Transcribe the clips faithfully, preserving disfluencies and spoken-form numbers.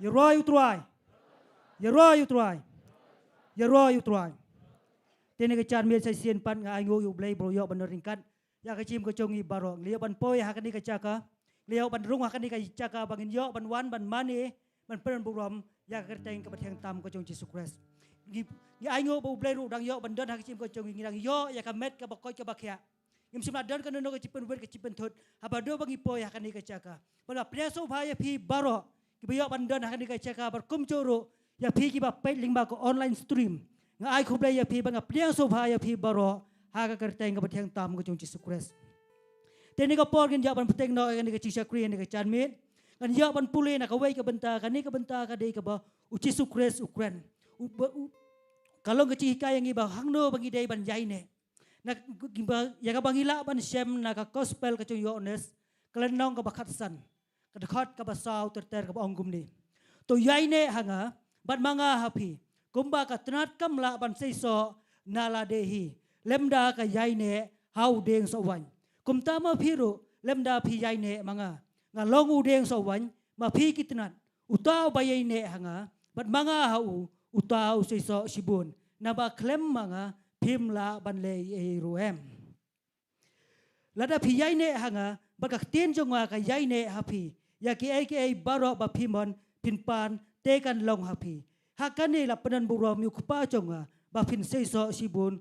Ïaroh ïa u Trai. Ïaroh ïa u Trai. Ïaroh ïa u Trai. Te na ka janmiet sa shisien pat nga ainguh ïa u Blei ba u ïoh ban don ryngkat ïa ka jingim ka jong ngi baroh. Ngi la ïoh ban poi ha kane ka jaka, ngi la ïoh ban rung ha kane ka jaka ba ngin ïoh ban wan ban mane, ban pynburom ïa ka kyrteng kaba thiang tam ka jong Jisu Khrist. Ngi, ngi ainguh ba u Blei ruh u dang ïoh ban don ha ka jingim ka jong ngi, ngi dang ïoh ïa ka met kaba koit kaba khiah. Ngim shym la don kano kano ka jingpynwit ka jingpynthut haba ïadei ba ngi poi ha kane ka jaka. Bad nga pdiang sngewbha ïa phi baroh kiba ïoh ban don ha kane ka jaka, bad kumjuh ruh ïa phi kiba peit lyngba ka online stream. Nga ai khublei ïa phi bad nga pdiang sngewbha ïa phi baroh ha ka kyrteng kaba thiang tam ka jong Jisu Khrist. Te ha kane ka por ngin ïoh ban bteng noh ïa kane ka jingshakri ha kane ka janmiet. Ngin ïoh ban pule na kawei ka bynta, kane ka bynta ka dei kaba u Jisu Khrist u kren. U, ba, u, ka long ka jinghikai ïa ngi ba hangno ba ngi dei ban ïaineh. Na, ïa kaba ngi lah ban shem na ka gospel ka jong u Ïoannis, ka lynnong kaba khatsan, ka dkhot kaba saw ter ter kaba ong kumne: To ïaineh ha nga, bad ma nga ha phi, kumba ka tnat kam lah ban seisoh na lade hi, lymda ka ïaineh ha u dieng sohwaiñ, kumta ma phi ruh lymda phi ïaineh ma nga. Nga long u dieng sohwaiñ, ma phi ki tnat. Uta uba ïaineh ha nga bad ma nga ha u, uta u seisoh shibun, naba khlem ma nga phim lah ban leh ei ei ruh em. Lada phi ïaineh ha nga, bad ka ktien jong nga ka ïaineh ha phi, ïa kiei kiei baroh ba phi mon phin pan, te kan long ha phi. Ha kane la pynburom ïa u Kpa jong nga, ba phin seisoh shibun,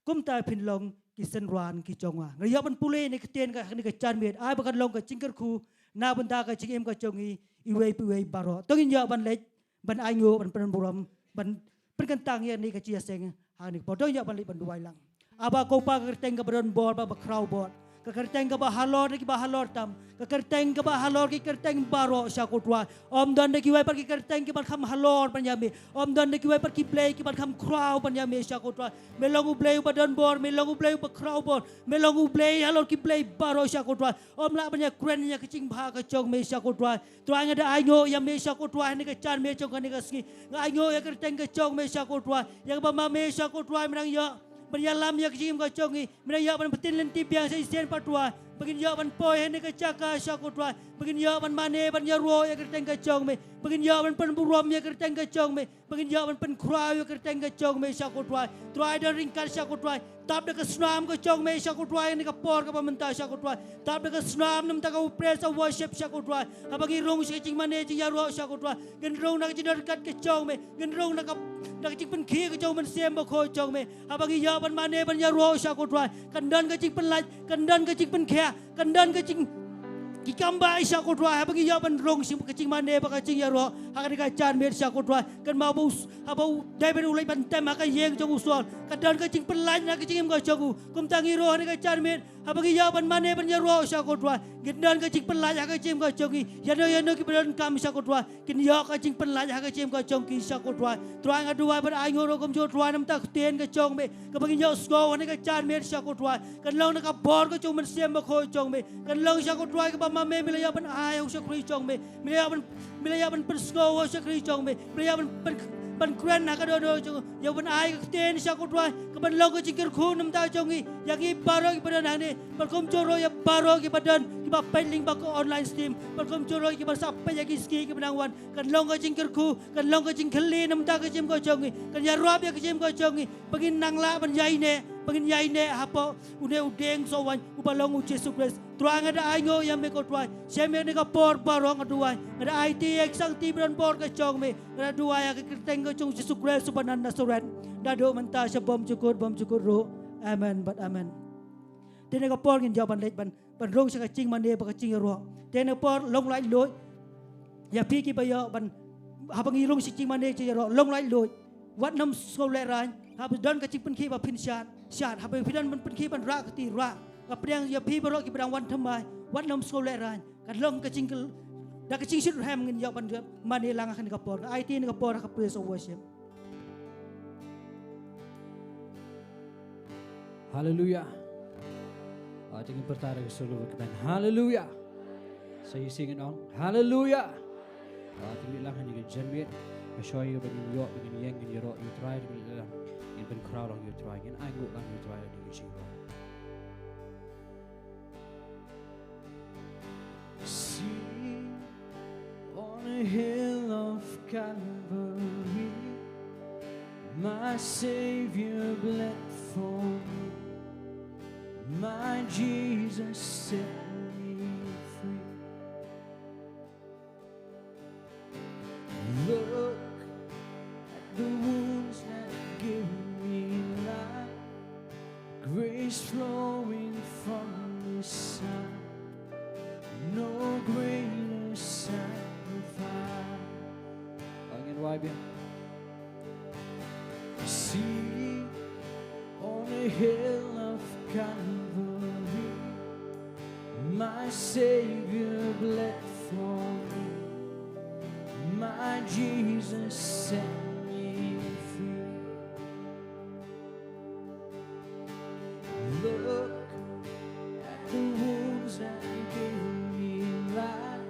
kumta phin long ki synran ki jong nga. Nga ïoh ban pule ïa ka ktien ha kane ka janmiet, ai ba kan long ka jingkyrkhu na bynta ka jingim ka jong ngi iwei pa iwei baroh. To ngin ïoh ban leit ban ainguh, ban pynburom, ban pynkyntang ïa kane ka jingïaseng ha kane ka por. To ngin ïoh ban leit ban duwai lang. Aba ko Pa, ka kyrteng kaba don bor bad ba khraw bor, ka kyrteng kaba halor na kiba halor tam, ka kyrteng kaba halor ki kyrteng baroh sha ko Trai. Ym don da kiwei pat ki kyrteng kiban kham halor ban ïa me. Ym don da kiwei pat ki blei kiban kham khraw ban ïa me sha ko Trai. Me long u Blei uba don bor, me long u Blei uba khraw bor, me long u Blei halor ki blei baroh sha ko Trai. Ym lah ban ïakren ïa ka jingbha ka jong me sha ko Trai. Trai, nga da ainguh ïa me sha ko Trai ha kane ka janmiet jong kane ka sngi. Nga ainguh ïa ka kyrteng ka jong me sha ko Trai, ïa kaba ma me sha ko Trai me dang ïoh ban ïalam ïa ka jingim ka jong ngi. Me dang ïoh ban pyntip lynti biang shisien pat Trai, ba ngin ïoh ban poi ha kane ka jaka sha ko Trai, ba ngin ïoh ban mane ban ïaroh ïa ka kyrteng ka jong me, ba ngin ïoh ban pynburom ïa ka kyrteng ka jong me, ba ngin ïoh ban pynkhraw ïa ka kyrteng ka jong me sha ko Trai. Trai, don ryngkat sha ko Trai. Tap da ka snam ka jong me sha ko Trai ha kane ka por kaba mynta sha ko Trai. Tap da ka snam na ka bynta ka praise and worship sha ko Trai. Haba ngi rung sha ka jingmane jingïaroh sha ko Trai, ngin rung na ka jingdon ryngkat ka jong me, ngin rung na ka, na ka jingpynkhih ka jong u Mynsiem Bakhuid jong me. Haba ngi ïoh ban mane ban ïaroh sha ko Trai, kan don ka jingpynlait, kan don ka jingpynkhiah, kan don ka jing, ki kam ba i sha ko Trai. Haba ngi ïoh ban rung sha ka jingmane bad ka jingïaroh ha kane ka janmiet sha ko Trai. Kan ma ba u, haba u David u leit ban tem ha ka ïing jong u Saul, kan don ka jingpynlait na ka jingim ka jong u. Kumta ngi ruh ha kane ka janmiet, haba ngi ïoh ban mane ban ïaroh sha ko Trai, ngin don ka jingpynlait ha ka jingim ka jong ngi. Ïano ïano kiba donkam sha ko Trai, kin ïoh ka jingpynlait ha ka jingim ka jong ki sha ko Trai. Trai, nga duwai bad ainguh ruh kumjuh Trai na ka bynta ka ktien ka jong me, kaba ngin ïohsngew ha kane ka janmiet sha ko Trai, kan long na ka bor ka jong u Mynsiem Bakhuid jong me. Kan long sha ko Trai kaba ma me, me la ïoh ban ai ha u shakri jong me, me la ïoh ban, me la ïoh ban pynsngew ha u shakri jong me, me la ïoh ban, ban, ban kren ha ka dohnud jong, ïoh ban ai ka ktien sha ko Trai, kaban long ka jingkyrkhu na ka bynta jong ngi, ïa ngi baroh kiba don hangne, bad kumjuh ruh ïa baroh kiba don, kiba peit lyngba ka online stream, bad kumjuh ruh kiba sah peit ïa ki sngi kiba nang wan. Kan long ka jingkyrkhu, kan long ka jingkylli na ka bynta ka jingim ka jong ngi, kan ïarap ïa ka jingim ka jong ngi, ba ngin nang lah ban ïaineh, ba ngin ïaineh hapoh une u dieng sohwaiñ uba long u Jisu Khrist. Trai, nga da ainguh ïa me ko Trai, sha me ha kane ka por baroh nga duwai, nga da aiti ïa ki sangti ba don bor ka jong me, nga da duwai ha ka kyrteng ka jong u Jisu Khrist uba na Nasareth. Naduh mynta sha bymjukut bymjukut ruh. Amen bad amen. Te ha kane ka por ngin ïoh ban leit ban, ban rung sha ka jingmane bad ka jingïaroh. Te ha kane ka por long laitluid ïa phi kiba ïoh ban, haba ngi rung sha ka jingmane jingïaroh, long laitluid. Wat nym sngew lehraiñ. Haba don ka jingpynkhih ba phin shad, shad. Haba phi don ban pynkhih ban rah kti, rah. Nga pdiang ïa phi baroh kiba dang wan thymmai, wat nym sngew lehraiñ. Kan long ka jingkyl, da ka jingshitrhem ngin ïoh ban mane lang ha kane ka por. Nga aiti ha kane ka por ha ka praise and worship. Haleluya. Ah, to ngin pyrta da ka sur kaba kmen. Haleluya. Sa ïa shisien ngin ong haleluya. Ah, to ngin leit lang ha kane ka janmiet. Nga sngewsih ba ngin ïoh, ba ngin ïeng, ngin ïaroh ïa u Trai, to ngin leit lang, ngin pynkhraw lang ïa u Trai, ngin ainguh lang ïa u Trai ha kane ka jingrong. Sing on a Hill of Calvary, my Savior bled for me. My Jesus set me free. Look at the wounds that give me life, grace flowing from His side. No greater sacrifice. Angin wai biang. See, on a hill of Calvary, my Savior bled for me. My Jesus set me free. Look at the wounds that gave me life,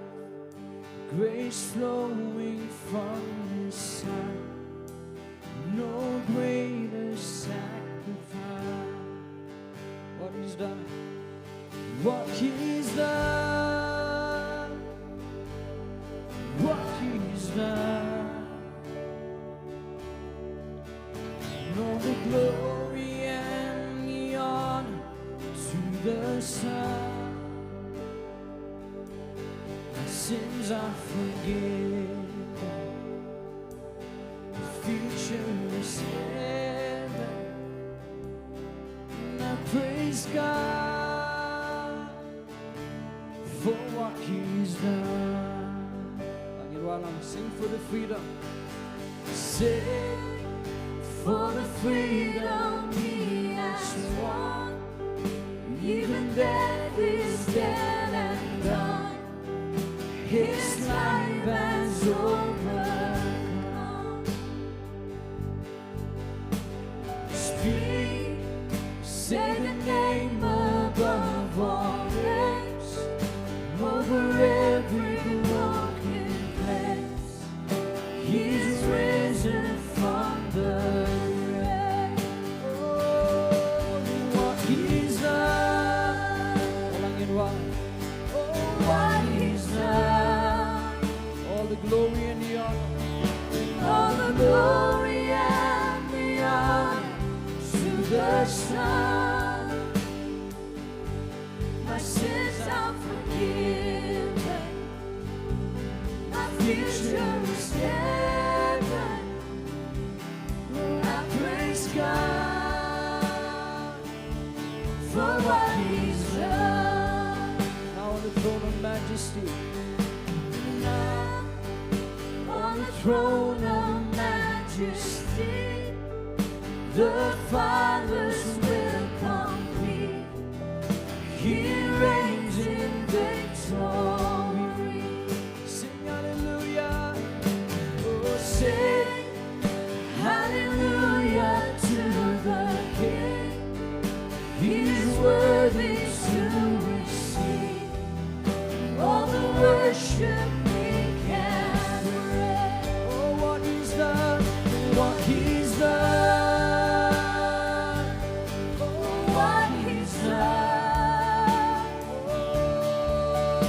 grace flowing from His side. No greater sacrifice. What He's done. What He's done. What He's done. All the glory and the honor to the Son. My sins are forgiven. The future is heaven. And I praise God for what He's done. Angin wai lang, sing for the freedom. Sing for the freedom He has won. Even death is dead and done. His life has overcome. Speak, say the name above all names, over every broken place. He's risen from the grave. Oh, what He's done. Walang inwa. Oh, what He's done. All the glory and the honor. All the glory and the honor to the Son. My sins are forgiven. My future is heaven. I praise God for what He's done. Now on the throne of majesty. Now on the throne of majesty, the Father's will complete. He reigns in victory. Sing hallelujah. Oh, sing hallelujah to the King. He's worthy to receive all the worship we can bring. Oh, what He's done, what He's done, oh, what He's done. Oh,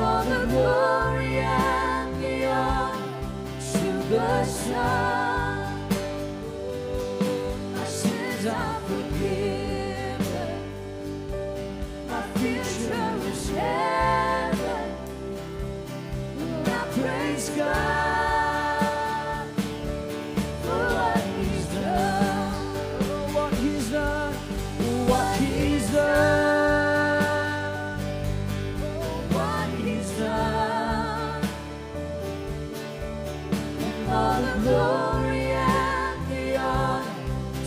all the glory and the honor to the Son. My sins are forgiven. My future is heaven. I praise God for what He's done. Oh, what He's done. What He's done. Oh, what He's done. All the glory and the honor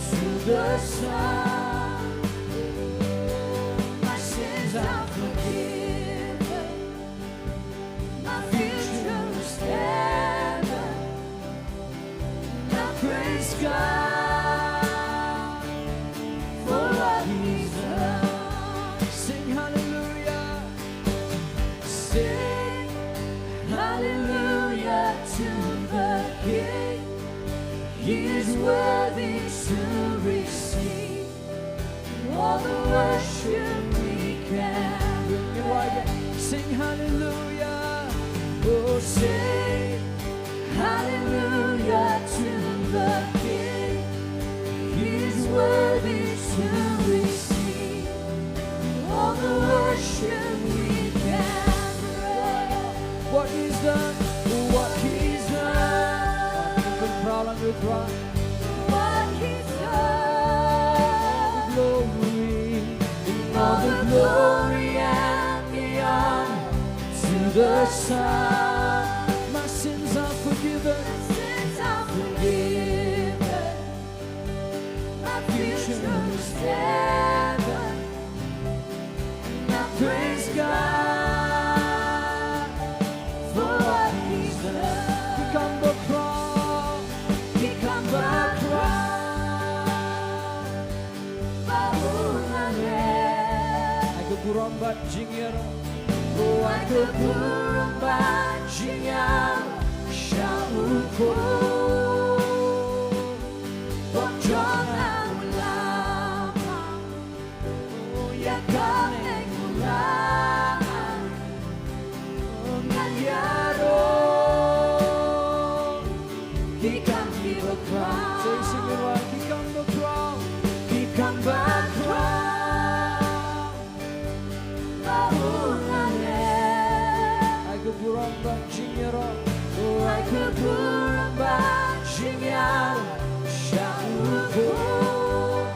to the Son. My sins are forgiven. My future is heaven. I praise God for what He's done. Sing hallelujah. Sing hallelujah to the King. He's worthy to receive all the worship we can. Sing hallelujah. Oh, sing What he's done. All the glory, all the glory and the honor to the Son. My sins are forgiven. My sins are forgiven. My future is heaven. Now praise God for what he's done. Ki kam bakhraw, ki kam bakhraw. Ba u la leh. Ai ka burom bad jingïaroh. Oh, ai ka burom bad jingïaroh sha u Khun. Pop jong nga u la Ïa kane ka la ngan ïaroh. Ki kam ki bakhraw. Say, sing it right. Ki kam bakhraw. Ki kam bakhraw. Ba u la leh. Ai ka burom bad jingïaroh. Ai ka burom bad jingïaroh sha u Khun.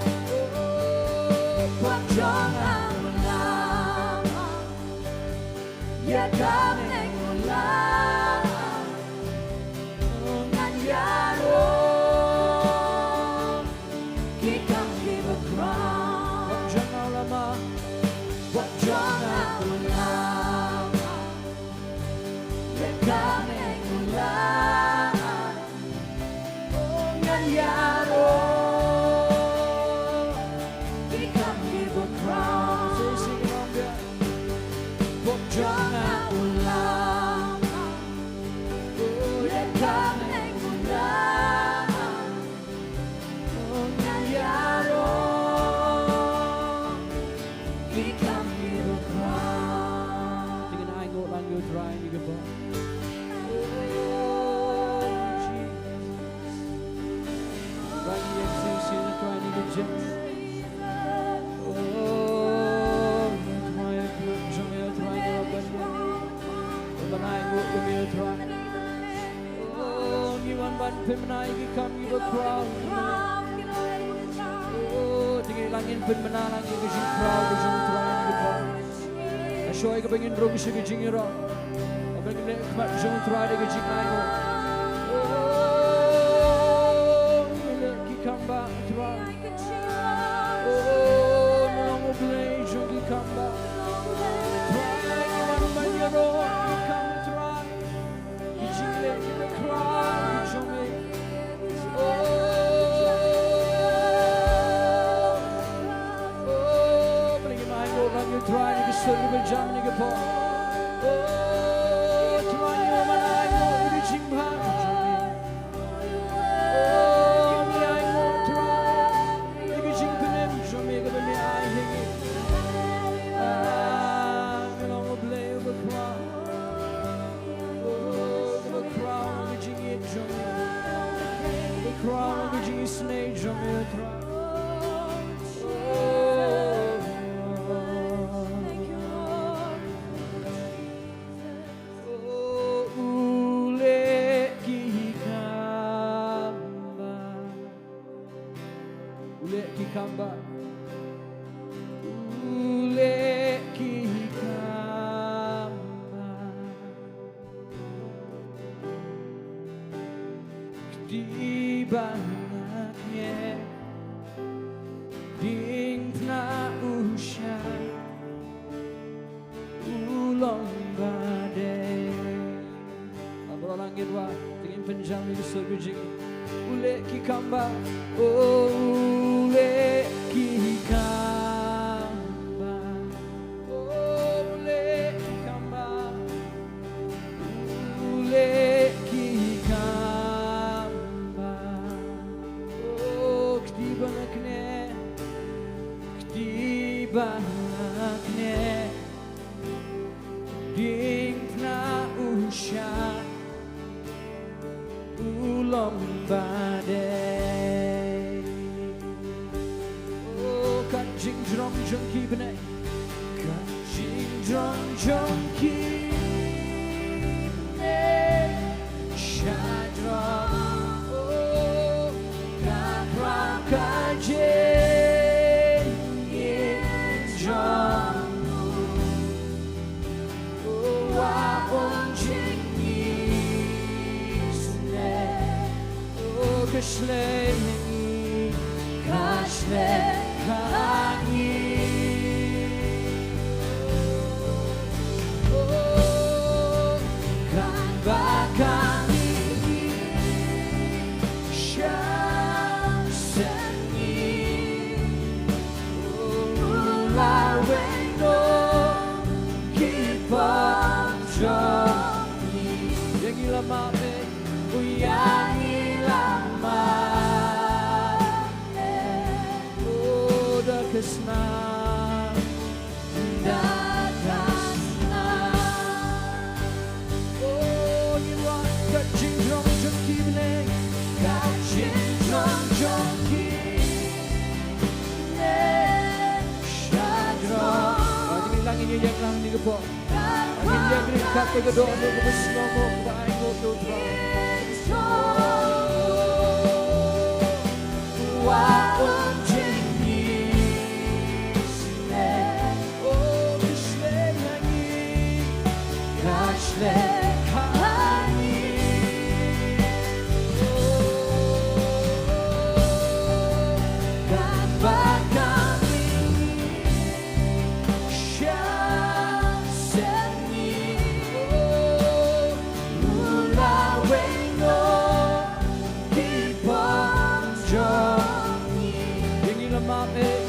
Pop jong nga u la. Ïa kane ka la ngan ïaroh. Ki kam ki bakhraw. Pop jong nga u la ma. Pop jong nga u la ma. Ïa kane ka la ngan ïaroh. Ki kam ki bakhraw. Say, sing along, yeah. Pop jong nga u la ma. Ïa kane ka la ngan ïaroh. Ki kam ki bakhraw. Te ngin ainguh lang ïa u Trai ha kane ka por. Oh, Jesus. Trai, ngi ïeng shisien, Trai, ha kane ka jingim. Oh, Trai, jong me, Trai, ngi wan ban, ban ainguh ïa me, Trai. Oh, ngi wan ban pynbna ïa ki kam ki bakhraw. Oh, te ngi la ngin pynbna lang ïa ka jingkhraw ka jong u Trai ha kane ka por. Shuwa kaba ngin rung sha ka jingïaroh, haba ngin leh khmat jong u Trai da ka jingainguh. Oh, ngi leh ki kam ba u Trai. Oh, me long U Blei jong ki kam ba. Trai, ngi wan ban ïaroh ki kam, Trai. Ki jingleh ki bakhraw ki jong me. Oh, oh, ba ngin ainguh lang ïa u Trai ha kane ka sur kaba jam ha kane ka por. Oh, Trai, ngi wan ban ainguh ïa ka jingbha. Oh, ngi ainguh, Trai, ïa ka jingpynim jong me kaba me ai ha ngi. Ah, me long U Blei uba khraw. Oh, uba khraw ha ka jingïeit jong me. Uba khraw ha ka jingisynei jong me, Trai. Oh, oh, u leh ki kam ba. U leh ki kam ba. U leh ki kam ba. Kti ba nga kñia. Diengphna u shah. U long ba dei. Baroh lang ngin wad, te ngin pynjam ïa ka sur ka jingim. U leh ki kam ba, oh, u leh ki kam ba. Oh, u leh ki kam ba. U leh ki kam ba. Oh, kti ba nga kñia. Kti ba nga kñia. Diengphna u shah. U long ba dei. Oh, ka jingjrong jong ki bneng. Ka jingjrong jong ki bneng. Shajrong. Oh, Ka shlei ha ngi, ka shlei ha ngi. Oh, kan ba ka ngi sha shen ngi. Oh, la wei no ki pop jong ngi. Ïa ngi la map eh. Ïa ngi la map eh. Oh, da ka snam, da ka snam. Oh, ngi wan ka jingjrong jong ki bneng, ka jingjrong jong ki bneng sha jrong. Ba ngi lang ngi ïa lang ni ka por. Ngin ïa ring kat te ka dohnud kaba sngewbha kaba ai nguh ïa U Trai. Wa um jingïaseng. Oh, ka shlei ha ngi, ka shlei ha ngi. Oh, ka ba ka ngi sha shen ngi. Oh, u la wei no ki pop jong ngi. Ïa ngi la map eh.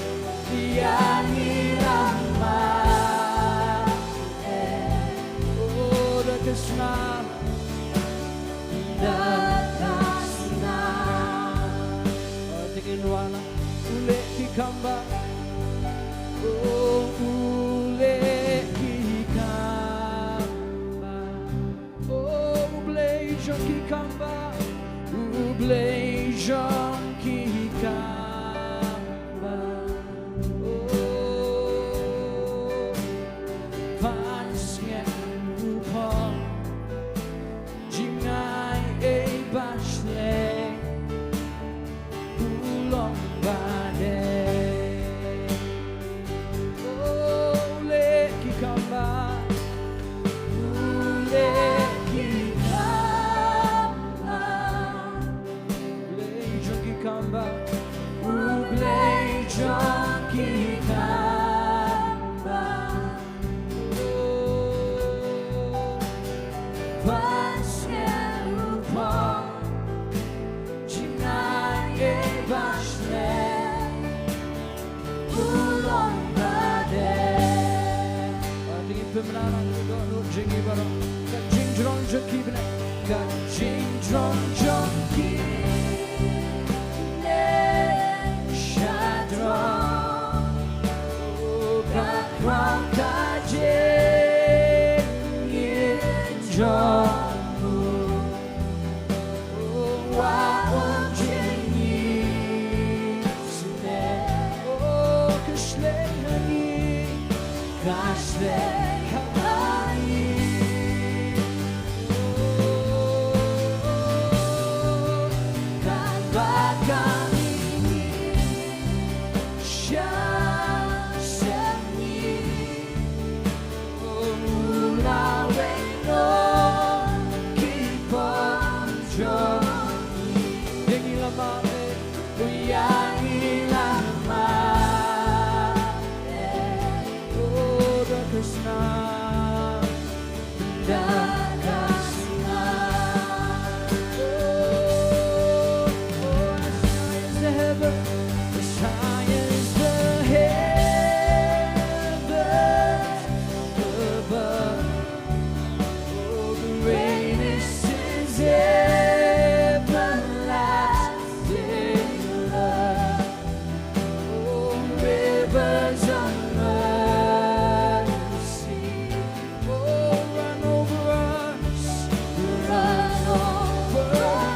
Ïa ngi la map eh. Oh, da ka snam, da ka snam. Oh, te ngin wan. U leh ki kam ba, oh, u leh ki kam ba. Oh, U Blei jong ki kam ba, U Blei jong ki kam ba. Oh, ban sngewthuh pop. Jingai ei ba shlei u long ba dei. Oh, u leh ki kam ba, u leh ki kam ba. U Blei jong ki kam ba, u Blei jong ki kam ba. Ban sngewthuh pop, jingai ei ba shlei u long ba dei. Ba dei pynmynna na ka dohnud jong ngi baroh. Ka jingjrong jong ki bneng, ka jingjrong jong ki bneng sha jrong. Ka khraw ka jingim jong u. Wa um jingïaseng. Oh, ka shlei ha ngi, ka shlei ha ngi. Oh, ka ba ka ngi sha shen ngi. Heaven, as high as the heavens above. Oh, greatness is everlasting love. Oh, rivers of mercy. Oh, run over us. Run over us.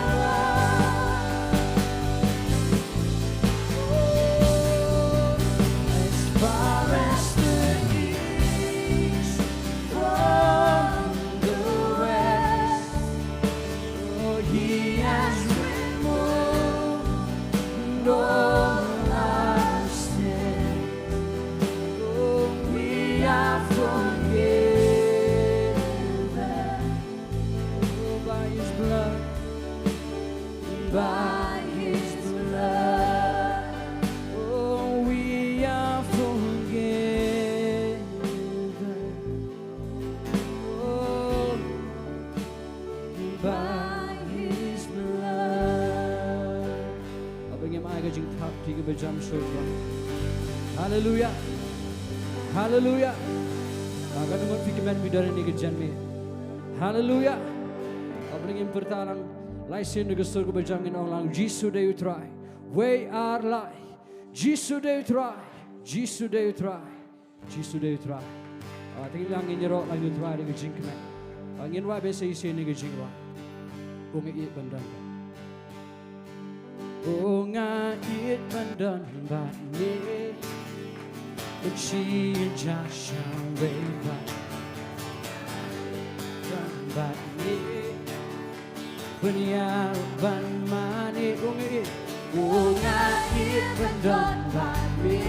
Oh, as far as the east from the west, oh, he has removed all our sins. Oh, we are forgiven. Oh, by his blood, by Jam shuh. Haleluya. Haleluya. Ka nungut phi kmen phi don ïa kane ka jingmih. Haleluya. Hapdeng ngin pyrta lang, lai sien na ka sur kaba jam ngin ong lang, Jisu dei u Trai. Wei ar lai. Jisu dei u Trai. Jisu dei u Trai. Jisu dei u Trai. Ah, te ngin ïaroh lang ïa u Trai da ka jingkmen. Ah, ngin wad beit sa shisien ïa ka jingrwai, U nga ïeit ban don. U nga ïeit ban don bad me. Ban shu ïaid sha wei pat. Don bad me. Ban ïaroh ban mane, u nga ïeit. U nga ïeit ban don bad me.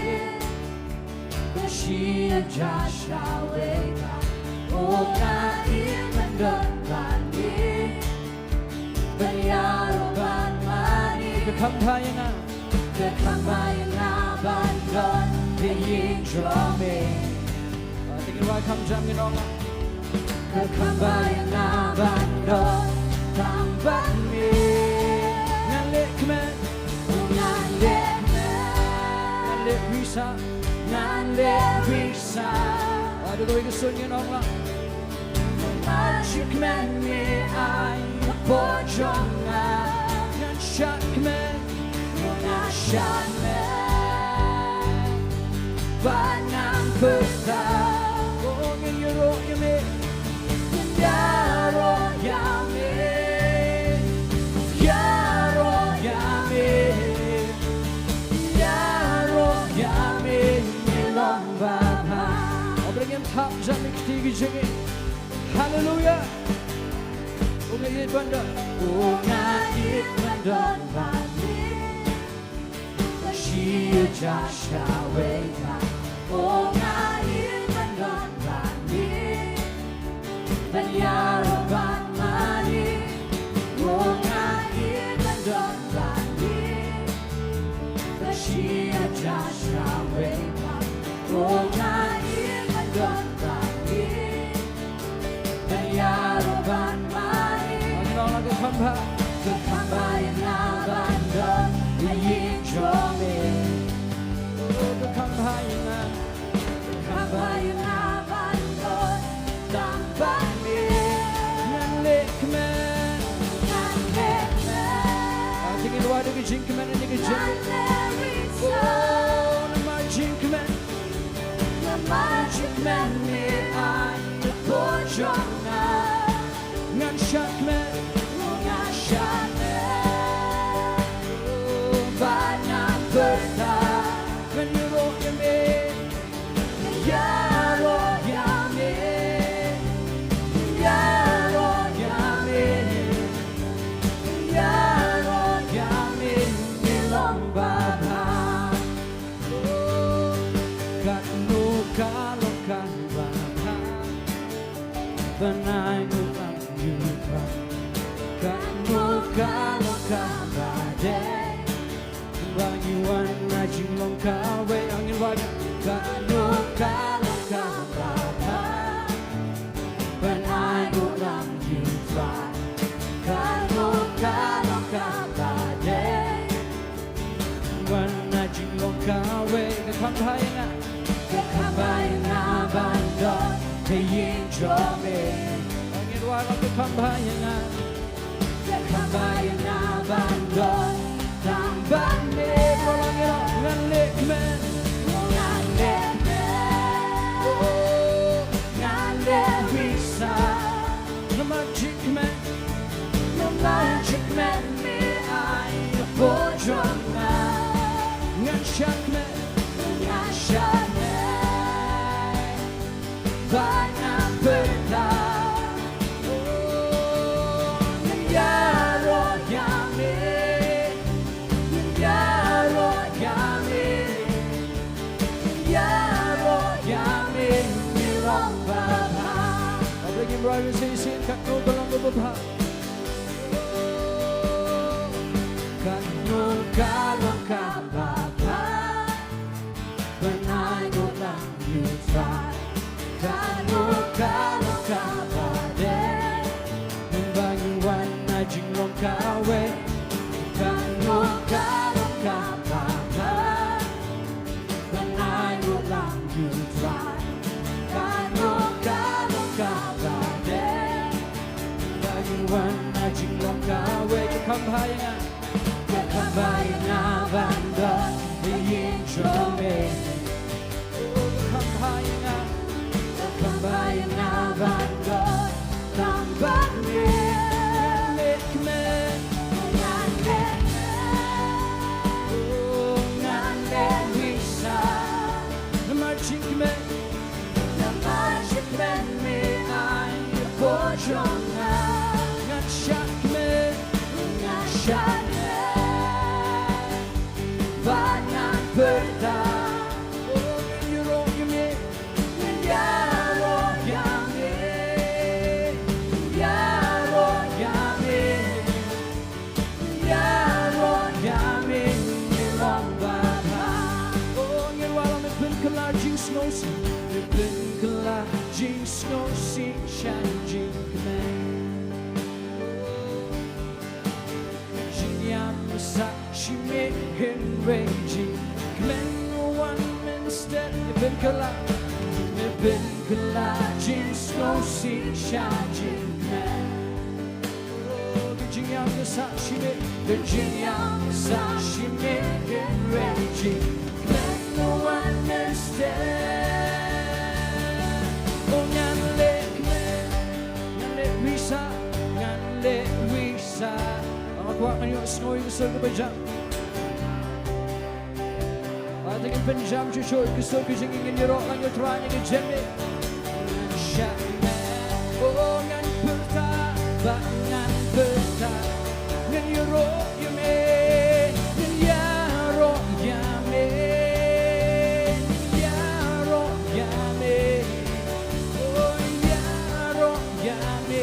Ban shu ïaid sha wei pat. U nga ïeit ban don bad me. Ban ïaroh ban mane. Ka kham bha ïa nga. Ka kham bha ïa nga ban don ha ïing jong me. Ah, te ngin wad kham jam ngin ong. Ka kham bha ïa nga ban don tang bad me. Ngan leh kmen. Ngan leh kmen. Ngan leh pisa. Ngan leh pisa. Ah, da kawei ka sur ngin ong lang. Namar jingkmen me ai hapoh jong nga. Ngan shad kmen. Ngan shad kmen. Bad ngan pyrta. Oh, ngin ïaroh ïa me. Ngin ïaroh ïa me. Ïaroh ïa me. Ïaroh ïa me. Ngi long babha. Oh, bring him top, jam ïa kti ki jingeh. Haleluya. U nga ïeit ban don. U nga ïeit ban don bad me. Ban shu ïaid sha wei pat. U nga ïeit ban don bad me. Ban ïaroh ban mane. U nga ïeit ban don bad me. Ban shu ïaid sha wei pat. U nga ïeit ban don bad me. Ban ïaroh ban mane. Ka kham bha. Ka kham bha ïa nga ban don ha ïing jong me. Oh, ka kham bha ïa nga. Ka kham bha ïa nga ban don tang bad me. Ngan leh kmen. Ngan leh kmen. Ah, te ngin wad da ka jingkmen, da ka jingkmen. Ngan leh pisa. Oh, namar jingkmen. Namar jingkmen me ai hapoh jong nga. Ngan shad kmen. Ngan shad kmen. Bad ngan pyrta. Ngan ïaroh ïa me. Ïaroh ïa me. Ïaroh ïa me. Ïaroh ïa me. Ngi long babha. Katno ka long kaba bha ban ai nguh ïa u Trai. Katno ka long kaba dei ba ngi wan na jinglong kawei. Ngin wad. Katno ka long kaba bha ban ai nguh ïa u Trai. Katno ka long kaba dei. Wan na jinglong kawei. Ka kham bha ïa nga. Ka kham bha ïa nga ban don ha ïing jong me. Ngin wad, ka kham bha ïa nga. Ka kham bha ïa nga ban don tang bad me. Ngan leh kmen. Ngan leh kmen. Ngan leh pisa. Namar jingkmen. Namar jingkmen me ai hapoh jong nga. Ngan shad kmen. Ngan shad kmen. Bad ngan pyrta. Ngan ïaroh ïa me. Ngan ïaroh ïa me. Ïaroh ïa me. Ngi long babha. Hapdeng ngim rai, sa shisien. Katno ka long kaba bha. Katno ka long kaba bha ban ai nguh ïa u Trai. Katno ka long kaba dei ba ngi wan na jinglong kawei. Katno ka long kaba bha Kham bha ïa nga. Kham bha ïa nga ban don ha ïing jong me. Kham bha ïa nga. Kham bha ïa nga ban don tang bad me. Ngan leh kmen. Ngan leh kmen. Oh, ngan leh wi sa. Namar jingkmen. Namar jingkmen me ai ïa ka jong nga. Ngan shah kmen. Ngan shah kmen. Bad ngan pyrta. Oh, ngan ïaroh ïa me. Ngan ïaroh ïa me. Ïaroh ïa me. Ïaroh ïa me, me long ba bha. Oh, ngi wan me pynkylla jingsngewsih, me pynkylla jingsngewsih sha jingkmen. Jingïam sah shi me hynrei jingkmen wan mynstep, me pynkylla, me pynkylla jingsngewsih sha jingkmen. Ka jingïam ka sah shi me, ka jingïam ka sah shi me, hynrei jingkmen wan mynstep. Oh, ngan leh kmen, ngan leh wi sa, ngan leh wi sa. Nga kwah ngan ïohsngew ïa ka sur kaba jam. Te ngin pynjam shuh shuh ïa ka sur ka jingim, ngin ïaroh lang ïa U Trai na ka jingim. Ngan shah kmen, oh ngan pyrta, ba ngan pyrta. Ngan ïaroh ïa me, ngan ïaroh ïa me, ngan ïaroh ïa me. Oh, ïaroh ïa me,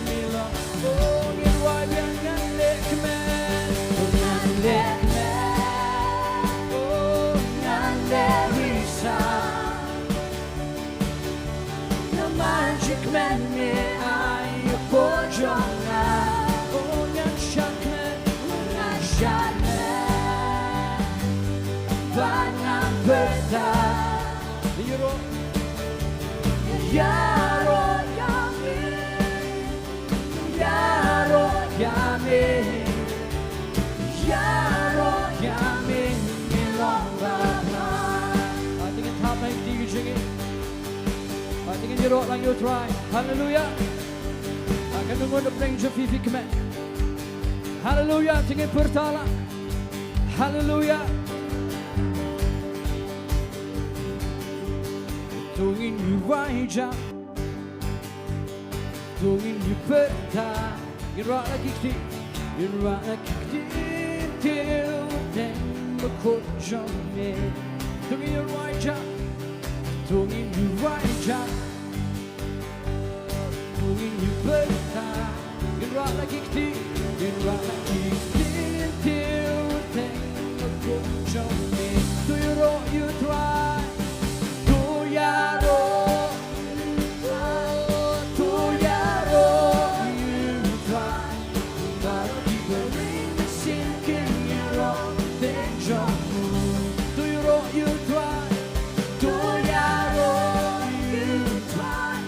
me long. Oh, ngin wad ïa ngan leh kmen. Oh, ngan leh kmen. Oh, ngan leh wi sa. Namar jingkmen me ai ïa ka jong nga. Oh, ngan shah kmen. Oh, ngan shah kmen. Ba ngan pyrta. Ïaroh. Ïaroh ïa me. Ïaroh ïa me. Ïaroh ïa me. Me long ba bha. Ah, te ngin thap ha ïing ki jong ngi. Ah, te ngin ïaroh lang ïa U Trai. Haleluya. Ah, kan ngi nang ïa pyrshang jingpynkmen. Haleluya. Te ngin pyrta lang. Haleluya. To ngin ïa wai ja. To ngin ïa pyrta. Ngin rah la ki kti. Ngin rah la ki kti. Te u teng bakhuid jong me. To ngin ïa wai ja. To ngin ïa wai ja. To ngin ïa pyrta. Ngin rah la ki kti. Ngin rah la ki kti. Te u teng bakhuid jong me. To ïaroh ïa U Trai. To ïaroh. To ïaroh ïa U Trai. Baroh kiba ring mynsiem kin ïaroh teng jong u. To ïaroh ïa U Trai. To ïaroh ïa U Trai.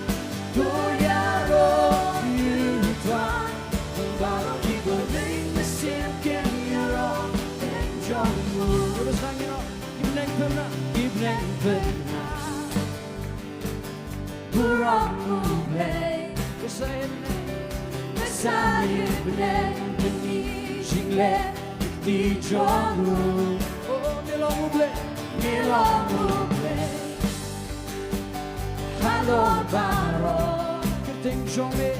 To ïaroh ïa U Trai. Baroh kiba ring mynsiem kin ïaroh teng jong u. Terus nang ïaroh. Ki bneng pynah. Ki bneng pynah. Burom U Blei. Ka sa ïa bneng. Ka sa ïa bneng bynta jingleh kti jong u. Oh, me long U Blei. Me long U Blei. Halor baroh. Kyrteng jong me.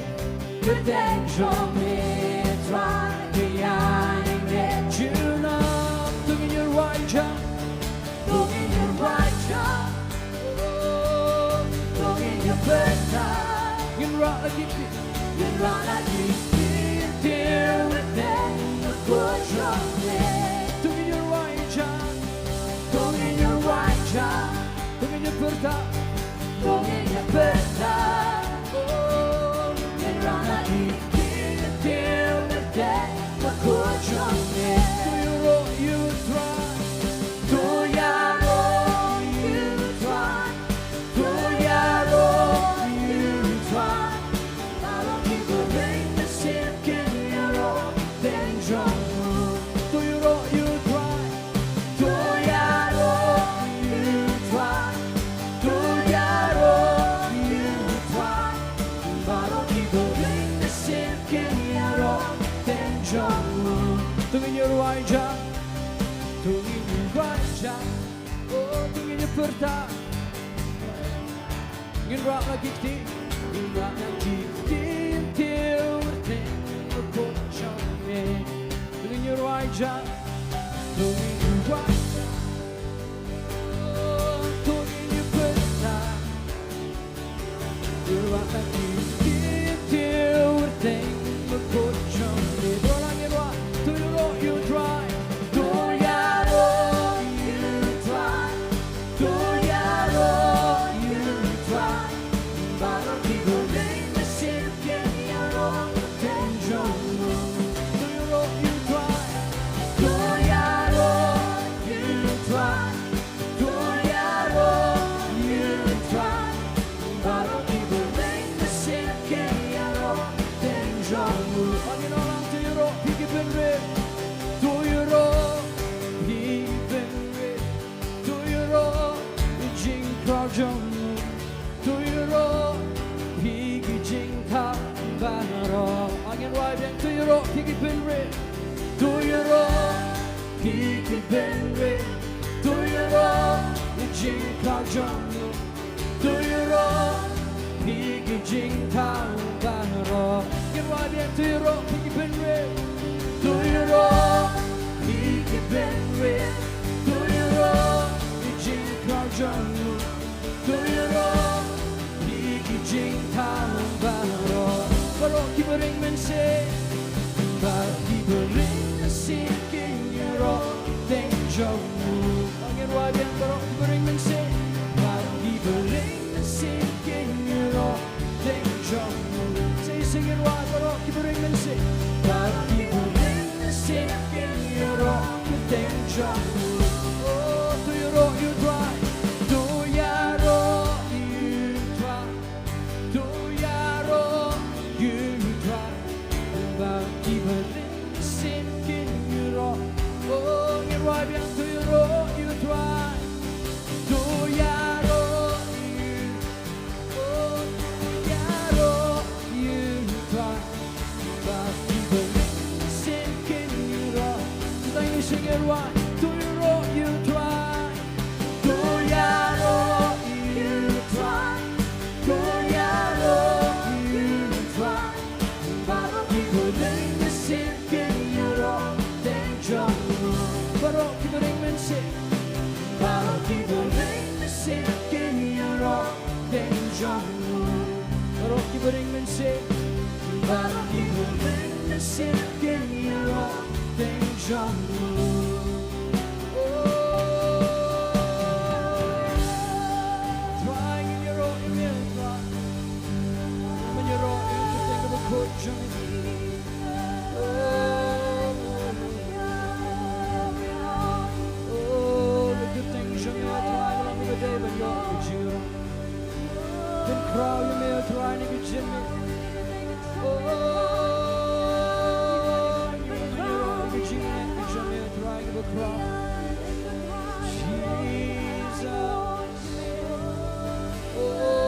Kyrteng jong me. Trai, ka ïaineh junom. To ngin ïa wai ja. To ngin ïa wai ja. To ngin ïa pyrta. Ngin rah la ki kti. Ngin rah la ki kti. Te u teng bakhuid jong me. To ngin ïa wai ja. To ngin ïa wai ja. To ngin ïa pyrta. To ngin ïa pyrta. Oh, ngin rah la ki kti. Te u teng bakhuid jong me. To ïaroh ïa U Trai. To ïaroh ïa U Trai. To ïaroh ïa U Trai. Baroh kiba ring mynsiem kin ïaroh jong u. To ïaroh ïa u Trai, to ïaroh ïa u Trai, to ïaroh ïa u Trai. Baroh kiba ring mynsiem kin ïaroh kyrteng jong u. To ngin ïa rwai jan, to ngin ïa rwai jan. Oh, to ngin ïa pyrta. Ngin rah na ki kti, ngin rah na ki kti, kyrteng bakhuid jong me. To ngin ïa rwai jan, to ngin ïa rwai jan. Oh, to ngin ïa pyrta. Ngin rah na ki kti, kyrteng bakhuid jong me. Baroh ngi rah, to ïaroh ïa u Trai, to ïaroh ïa u Trai. To ïaroh ïa u Trai, baroh kiba ring mynsiem kin ïaroh kyrteng jong u. To ïaroh ïa u Trai, to ïaroh ïa u Trai, to ïaroh ïa u Trai, baroh kiba ring mynsiem kin ïaroh kyrteng jong u. Ngin ong lang, to ïaroh phi ki bynriew, to ïaroh phi ki bynriew. To ïaroh ïa ka jingkhraw jong u. To ïaroh ïa ka jingthaw baroh. Ngin rwai biang, to ïaroh ïa ki bynriew. To ïaroh ïa ki bynriew. To ïaroh ïa ka jingkhraw jong u. To ïaroh ïa ka jingthaw baroh. Ngin rwai biang, to ïaroh ïa ki bynriew. To ïaroh ïa ki bynriew. To ïaroh ïa ka jingkhraw jong u. To ïaroh ïa ka jingthaw baroh. Baroh kiba ring mynsiem. Baroh kiba ring mynsiem kin ïaroh kyrteng jong u. Ngin rwai biang, baroh kiba ring mynsiem. Baroh kiba ring mynsiem kin ïaroh kyrteng jong u. Sa shisien ngin rwai, baroh kiba ring mynsiem. Baroh kiba ring mynsiem kin ïaroh kyrteng jong u. Oh, to ïaroh ïa u Trai, to ïaroh ïa u Trai, to ïaroh ïa u Trai. Baroh kiba ring mynsiem kin ïaroh. Oh, ngin rwai biang, to ïaroh ïa u Trai, to ïaroh ïa u, oh, to ïaroh ïa u Trai. Baroh kiba ring mynsiem kin ïaroh. Sa shisien ngin rwai, to ïaroh ïa u Trai, to ïaroh ïa u Trai, to ïaroh ïa u Trai. Baroh kiba ring mynsiem kin ïaroh kyrteng jong u. Baroh kiba ring mynsiem. Baroh kiba ring mynsiem kin ïaroh kyrteng jong u. Baroh kiba ring mynsiem. Baroh kiba ring mynsiem kin ïaroh kyrteng jong u. Oh, Trai, ngin ïaroh ïa me, Trai. Ngin ïaroh ïa ka kyrteng kaba khuid jong me. Oh, oh, ka kyrteng jong me, Trai, ka long kaba dei ban ïoh ka jingïaroh. Pynkhraw ïa me, Trai, na ka jingmut. Oh, ngin ïaroh ïa ka jingmut ka jong me, Trai, kaba khraw. Jesus. Oh, oh, oh.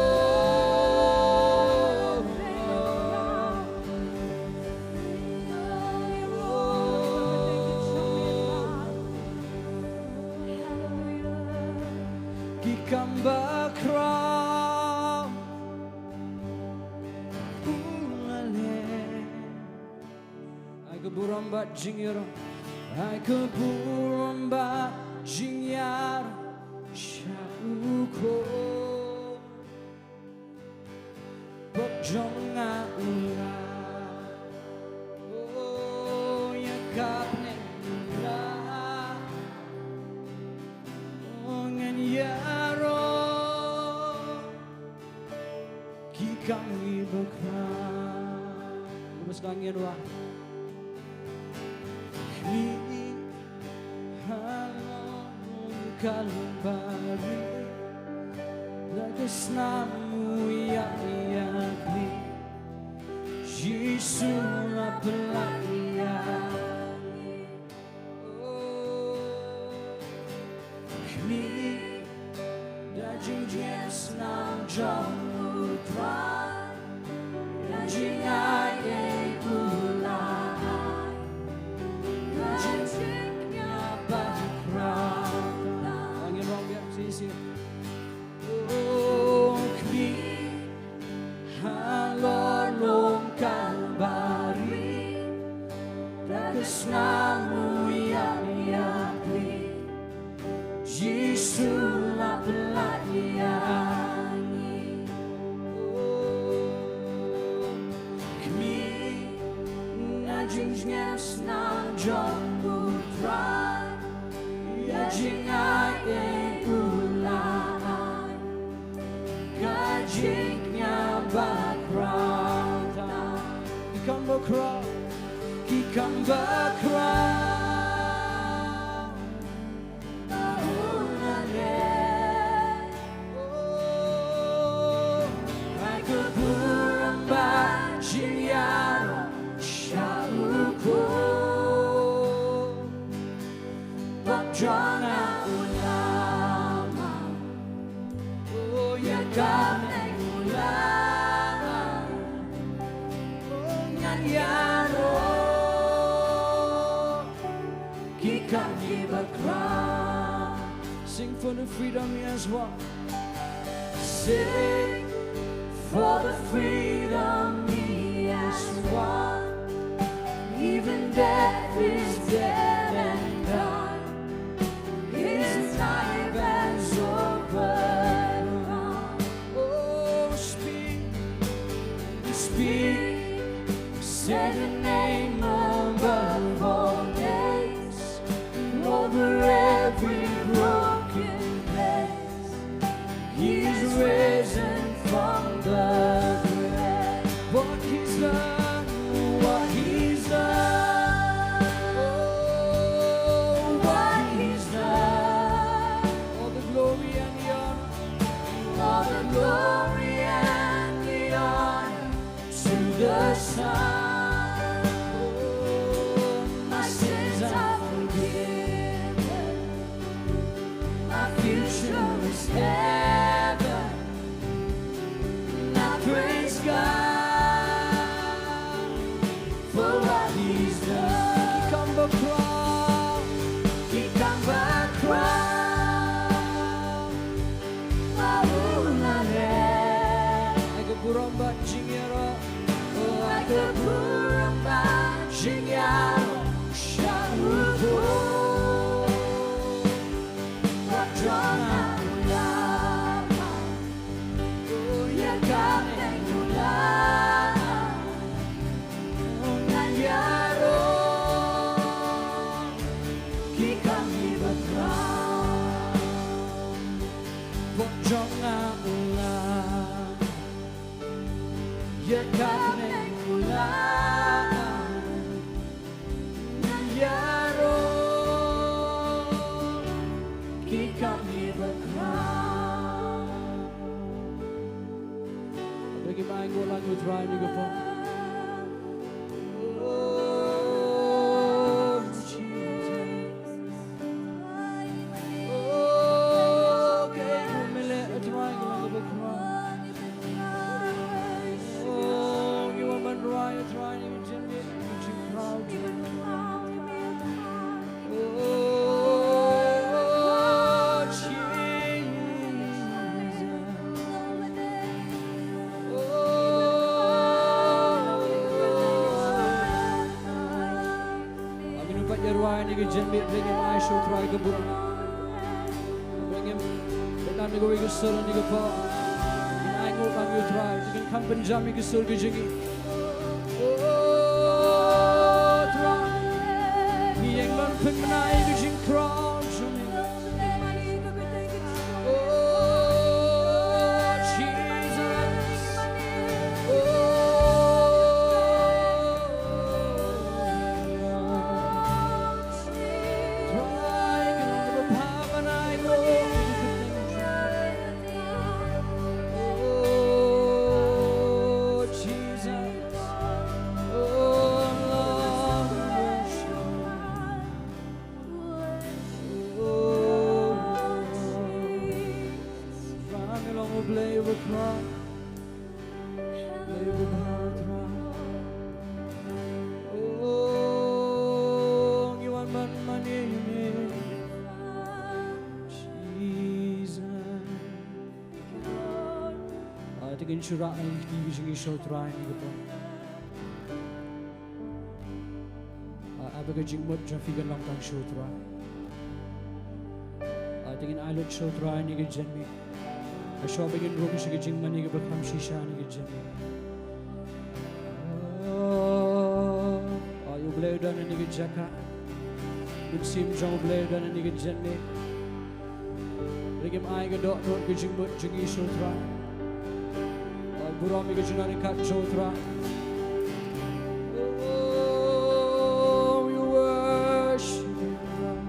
Ki kam bakhraw. Ai ka burom bad jingïaroh. Ai ka burom bad jingïaroh sha u Khun. Pop jong nga u Trai. Oh, ïa ka bneng u Trai. Oh, ngan ïaroh. Ki kam ngi bakhraw. Ngin ïaroh. Khlieh halor Kalbari. La ka snam u ïaid ïa khlieh. Jisu la pynlait ïa. Ka snam u ïap ïa phi, Jisu la pynlait ïa ngi. Kmie, na jingjngai snam jong u Trai, ïa jingai ei u la ai. Ka jingkñia bakhraw. Ki kam bakhraw. Ki kam bakhraw. Ba u la leh. Oh, ai ka burom bad jingïaroh sha u khun. Pop jong nga u la mad. Oh, ïa ka bneng u la mad. Oh, ngan ïaroh. Ki kam ki bakhraw. Sing for the freedom he has won. Sing for the freedom he has won. Even death is dead and gone. His life has overcome. Oh, speak, speak, say the name above all names. Over every broken place, he is risen from the grave. What he's done, what he's done, oh, what he's done. All the glory and the honor, all the glory and the honor to the Son. My sins are forgiven. My future is heaven. I praise God for what he's done. Ki kam bakhraw. Ki kam bakhraw. Ba u la leh. Ai ka burom bad jingïaroh. Oh, ai ka burom bad jingïaroh sha u khun. Pop jong nga u la mad. Oh, ïa ka bneng u la mad. Oh, ngan ïaroh. Ki kam ki bakhraw. Pop jong nga u la mad. Ïa ka bneng u la mad. Ngan ïaroh. Ki kam ki bakhraw. Hynrei ngim ai nguh lang ïa u Trai ha kane ka por. Oh, Jesus. Oh, kaei kaba me leh, A Trai, ha kane ka por. Oh, ngi wan ban rwai, A Trai, ngi jingmut, ngi jingkhraw. Oh, Jesus. Oh. Ngin ym pat ïa rwai ha kane ka jingmut, hynrei ngin ai sha U Trai ka burom. Hynrei ngin pyndonkam ïa kawei ka sur ha kane ka por. Ngin ai nguh lang ïa U Trai. Ngin kham pynjam ïa ka sur ka jong ngi. O Trai, ngi ïeng ban pynbna ïa ka jingkhraw jong ngi. O Jesus. O Trai, ngi long kiba bha ban ai nguh. O Jesus. O Lord, worship. O Trai, ngi long U Blei uba khraw. Blei uba bha, Trai. O, ngi wan ban mane ïa me, Jesus. Ai, te ngin shah ïa ki kti jong ngi sha U Trai ha kane ka por. Ai, Ba ka jingmut jong phi kan long tang sha u Trai. Ai, te ngin ai lut sha u Trai ïa kane ka jingmut. Ai, shuwa ba ngin rung sha ka jingmane kaba kham shisha ïa kane ka jingmut. Oh, ai, U Blei u don ha kane ka jaka. Mynsiem jong U Blei u don ha kane ka jingmut. Ngim ai ka dohnud ka jingmut jong ngi sha u Trai. Ai, burom ïa ka jingïaid kat sha u Trai. Oh, we worship you, Lord.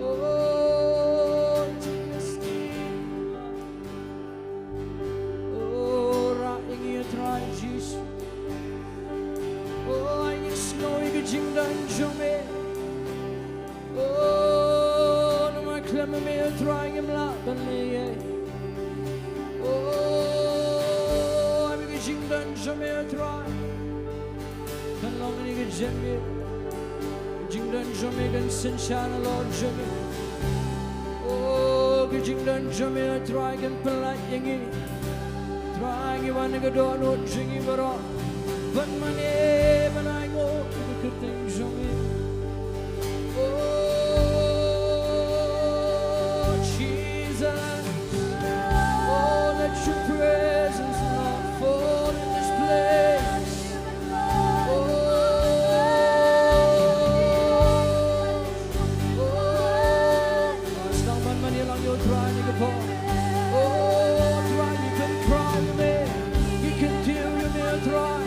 Oh, Jesus. Oh, rah ïa ngi, Trai Jisu. Oh, ai ngin sngew ïa ka jingdon jong me. Oh, namar khlem me, Trai, ngim lah ban leh ei ei. Oh, ai ka jingdon jong me, Trai. Kan long ïa ka jingmut. Ka jingdon jong me kan synshar halor jong ngi. Oh, ka jingdon jong me, Trai, kan pynlait ïa ngi. Trai, ngi wan ha ka dohnud jong ngi baroh ban mane, ban ai nguh ïa ka kyrteng jong me. Oh, Jesus. Oh, let your presence, Lord, fall in this place. Oh, oh, sdang ban mane lang ïa u Trai ha kane ka por. Oh, Trai, ngi pynkhraw ïa me. Ngi kyntiew ïa me, Trai.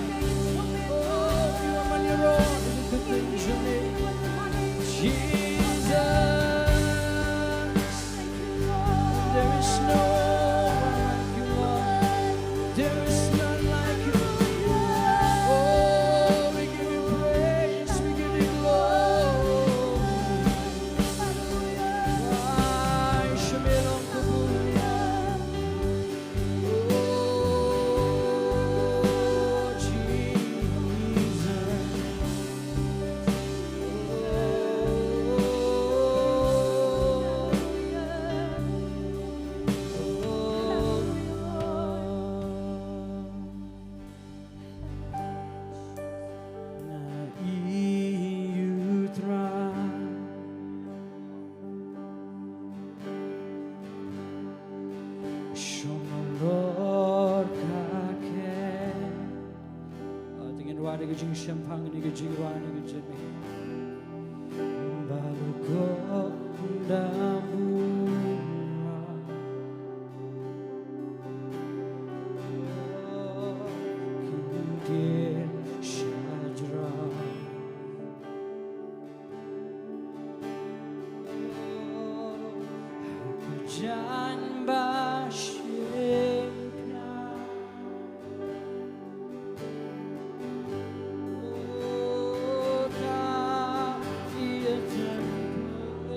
Oh, ngi wan ban ïaroh ïa ka kyrteng jong me. Jesus. There is no one like you, Lord. There is none like you. Oh, we give you praise, we give you glory. Ai, sha me long ka burom. Oh, Jesus. Shong halor ka khein. Ah, te ngin wad ïa ka jingshemphang, ïa ka jingrwai, ïa ka jingmih. Ba la khot da burom. Kyntiew sha jrong. Jan ba shim pynïar. O ka ïa templ.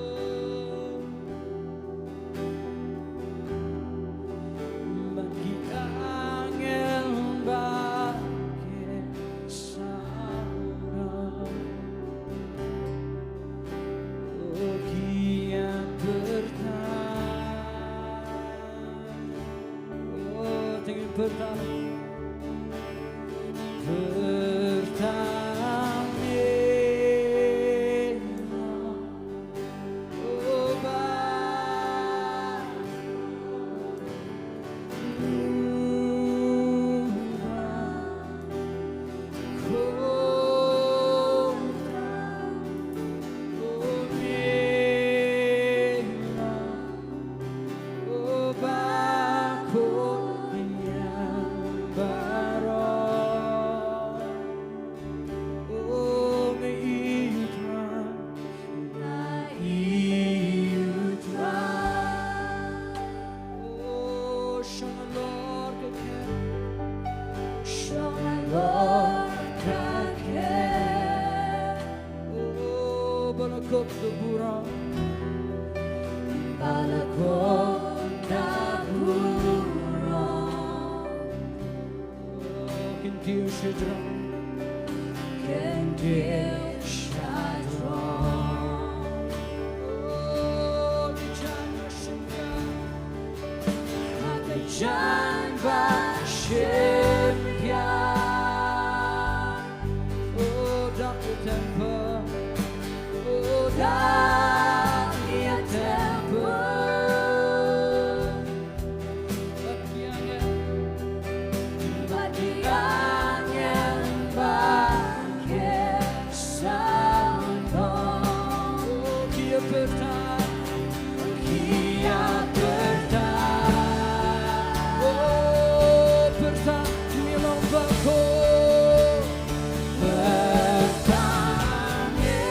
Bad ki angel ba ki Oh, ki ïa pyrta. Oh, te ngin pyrta. Pyrta me. Nga ïohi u Trai. Oh, shong halor ka khein. Shong halor ka khein. Oh, ba la khot da burom. Ba la khot da burom. Kyntiew shajrong. Kyntiew shajrong. Oh, ka jan ba shim pynïar. Ha ka jan ba shim pynïar. Oh, dap ïa templ. Kang ïa tebun. Bad ki angel. Bad ki angel ba ki sangtong. Oh, ki ïa pyrta. Ki ïa pyrta. Oh, pyrta. Ngi long ba ko. Pyrta. Ngi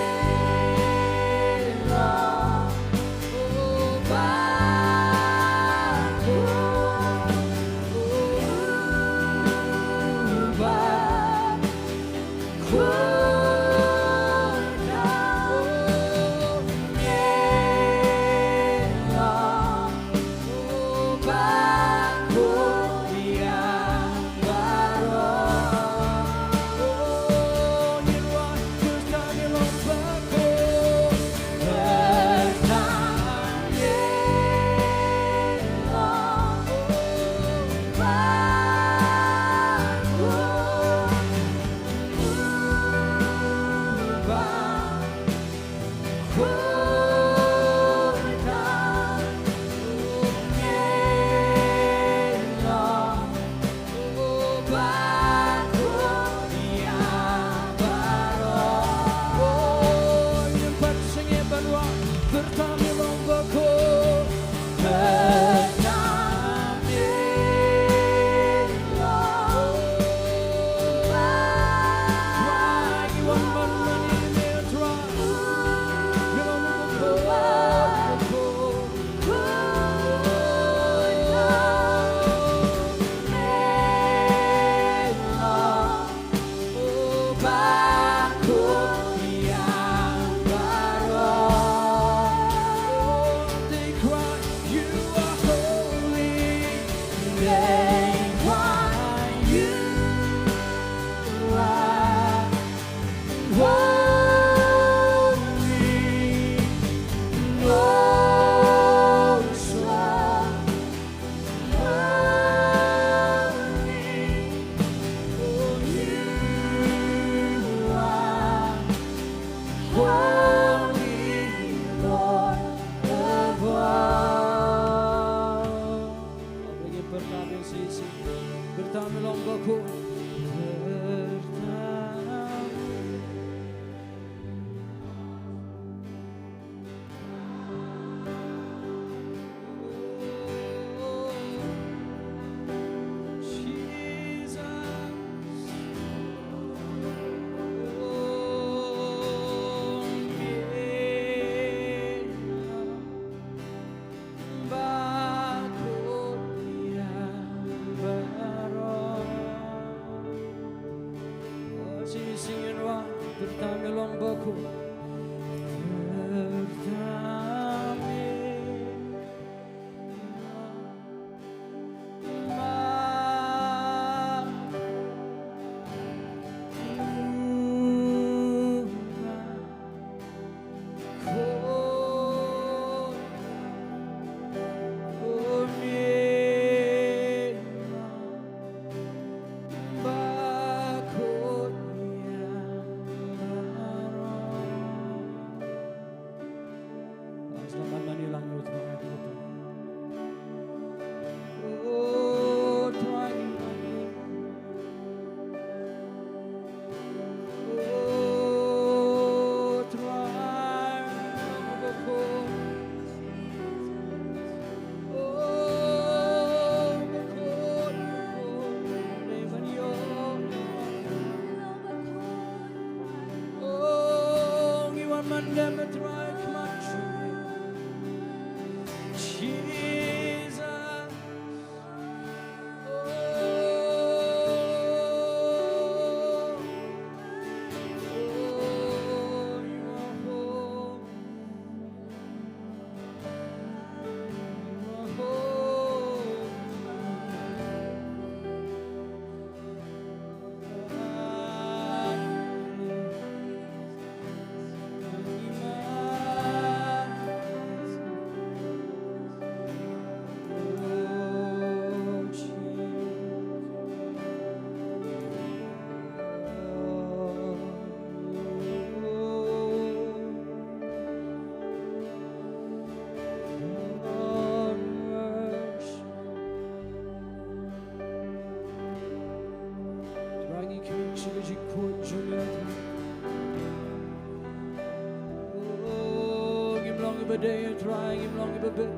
Ba dei, Trai, ngim long kiba bit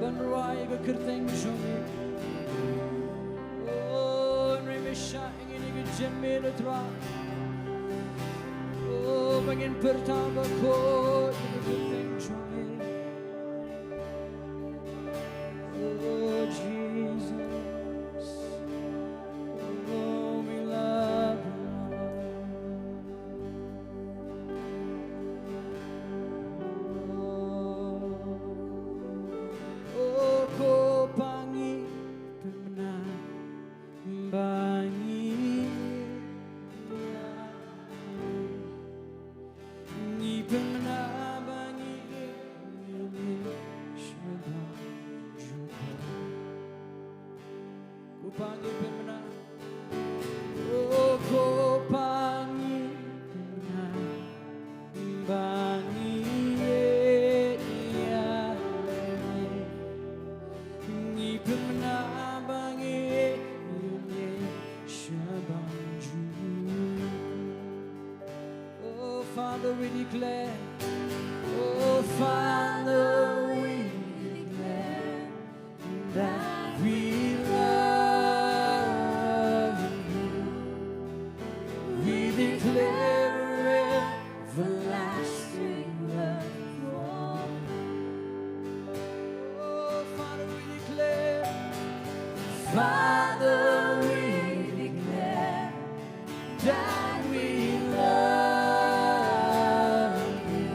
ban rwai ïa ka kyrteng jong me. Oh, hynrei me shah ïa ngi ha ka jingmut, Trai. Oh, ba ngin pyrta bakhuid ïa ka kyrteng jong me. Oh, Jesus. Oh, we love you, Lord. Oh, ko pa ngi pynbna ba ngi ïa, ngi pynbna ba ngi ïa, ïa me sha ba jubor. Ko pa ngi pynbna. Oh, ko pa ngi pynbna ba ngi ïa, ïa me. Ngi pynbna ba ngi ïa, ïa me sha ba jubor. Oh, Father, we declare. Oh, Father, we declare that we love you. We declare everlasting love for you. Oh, Father, we declare. Father, we declare that we love you.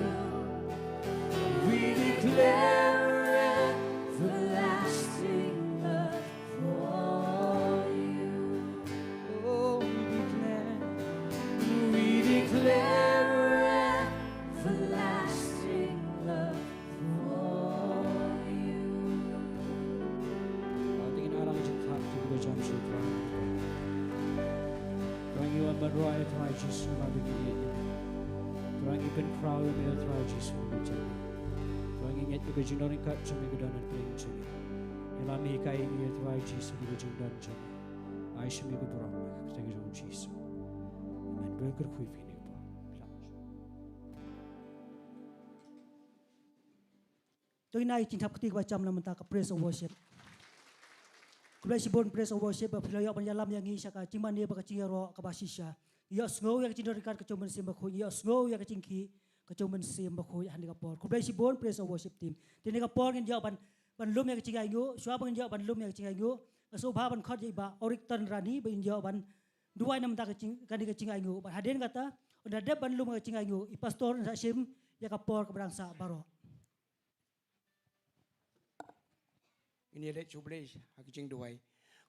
We declare everlasting love for you. Oh, we declare, we declare everlasting love for you. Ba dei, ngin ai la ka jingthrang jong ngi, Trai. Trai, ngi wan ban rwai, Trai Jisu, namar ba ngi ïeit ïa me. Trai, ngi pynkhraw ïa me, Trai Jisu, ngi ïeit ïa me. Trai, ngi ngeit ba ka jingdon ryngkat jong me ka don hapdeng jong ngi. Ïalam hikai ïa ngi, Trai Jisu, ïa ka jingdon jong me. Ai sha me ka burom ha ka kyrteng jong u Jisu. Amen. Khublei shibun ïa phi, ngi ïa pyrshang. To ngin ai ka jingthap kti kaba jam na ka bynta ka praise and worship. Khublei shibun praise and worship ba phi la ïoh ban ïalam ïa ngi sha ka jingmane bad ka jingïaroh kaba shisha. Ïohsngew ïa ka jingdon ryngkat ka jong u Mynsiem Bakhuid, ïohsngew ïa ka jingkhih ka jong u Mynsiem Bakhuid ha kane ka por. Khublei shibun praise and worship team. Te ha kane ka por ngin ïoh ban, ban lum ïa ka jingainguh, shuwa ba ngin ïoh ban lum ïa ka jingainguh, nga sngewbha ban khot ïa i Bah Orikton Rani ba in ïoh ban duwai na ka bynta ka jing, kane ka jingainguh. Bad hadien kata, ynda dep ban lum ïa ka jingainguh, i Pastor un sa shim ïa ka por kaba dang sah baroh. Ngin ïa leit sha U Blei ha ka jingduwai.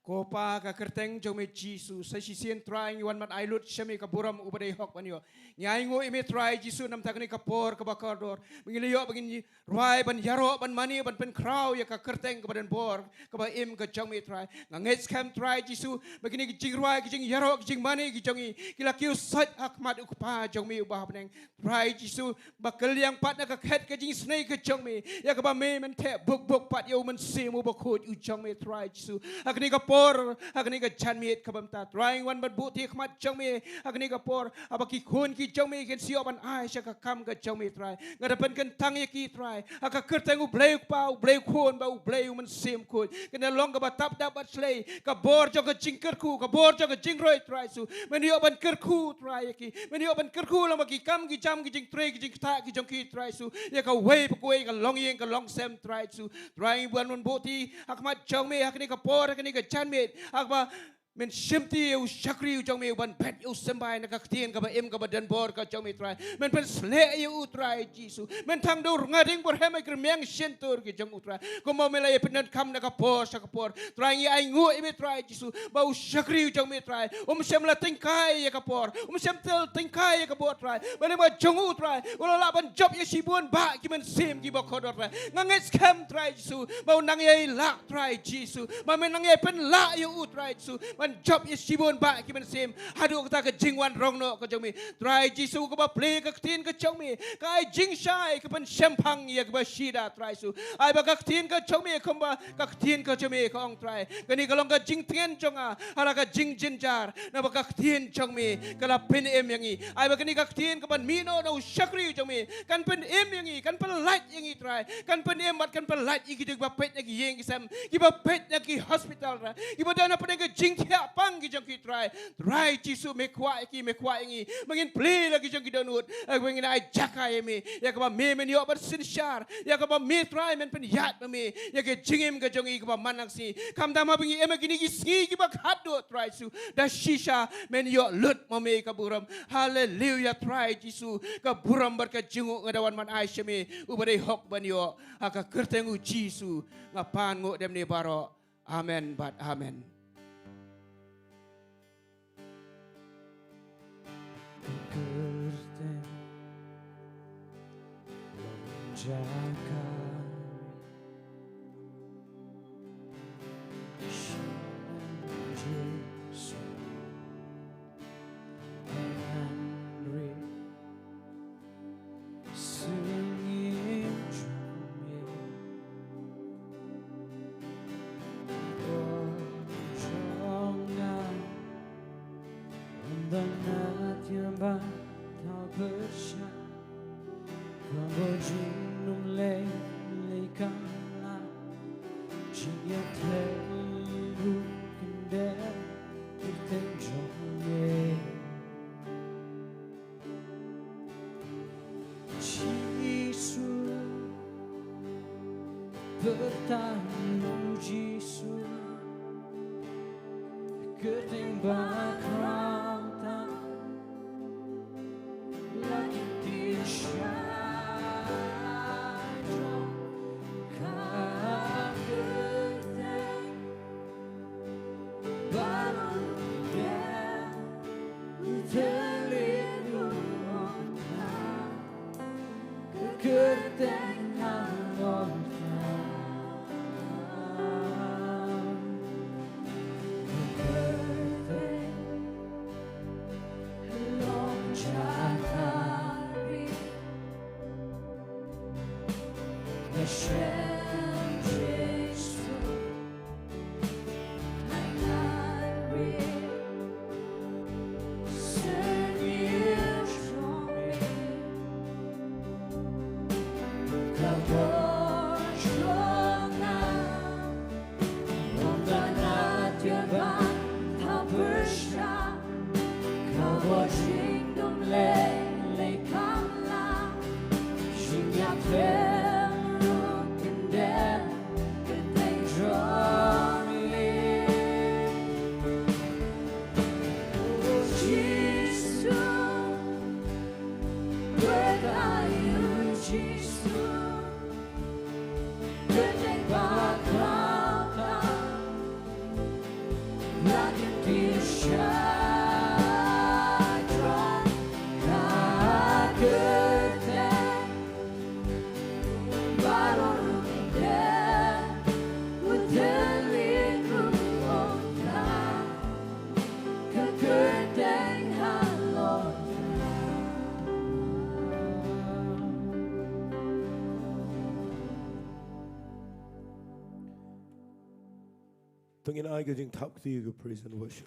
Ko Pa, ha ka kyrteng jong me Jisu, sa shisien Trai ngi wan ban ai lut sha me ka burom uba dei hok ban ïoh. Ngi ainguh ïa me Trai Jisu na ka bynta kane ka por kaba kordor. Ba ngi la ïoh, ba ngin rwai, ban ïaroh, ban mane, ban pynkhraw ïa ka kyrteng kaba donbor, kaba im ka jong me Trai. Nga ngeit skhem Trai Jisu, ba kine ki jingrwai, ki jingïaroh, ki jingmane ki jong ngi, ki la kiew sait ha khmat u Kpa jong me uba ha bneng. Trai Jisu, ba kylliang pat na ka khet ka jingisynei ka jong me, ïa kaba me men theh buk buk pat ïa u Mynsiem Bakhuid u jong me Trai Jisu. Ha kane ka por, ha kane ka janmiet kaba mynta Trai ngi wan ban buh ïa ka khmat jong me, ha kane ka por, haba ki khun ki jong me kin sa ïoh ban ai sha ka kam ka jong me Trai. Nga da pynkyntang ïa ki Trai, ha ka kyrteng U Blei U Kpa, U Blei U Khun, bad U Blei U Mynsiem Bakhuid. Kin da long kaba tap dap bad shlei, ka bor jong ka jingkyrkhu, ka bor jong ka jingroi Trai Jisu. Men ïoh ban kyrkhu Trai ïa ki. Men ïoh ban kyrkhu lyngba ki kam ki jam, ki jingtrei, ki jingktah ki jong ki Trai Jisu. Ïa kawei pa kawei ka longïing ka longsem Trai Jisu. Trai ngi wan ban buh ïa ka khmat jong me, ha kane ka por, ha kane ka janmiet. Haba men shimti ïa u shakri u jong me uban bet ïa u symbai na ka ktien kaba im kaba donbor ka jong me Trai. Men pynsleh ïa u Trai Jisu. Men tang da u rnga ding bor hem ha ki rmiang shyntur ki jong u Trai. Kumba me la ïa pyndonkam na ka por sha ka por. Trai ngi ainguh ïa me Trai Jisu. Ba u shakri u jong me Trai. Um shym la tyngkai ïa ka por. Um shym la tyngkai ïa ka bor Trai. Ba lyngba jong u Trai. U la lah ban jop ïa shibun bah ki mynsiem kiba kordor Trai. Nga ngeit skhem Trai Jisu. Ba un nang ïai lah Trai Jisu. Ba men nang ïai pynlah ïa u Trai Jisu. jop ïa shibun bah ki mynsiem haduh kata ka jingwan rong noh ka jong me. Trai Jisu, kaba plie ka ktien ka jong me, ka ai jingshai, ka pynshemphang ïa kaba shida, Trai Jisu. Ai ba ka ktien ka jong me, kumba ka ktien ka jong me ka ong, Trai, kane ka long ka jingtngen jong nga ha la ka jingjynjar, naba ka ktien jong me ka la pynim ïa ngi. Ai ba kane ka ktien kaban mih noh na u shakri jong me kan pynim ïa ngi, kan pynlait ïa ngi, Trai, kan pynim bad kan pynlait ïa ki jong kiba peit na ki ïing ki sem, kiba peit na ki hospital, Trai, kiba don hapdeng ka jingthiah pang ki jong ki, Trai. Trai Jisu, me kwah ïa ki, me kwah ïa ngi ba ngin plie la ki jong ki dohnud, ba ngin ai jaka ïa me, ïa kaba me men ïoh ban synshar, ïa kaba me, Trai, men pynïaid ma me ïa ka jingim ka jong ngi kaba man la ka sngi. Khamtam haba ngi im ha kine ki sngi kiba khatduh, Trai Jisu, da shisha men ïoh lut ma me ka burom. Haleluya, Trai Jisu, ka burom bad ka jingnguh nga da wan ban ai sha me, uba dei hok ban ïoh. Ha ka kyrteng u Jisu nga pan nguh da kine baroh. Amen bad amen. Kyrteng long jaka Jisu. Jisu, pyrta ïa u Jisu, kyrteng ba khraw tam, la ki kti shai jong ka kyrteng. To ngin ai ka jingthap kti ka praise and worship.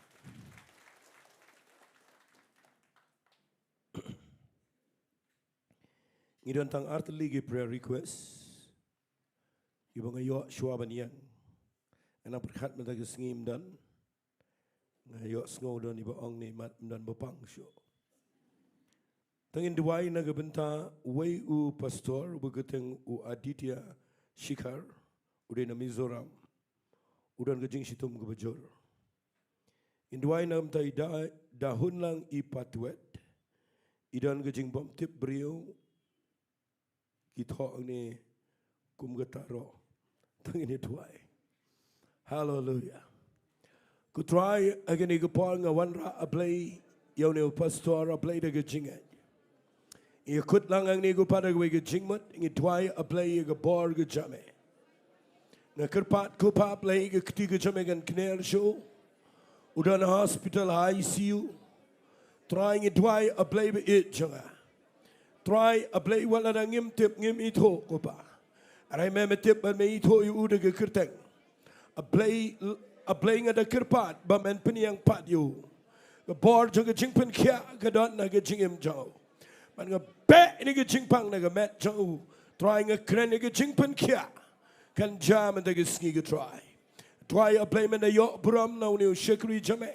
Ngi don tang ar tylli ki prayer request kiba nga ïoh shuwa ban ïeng. Nga nang pyrkhat mynta ka sngi ym don. Nga ïohsngew don iba ong ne mat ym don ba pang shuh. To ngin duwai na ka bynta uwei u pastor uba kyrteng u Aditya Shikhar, u dei na Mizoram. U don ka jingshitom kaba jur. Ngin duwai na ka bynta i Da, Da Hunlang i Patwet. I don ka jingbymtip briew, ki thoh hangne kum ka taro. To ngin ïa duwai. Haleluya. Ko Trai, ha kane ka por nga wanrah, A Blei, ïa une u pastor, A Blei, da ka jingngeit. Ïa kut lang hangne ko Pa da kawei ka jingmut, ngi duwai, A Blei, ïa ka bor ka jong me. Nga kyrpad ko Pa, A Blei, ka kti ka jong me kan kner shuh. u don ha hospital ha I C U. Trai ngi duwai A Blei ba ïeit jong nga. Trai A Blei wat lada ngim tip ngim ithuh ko Pa. Hynrei me me tip bad me ithuh ïa u da ka kyrteng. A Blei, A Blei nga da kyrpad ba men pynïeng pat ïa u. Ka bor jong ka jingpynkhiah ka don ha ka jingim jong u. Bad nga beh ïa ka jingpang na ka met jong u. Trai nga kren ïa ka jingpynkhiah kan jia mynta ka sngi ko Trai. Trai A Blei men da ïoh burom na une u shakri jong me.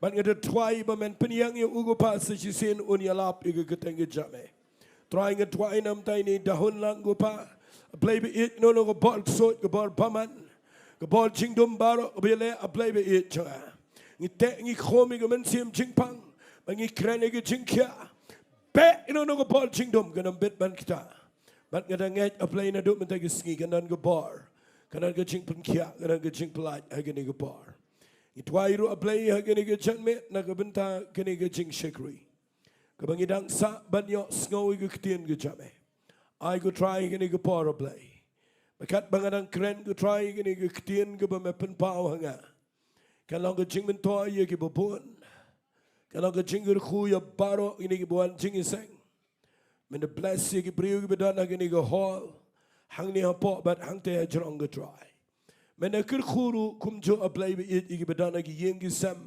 Bad nga da trai ba men pynïeng ïa u ko Pa sa shisien un ïalap ïa ka kyrteng ka jong me. Trai nga trai namar ïa ine i dahun lang ko Pa. A Blei ba ïeit, ïa kano ka bor ksuid, ka bor bymman, ka bor jingdum baroh kaba ïaleh A Blei ba ïeit jong nga. Ngi teh ngi khum ïa ka mynsiem jingpang bad ngi kren ïa ka jingkhiah. Beh ïa kano ka bor jingdum kan ym bit ban kta. Bad nga da ngeit A Blei naduh mynta ka sngi kan don ka bor, kan don ka jingpynkhiah, kan don ka jingpyllait ha kane ka bor. Ngi trai ruh A Blei ha kane ka janmiet na ka bynta kane ka jingshakri kaba ngi dang sah ban ïohsngew ïa ka ktien ka jong me. Ai ko Trai kane ka por A Blei ba katba nga dang kren ko Trai kane ka ktien kaba me pynpaw ha nga, kan long ka jingmyntoi ïa kiba bun, kan long ka jingkyrkhu ïa baroh kine kiba wan jingïaseng. Men da bless ïa ki briew kiba don ha kane ka hall, hangne hapoh bad hangtei hajrong ko Trai. Men da kyrkhu ruh kumjuh A Blei ba ïeit ïa kiba don ha ki ïing ki sem,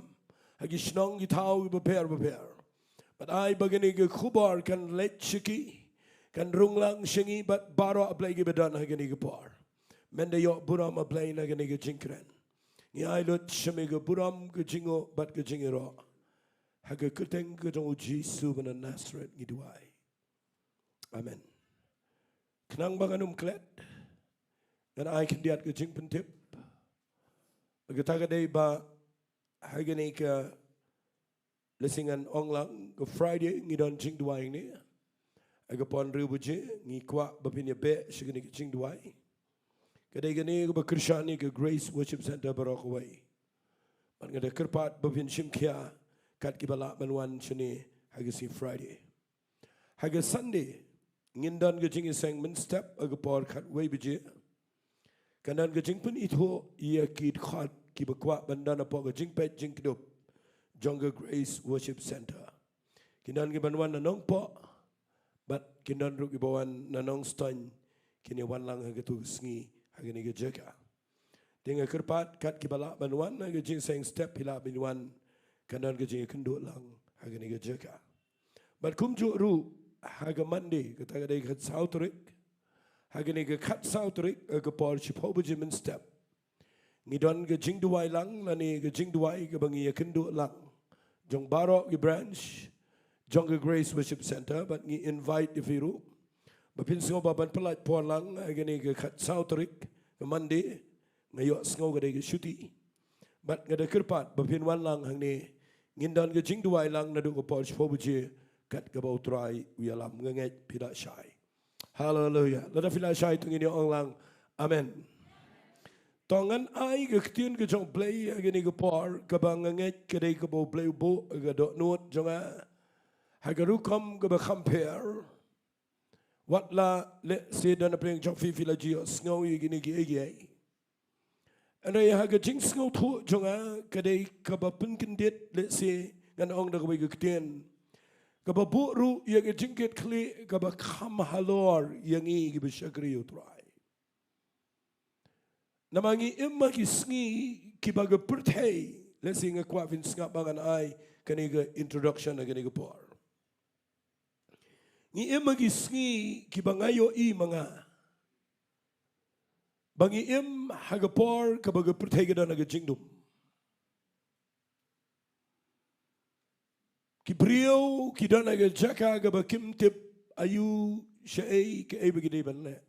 ha ki shnong ki thaw kiba pher ba pher. Bad ai ba kane ka khubor kan leit sha ki, kan rung lang sha ngi bad baroh A Blei kiba don ha kane ka por. Men da ïoh burom A Blei na kane ka jingkren. Ngi ai lut sha me ka burom, ka jingnguh bad ka jingïaroh. Ha ka kyrteng ka jong u Jisu ba na Nasareth ngi duwai. Amen. Khnang ba ngan ym klet, ngan ai khyndiat ka jingpyntip. Kata ka dei ba ha kane ka, lehse ngan ong lang, ka Friday ngi don jingduwai hangne. Ha ka por hynriew baje ngi kwah ba phin ïa beh sha kane ka jingduwai. Ka dei kane kaba kyrshan ïa ka Grace Worship Centre baroh kawei. Bad nga da kyrpad ba phin shim khia kat kiba lah ban wan shane ha ka sngi Friday. Ha ka Sunday ngin don ka jingïaseng mynstep ha ka por khatwei baje. Kan don ka jingpynithuh ïa ki dkhot kiba kwah ban don hapoh ka jingpeit jingkdup jong ka Grace Worship Centre. Kin don kiban wan na Nongpoh bad kin don ruh kiba wan na Nongstoiñ, kin ïa wan lang ha katu ka sngi ha kane ka jaka. Te nga kyrpad kat kiba lah ban wan ha ka jingïaseng step phi lah ban wan, kan don ka jingïakynduh lang ha kane ka jaka. Bad kumjuh ruh ha ka Monday, kata ka dei ka khatsaw tarik, ha kane ka khatsaw tarik ha ka por shiphew baje mynstep ngi don ka jingduwai lang lane ka jingduwai kaba ngi ïakynduh lang jong baroh ki branch jong ka Grace Worship Centre, bad ngi invite ïa phi ruh ba phin sngewbha ban pyllait por lang ha kane ka khatsaw tarik, ka Monday. Nga ïohsngew ka dei ka shuti. Bad nga da kyrpad ba phin wan lang hangne. Ngin don ka jingduwai lang naduh ka por shiphew baje kat kaba u Trai u ïalam. Nga ngeit phi la shai. Haleluia. Lada phi la shai to ngin ïa ong lang amen. To ngan ai ka ktien ka jong U Blei ha kane ka por kaba nga ngeit ka dei kaba U Blei u buh ha ka dohnud jong nga ha ka rukom kaba kham pher. Wat la lehse don napdeng jong phi phi la ju ïohsngew ïa kine kiei kiei. Hynrei ha ka jingsngewthuh jong nga ka dei kaba pynkyndit, lehse ngan ong da kawei ka ktien, kaba buh ruh ïa ka jingkitkhlieh kaba kham halor ïa ngi kiba shakri ïa U Trai. Namar ngi im ha ki sngi kiba ka pyrthei, lehse nga kwah phin sngap ba ngan ai kane ka introduction ha kane ka por. Ngi im ha ki sngi kiba nga ïohi ma nga ba ngi im ha ka por kaba ka pyrthei ka don ha ka jingdum. Ki briew ki don ha ka jaka kaba kim tip aïu, shaei, kaei ba ki dei ban leh.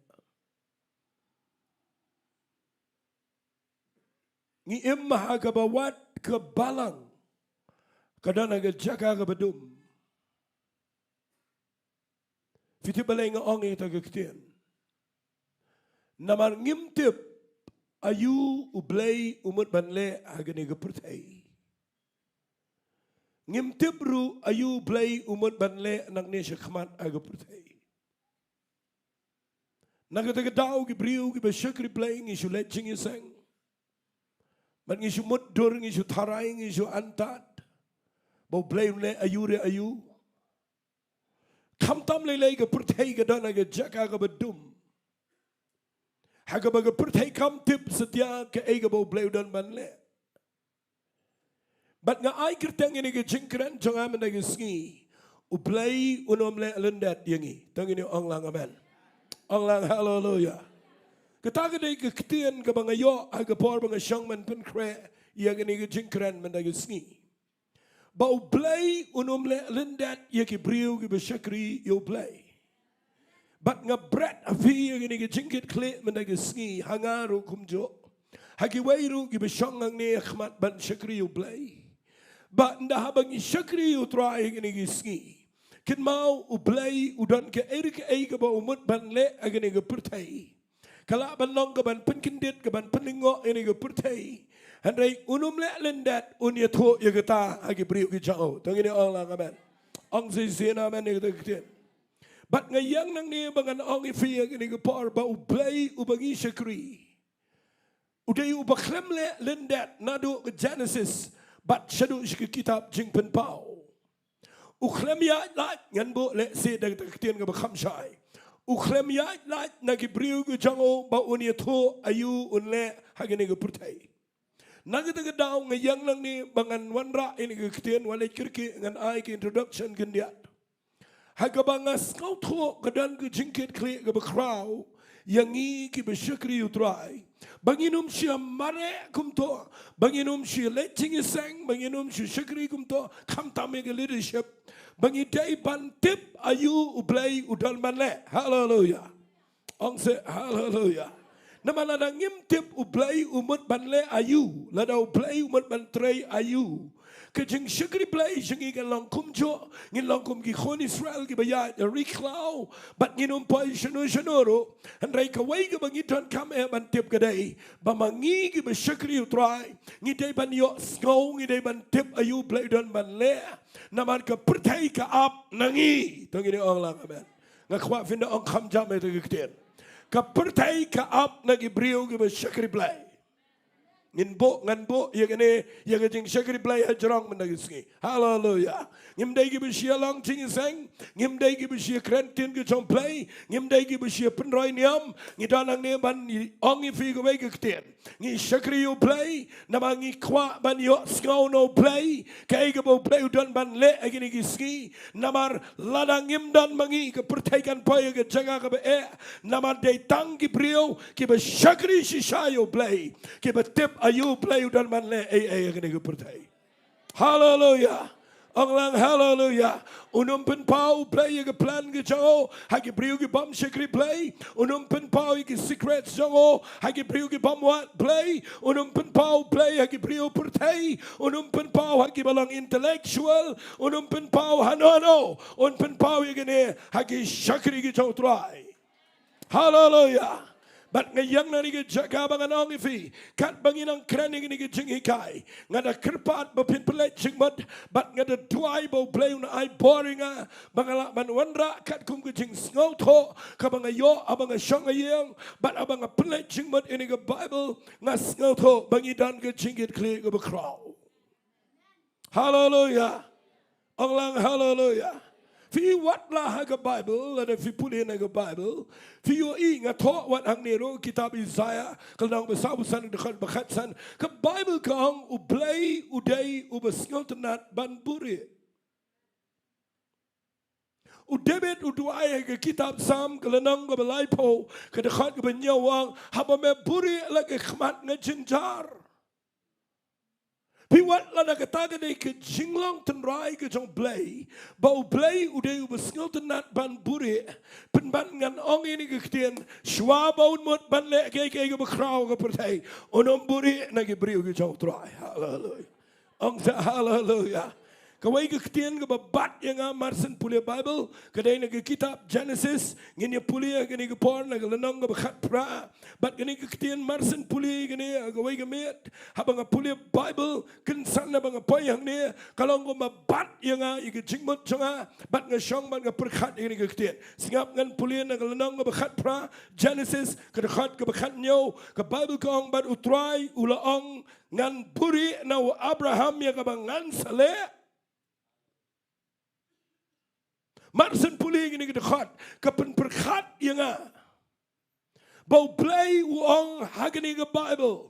Ngi im ha kaba wat ka balang ka don ha ka jaka kaba dum. Phi tip balei nga ong ïa kata ka ktien? Namar ngim tip aïu U Blei u mut ban leh ha kane ka pyrthei. Ngim tip ruh aïu U Blei u mut ban leh nangne shakhmat ha ka pyrthei. Na kata ka daw ki briew kiba shakri Blei ngi shu leit jingïaseng. Bad ngi shu mutdur, ngi shu tharai, ngi shu antad ba U Blei un leh aïu re aïu. Khamtam lei lei ka pyrthei ka don ha ka jaka kaba dum, ha kaba ka pyrthei kam tip satia kaei kaba U Blei u don ban leh. Bad nga ai kyrteng ïa kane ka jingkren jong nga mynta ka sngi, U Blei un ym leh lyndet ïa ngi. To ngin ong lang amen. Ong lang haleluya. Kata ka dei ka ktien kaba nga ïoh ha ka por ba nga shong ban pynkhreh ïa kane ka jingkren mynta ka sngi, ba U Blei un ym leh lyndet ïa ki briew kiba shakri ïa U Blei. Bad nga bret ha phi ïa kane ka jingkitkhlieh mynta ka sngi, ha nga ruh kumjuh, ha kiwei ruh kiba shong hangne ha khmat ban shakri ïa U Blei, ba ynda haba ngi shakri ïa U Trai ïa kane ka sngi, kynmaw U Blei u don kaei re kaei kaba u mut ban leh ha kane ka pyrthei. Ka lah ban long kaban pynkyndit, kaban pynlyngngoh ïa kane ka pyrthei. Hynrei un ym leh lyndet, un ïathuh ïa kata ha ki briew ki jong u. To ngin ong lang amen. Ong shisien amen ïa kata ka ktien. Bad nga ïeng nangne ba ngan ong ïa phi ïa kane ka por ba U Blei uba ngi shakri, u dei uba khlem leh lyndet naduh ka Genesis bad shaduh sha ka kitab Jingpynpaw. U khlem ïaid lait, ngan buh lehse da kata ka ktien kaba kham shai. U khlem ïaid lait na ki briew ki jong u ba un ïathuh aïu un leh ha kane ka pyrthei. Na kata ka daw nga ïeng nangne ba ngan wanrah ïa kane ka ktien, wat leit kyrkieh, ngan ai ka introduction khyndiat. Ha kaba nga sngewthuh ka don ka jingkitkhlieh kaba khraw ïa ngi kiba shakri ïa U Trai, ba ngin ym shym mareh kumto, ba ngin ym shym leit jingïaseng, ba ngin ym shym shakri kumto, khamtam ïa ka leadership, ba ngi dei ban tip aïu U Blei u don ban leh. Haleluya. Ong seh haleluya. Namar lada ngim tip U Blei u mut ban leh aïu, lada U Blei u mut ban trei aïu, ka jingshakri Blei jong ngi kan long kumjuh, ngin long kum ki khun Israel kiba ïaid ha ri khlaw, bad ngin ym poi shano shano ruh. Hynrei kawei kaba ngi donkam eh ban tip ka dei ba ma ngi kiba shakri ïa U Trai, ngi dei ban ïohsngew, ngi dei ban tip aïu U Blei u don ban leh. Namar ka pyrthei ka ap na ngi. To ngin ong lang amen. Nga kwah phin da ong kham jam ïa kata ka ktien. Ka pyrthei ka ap na ki briew kiba shakri Blei. Ngin buh, ngan buh ïa kane, ïa ka jingshakri Blei ha jrong mynta ka sngi. Haleluya. Ngim dei kiba shu ïa long jingïaseng, ngim dei kiba shu ïa kren ktien ka jong U Blei, ngim dei kiba shu ïa pynroi niam. Ngi don hangne ban ong ïa phi kawei ka ktien. Ngi shakri ïa U Blei namar ngi kwah ban ïohsngew na U Blei kaei kaba U Blei u don ban leh ha kine ki sngi. Namar lada ngim don ma ngi, ka pyrthei kan poi ha ka jaka kaba eh. Namar dei tang ki briew kiba shakri shisha ïa U Blei kiba tip aïu U Blei u don ban leh ei ei ha kane ka pyrthei. Haleluya. Ong lang haleluya. Un ym pynpaw U Blei ïa ka plan ka jong u ha ki briew ki bym shakri Blei. Un ym pynpaw ïa ki secrets jong u ha ki briew ki bym wad Blei. Un ym pynpaw Blei ha ki briew pyrthei. Un ym pynpaw ha kiba long intellectual. Un ym pynpaw hano hano. Un pynpaw ïa kine ha ki shakri ki jong U Trai. Haleluya. Bad nga ïeng na kane ka jaka ba ngan ong ïa phi, katba ngi nang kren ïa kane ka jinghikai, nga da kyrpad ba phin pynleit jingmut, bad nga da duwai ba U Blei un ai bor ïa nga ba nga lah ban wanrah katkum ka jingsngewthuh kaba nga ïoh haba nga shong ha ïing, bad haba nga pynleit jingmut ïa kane ka Baibl, nga sngewthuh ba ngi don ka jingkitkhlieh kaba khraw. Haleluya. Ong lang haleluya. Phi wad la ha ka Baibl, lada phi pule na ka Baibl, phi ïohi, nga thoh wat hangne ruh kitab Isaiah, ka lynnong ba sawphew san, dkhot ba khatsan. Ka Baibl ka ong U Blei u dei uba sngewtynnat ban buhrieh. U David u duwai ha ka kitab Salm, ka lynnong kaba laiphew, ka dkhot kaba hynñiew, u ong, haba me buhrieh la ka khmat nga jynjar. Phi wad, lada kata ka dei ka jinglong tynrai ka jong U Blei, ba U Blei u dei uba sngewtynnat ban buhrieh, pynban ngan ong ïa kane ka ktien, shuwa ba un mut ban leh kiei kiei kiba khraw ha ka pyrthei, un ym buhrieh na ki briew ki jong U Trai. Haleluya. Ong sa haleluya. Kawei ka ktien kaba bat ïa nga mar shen pule Baibl, ka dei na ka kitab Jenesis, ngin ïa pule ïa kane ka por na ka lynnong kaba khatphra. Bad kane ka ktien mar shen pule kane, kawei ka miet, haba nga pule Baibl, kynsan haba nga poi hangne, ka long kumba bat ïa nga ïa ka jingmut jong nga, bad nga shong bad nga pyrkhat ïa kane ka ktien. Sngap, ngan pule na ka lynnong kaba khatphra, Jenesis, ka dkhot kaba khathynñiew, ka Baibl ka ong, bad U Trai u la ong, ngan buhrieh na u Abraham ïa kaba ngan sa leh. Mar shen pule kane ka dkhot, ka pynpyrkhat ïa nga ba U Blei u ong ha kane ka Baibl.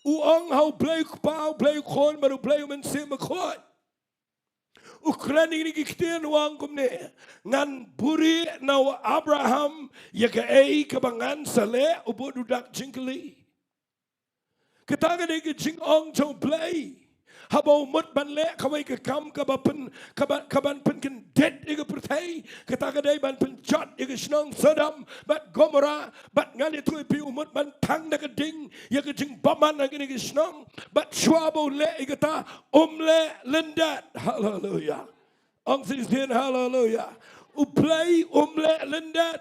U ong ha U Blei u Kpa, U Blei u Khun, bad U Blei u Mynsiem Bakhuid. U kren ïa kine ki ktien, u ong kumne: Ngan buhrieh na u Abraham ïa kaei kaba ngan sa leh. U bud u dak jingkylli. Kata ka dei ka jingong jong U Blei. Haba u mut ban leh kawei ka kam kaba pyn, kaba, kaban pynkyndit ïa ka pyrthei, kata ka dei ban pynjot ïa ka shnong Sodom bad Gomorrah, bad ngan ïathuh ïa phi, u mut ban thang da ka ding ïa ka jingbymman ha kane ka shnong. Bad shuwa ba u leh ïa kata, um leh lyndet. Haleluya. Ong shisien haleluya. U Blei um leh lyndet.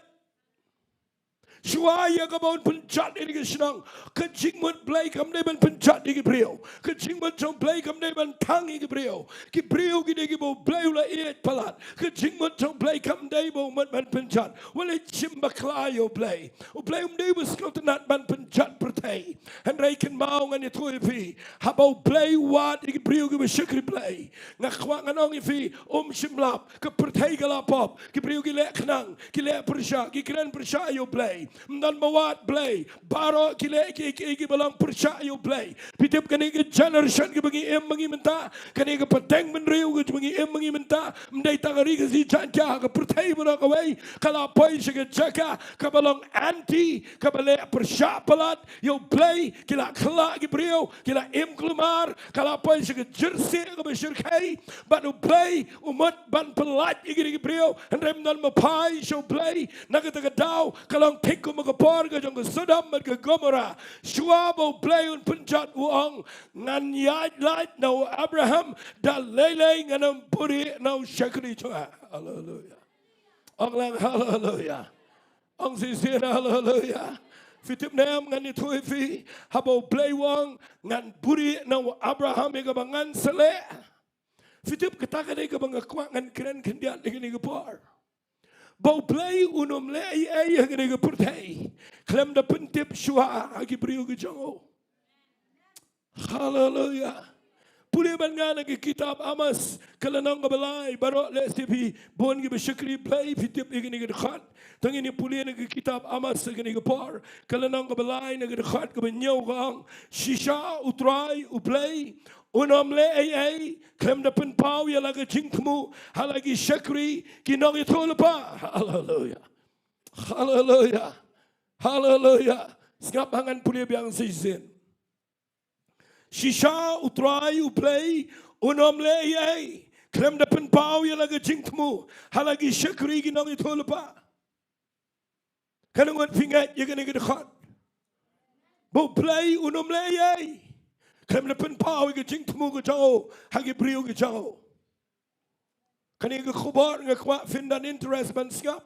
Shuwa ïa kaba un pynjot ïa kane ka shnong, ka jingmut Blei kam dei ban pynjot ïa ki briew. Ka jingmut jong Blei kam dei ban thang ïa ki briew. Ki briew ki dei kiba U Blei u la ïeit palat. Ka jingmut jong Blei kam dei ba u mut ban pynjot. Wat leh shim bakla ïa U Blei. U Blei um dei uba sngewtynnat ban pynjot pyrthei. Hynrei kynmaw, ngan ïathuh ïa phi, haba U Blei u wad ïa ki briew kiba shakri Blei, nga kwah ngan ong ïa phi, um shym lap. Ka pyrthei ka la pop. Ki briew ki leh khnang, ki leh pyrshah, ki kren pyrshah ïa U Blei. Ym don ba wad Blei. Baroh ki leh ki, ki, kiba long pyrshah ïa U Blei. Phi tip kane ka generation kaba ngi im ma ngi mynta, kane ka pateng bynriew kaba ngi im ma ngi mynta, ym dei tang ha ri Khasi Jaiñtia, ha ka pyrthei baroh kawei, ka la poi sha ka jaka kaba long anti, kaba leh pyrshah palat ïa U Blei. Ki la khlad ki briew, ki la im kulmar, ka la poi sha ka jyrsieh kaba shyrkhei. Bad U Blei u mut ban pyllait ïa kine ki briew, hynrei ym don ba phai sha U Blei. Na kata ka daw ka long thik kum ka por ka jong ka Sodom bad ka Gomorrah. Shuwa ba U Blei un pynjot, u ong, ngan ïaid lait na u Abraham da lei lei, ngan ym buhrieh na u shakri jong nga. Haleluya. Ong lang haleluya. Ong shisien haleluya. Phi tip ne em, ngan ïathuh ïa phi, haba U Blei u ong, ngan buhrieh na u Abraham ïa kaba ngan sa leh. Phi tip, kata ka dei kaba nga kwah ngan kren khyndiat ïa kane ka por. Ba U Blei un ym leh ei ei ha kane ka pyrthei khlem da pyntip shuwa ha ki briew ki jong u. Haleluya. Pule bad nga na ka kitab Amos, ka lynnong kaba lai. Baroh lehse phi bun kiba shakri Blei, phi tip ïa kane ka dkhot. Te ngin ïa pule na ka kitab Amos ha kane ka por, ka lynnong kaba lai, na ka dkhot kaba hynñiew, ka ong, shisha U Trai U Blei un ym leh ei ei khlem da pynpaw ïa la ka jingthmu ha la ki shakri ki nongïathuhlypa. Haleluya. Haleluya. Haleluya. Sngap, ngan pule biang shisien. Shisha U Trai U Blei un ym leh ei ei khlem da pynpaw ïa la ka jingthmu ha la ki shakri ki nongïathuhlypa. Katno ngut phi ngeit ïa kane ka dkhot? Ba U Blei un ym leh ei ei khlem da pynpaw ïa ka jingthmu ka jong u ha ki briew ki jong u. Kane ka khubor nga kwah phin don interest ban sngap.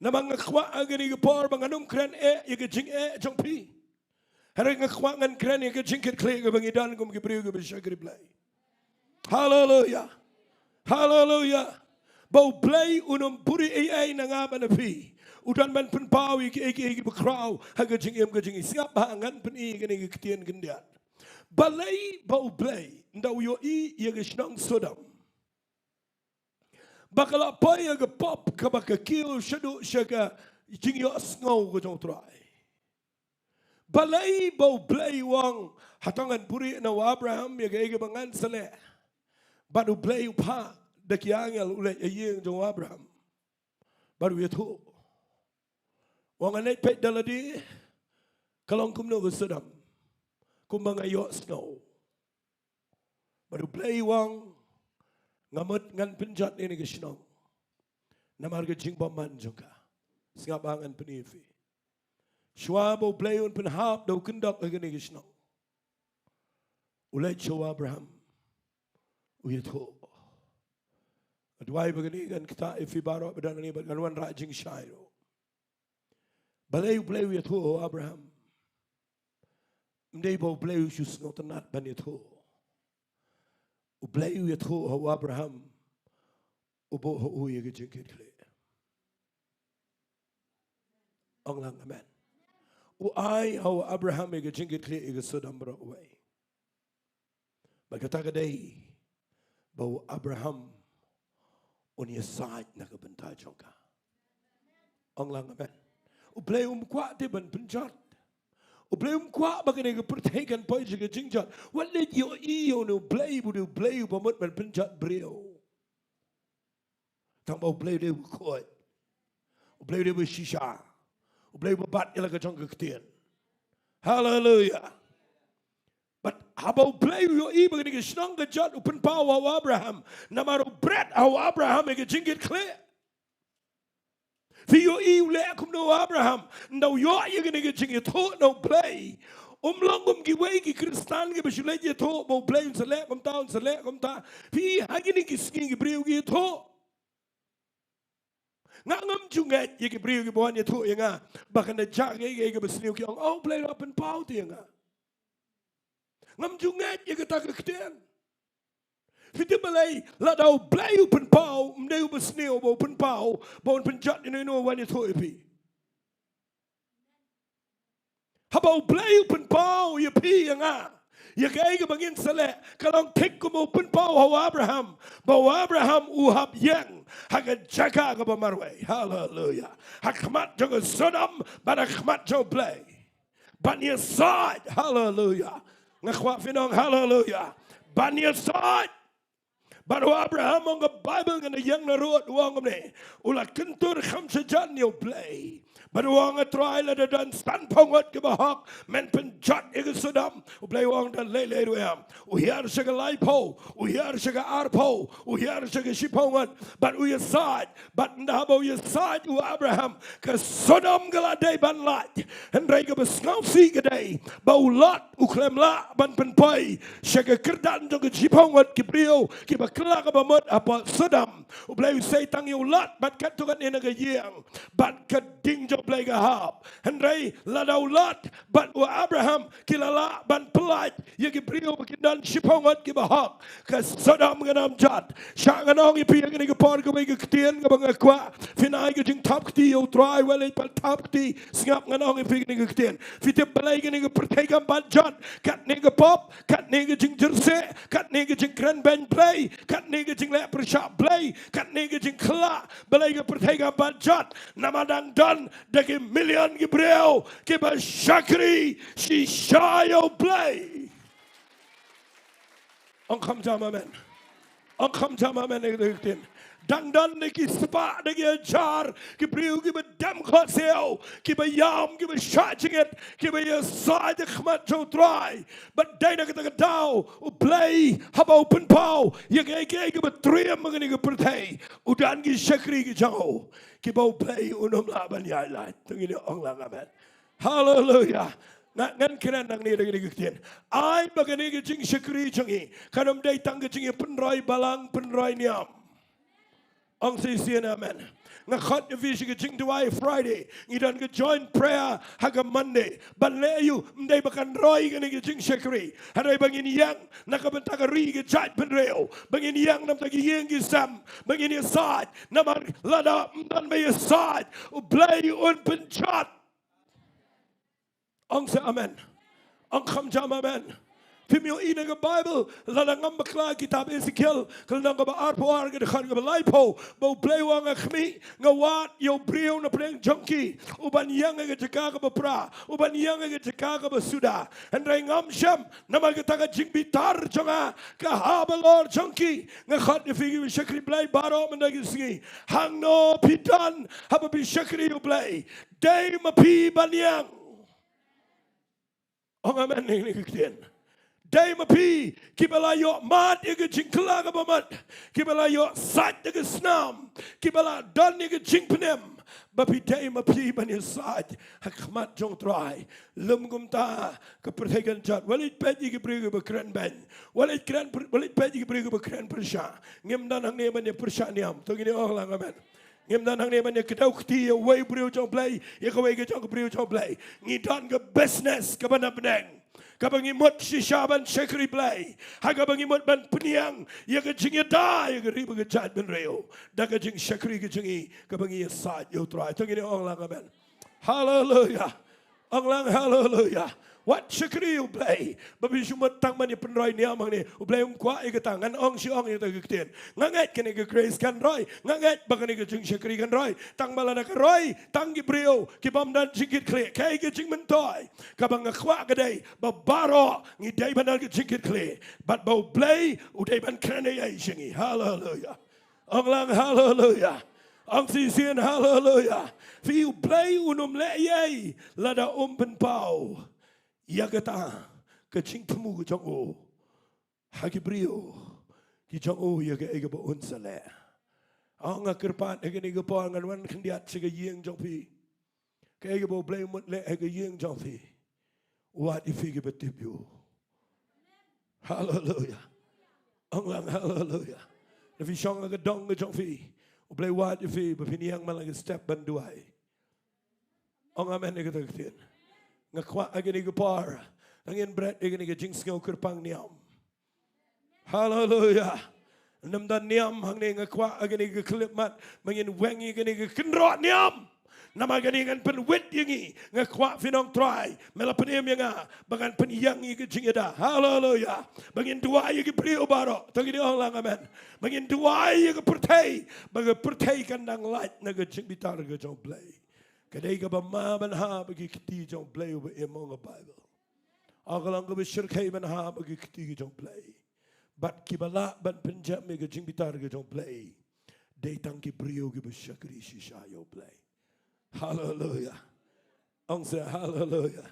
Namar nga kwah ha kane ka por ba ngan ym kren eh ïa ka jingeh jong phi. Hynrei nga kwah ngan kren ïa ka jingkitkhlieh kaba ngi don kum ki briew kiba shakri Blei. Haleluya. Haleluya. Ba U Blei un ym buhrieh ei ei na nga bad na phi. U don ban pynpaw ïa kiei kiei kiba khraw ha ka jingim ka jong ngi. Sngap bha, ngan pyni ïa kane ka ktien khyndiat. Balei ba U Blei ynda u ïohi ïa ka shnong Sodom ba ka la poi ha ka pop kaba ka kiew shaduh sha ka jingïohsngew ka jong U Trai? Balei ba U Blei u ong, hato ngan buhrieh na u Abraham ïa kaei kaba ngan sa leh? Bad U Blei u phah da ki angel, u leit ha ïing jong u Abraham bad u ïathuh. U ong, ngan leit peit da lade ka long kumno ka Sodom, kumba nga ïohsngew. Bad U Blei u ong, nga mut ngan pynjot ïa kane ka shnong namar ka jingbymman jong ka. Sngap bha, ngan pyni ïa phi. Shuwa ba U Blei un pynhap da u kyndok ha kane ka shnong, u leit sha u Abraham, u ïathuh. Duwai ba kane ngan ktah ïa phi baroh ba don hangne bad ngan wanrah jingshai ruh. Balei U Blei u ïathuh ha u Abraham? Ym dei ba U Blei u shu sngewtynnat ban ïathuh. U Blei u ïathuh ha u Abraham, u buh ha u ïa ka jingkitkhlieh. Ong lang amen. U ai ha u Abraham ïa ka jingkitkhlieh ïa ka Sodom baroh kawei. Bad kata ka dei ba u Abraham un ïasaid na ka bynta jong ka. Ong lang amen. U Blei um kwah te ban pynjot. U Blei um kwah ba kane ka pyrthei kan poi sha ka jingjot. Wat leit ïohi ïa une U Blei, ba une U Blei uba mut ban pynjot briew. Tang ba U Blei u dei uba khuid. U Blei u dei uba shisha. U Blei uba bat ïa la ka jong ka ktien. Haleluia. Bad haba U Blei u ïohi ba kane ka shnong ka jot, u pynpaw ha u Abraham. Namar u bret ha u Abraham ïa ka jingkitkhlieh. Phi ïohi u leh kumno u Abraham? Ynda u ïoh ïa kane ka jingïathuh na U Blei. Um long kum kiwei ki Khristan kiba shu leit ïathuh ba U Blei un sa leh kumta, un sa leh kumta. Phi, ha kine ki sngi ki briew ki ïathuh. Nga ngam ju ngeit ïa ki briew kiba wan ïathuh ïa nga ba kan da jia kaei kaei kaba sniew, ki ong, "Oh, U Blei u la pynpaw te ïa nga." Ngam ju ngeit ïa kata ka ktien. Phi tip balei? Lada U Blei u pynpaw, ym dei uba sniew ba u pynpaw ba un pynjot ïano ïano uba wan ïathuh ïa phi. Haba U Blei u pynpaw ïa phi ïa nga ïa kaei kaba ngin sa leh, ka long thik kum u pynpaw ha u Abraham, ba u Abraham u hap ïeng ha ka jaka kaba marwei. Haleluia. Ha khmat jong ka Sodom bad ha khmat jong U Blei. Ban ïasaid. Haleluia. Nga kwah phin ong haleluia. Ban ïasaid. Bad u Abraham, ong ka Baibl, ngan ïeng na rud, u ong kumne. U la kyntur kham shajan ïa U Blei. Bad u ong, "A Trai, lada don sanphew ngut kiba hok, men pynjot ïa ka Sodom." U Blei u ong, "Da lei lei ruh em." U hiar sha ka laiphew, u hiar sha ka arphew, u hiar sha ka shiphew ngut. Bad u ïasaid, bad ynda haba u ïasaid u Abraham, ka Sodom ka la dei ban lait. Hynrei kaba sngewsih ka dei ba u Lot u khlem lah ban pynpoi sha ka kyrdan jong ka shiphew ngut ki briew kiba kylla kaba mut hapoh Sodom. U Blei u sei tang ïa u Lot bad katto katne na ka ïing, bad ka ding jong U Blei ka hap. Hynrei lada u Lot bad u Abraham ki la lah ban pyllait ïa ki briew ba kin don shiphew ngut kiba hok, ka Sodom kan ym jot. Shah ngan ong ïa phi ha kane ka por kawei ka ktien kaba nga kwah phin ai ka jingthap kti ïa U Trai, wat leit ban thap kti. Sngap, ngan ong ïa phi kane ka ktien. Phi tip balei kane ka pyrthei kam pat jot? Katne ka pop, katne ka jingjyrsieh, katne ka jingkren beiñ Blei, katne ka jingleh pyrshah Blei, katne ka jingkylla. Balei ka pyrthei kam pat jot? Namar dang don da ki million ki briew kiba shakri shisha ïa U Blei. Ong kham jam amen. Ong kham jam amen, eh, eh, eh. Dang don da ki spah, da ki hajar ki briew kiba dem khohsiew, kiba ïam, kiba shah jingit, kiba ïasaid ha khmat jong U Trai. Bad dei na kata ka daw U Blei haba u pynpaw ïa kaei kaei kaba triem ha kane ka pyrthei, u don ki shakri ki jong u kiba U Blei un ym lah ban ïaid lait. To ngin ong lang amen. Haleluia. Nga, ngan kren nangne da kane ka ktien. Ai ba kane ka jingshakri jong ngi kan ym dei tang ka jingïapynroi balang pynroi niam. Ong shisien amen. Nga khot ïa phi sha ka jingduwai Friday. Ngi don ka joint prayer ha ka Monday. Ban leh aïu? Ym dei ba kan roi kane ka jingshakri. Hynrei ba ngin ïeng na ka bynta ka ri ka jaitbynriew. Ba ngin ïeng na ka bynta ki ïing ki sem. Ba ngin ïasaid. Namar lada ym don ba ïasaid, U Blei un pynjot. Ong sa amen. Ong kham jam amen. Phim ïohi na ka Baibl, lada ngam bakla, kitab Esekiel ka lynnong kaba arphew ar, ka dkhot kaba laiphew, ba U Blei u ong, "Nga khmih, nga wad ïa u briew na pdeng jong ki uban ïeng ha ka jaka kaba pra, uban ïeng ha ka jaka kaba suda. Hynrei ngam shem, namar kata ka jingbitar jong nga ka hap halor jong ki." Nga khot ïa phi kiba shakri Blei baroh mynta ki sngi. Hangno phi don haba phi shakri ïa U Blei, dei ma phi ban ïeng. Ong amen ïa kane ka ktien. Dei ma phi kiba la ïoh mad ïa ka jingkylla kaba mut, kiba la ïoh sait da ka snam, kiba la don ïa ka jingpynim, Ba phi dei ma phi ban ïasaid ha khmat jong Trai. Lum kumta ka pyrthei kan jot. Wat leit peit ïa ki briew kiba kren beiñ. Wat leit kren pyr-, wat leit peit ïa ki briew kiba kren pyrshah. Ngim don hangne ban ïa pyrshah niam. To ngin ong lang amen. Ngim don hangne ban ïa kdew kti ïa uwei u briew jong Blei ïa kawei ka jong ka briew jong Blei. Ngi don ka business kaba na bneng, kaba ngi mut shisha ban shakri Blei, ha kaba ngi mut ban pynïeng ïa ka jingïada ïa ka ri bad ka jaitbynriew da ka jingshakri ka jong ngi kaba ngi ïasaid ïa U Trai. To ngin ong lang amen. Haleluia. Ong lang haleluia. Wat shakri U Blei ba phi shu mut tang ban ïa pynroi niam hangne. U Blei um kwah ïa kata. Ngan ong shi ong ïa kata ka ktien. Nga ngeit kane ka grace kan roi. Nga ngeit ba kane ka jingshakri kan roi. Tang ba lada ka roi tang ki briew ki bym don jingkitkhlieh, kaei ka jingmyntoi kaba nga kwah ka dei ba baroh ngi dei ban don ka jingkitkhlieh bad ba U Blei u dei ban kren ïa ngi. Haleluia. Ong lang haleluia. Ong shisien haleluia. Phi, U Blei un ym leh ei lada um pynpaw ïa kata ka jingthmu ka jong u ha ki briew ki jong u ïa kaei kaba un sa leh. Ong nga kyrpad ha kane ka por ngan wan khyndiat sha ka ïing jong phi. Kaei kaba U Blei u mut leh ha ka ïing jong phi, u wad ïa phi kiba tip ïa u. Haleluia. Ong lang haleluia. Lada phi shong ha ka dong ka jong phi, U Blei u wad ïa phi ba phin ïeng man la ka step ban duwai. Ong amen ïa kata ka ktien. Nga kwah ha kane ka por ba ngin bret ïa kane ka jingsngew kyrpang niam. Haleluia. Ym don niam hangne, nga kwah ha kane ka khyllipmat ba ngin weng ïa kane ka kynroh niam. Namar kane kan pynwit ïa ngi. Nga kwah, phi nong Trai, me la pynim ïa nga ba ngan pynïeng ïa ka jingïada. Haleluia. Ba ngin duwai ïa ki briew baroh. To ngin ong lang amen. Ba ngin duwai ïa ka pyrthei, ba ka pyrthei kan nang lait na ka jingbitar ka jong U Blei. Ka dei kaba ma ban ha ba ki kti jong U Blei uba im, ong ka Baibl. Ong ka long kaba shyrkhei ban ha ba ki kti ki jong U Blei. Bad kiba lah ban pynjem ïa ka jingbitar ka jong U Blei dei tang ki briew kiba shakri shisha ïa U Blei. Haleluia. Ong se haleluia.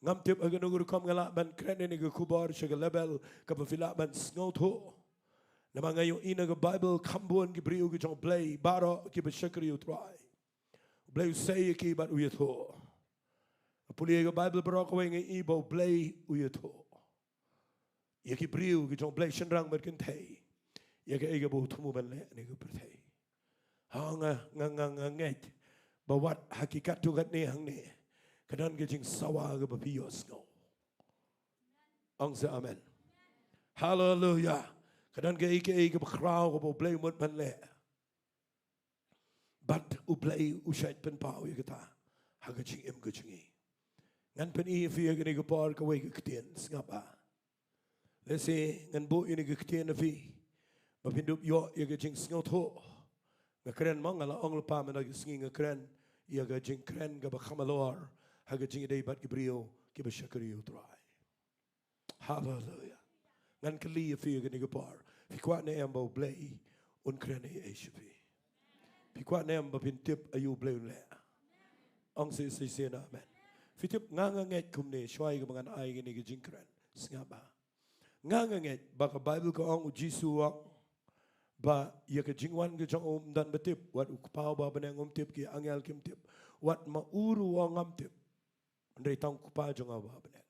Ngam tip ha kano ka rukom nga lah ban kren ïa kane ka khubor sha ka level kaba phi lah ban sngewthuh. Namar nga ïohi na ka Baibl kham bun ki briew ki jong U Blei baroh kiba shakri U Trai, U Blei u sei ïa ki bad u ïathuh. Nga pule ïa ka Baibl baroh kawei, nga i ba U Blei u ïathuh ïa ki briew ki jong U Blei, shynrang bad kynthei, ïa kaei kaba u thmu ban leh ha kane ka pyrthei. Ha, nga, nga, nga, nga ngeit ba wat ha ki katto katne hangne ka don ka jingsawa kaba phi ïohsngew. Ong se amen. Haleluia. Ka don kaei kaei kaba khraw kaba U Blei u mut ban leh. Bad U Blei u shait pynpaw ïa kata ha ka jingim ka jong ngi. Ngan pyni ïa phi ha kane ka por kawei ka ktien, sngap ah. Lehse ngan buh ïa kane ka ktien ha phi ba phin dup ïoh ïa ka jingsngewthuh. Nga kren mo, nga la ong lypa mynta ka sngi, nga kren ïa ka jingkren kaba kham halor ha ka jingïadei bad ki briew kiba shakri U Trai. Haleluia. Ngan kylli ïa phi ha kane ka por, phi kwah ne em ba U Blei un kren ei ei sha phi? Phi kwah ne em ba phin tip aïu U Blei un leh? Ong shisien amen. Phi tip, nga, nga ngeit kumne, shuwa ïa kaba ngan ai kane ka jingkren, sngap ah. Nga, nga ngeit ba ka Baibl ka ong, U Jisu u ong ba ïa ka jingwan ka jong u ym don ba tip, wat u Kpa uba ha bneng um tip, ki angel kim tip, wat ma u ruh u ong ngam tip, hynrei tang u Kpa jong nga uba ha bneng.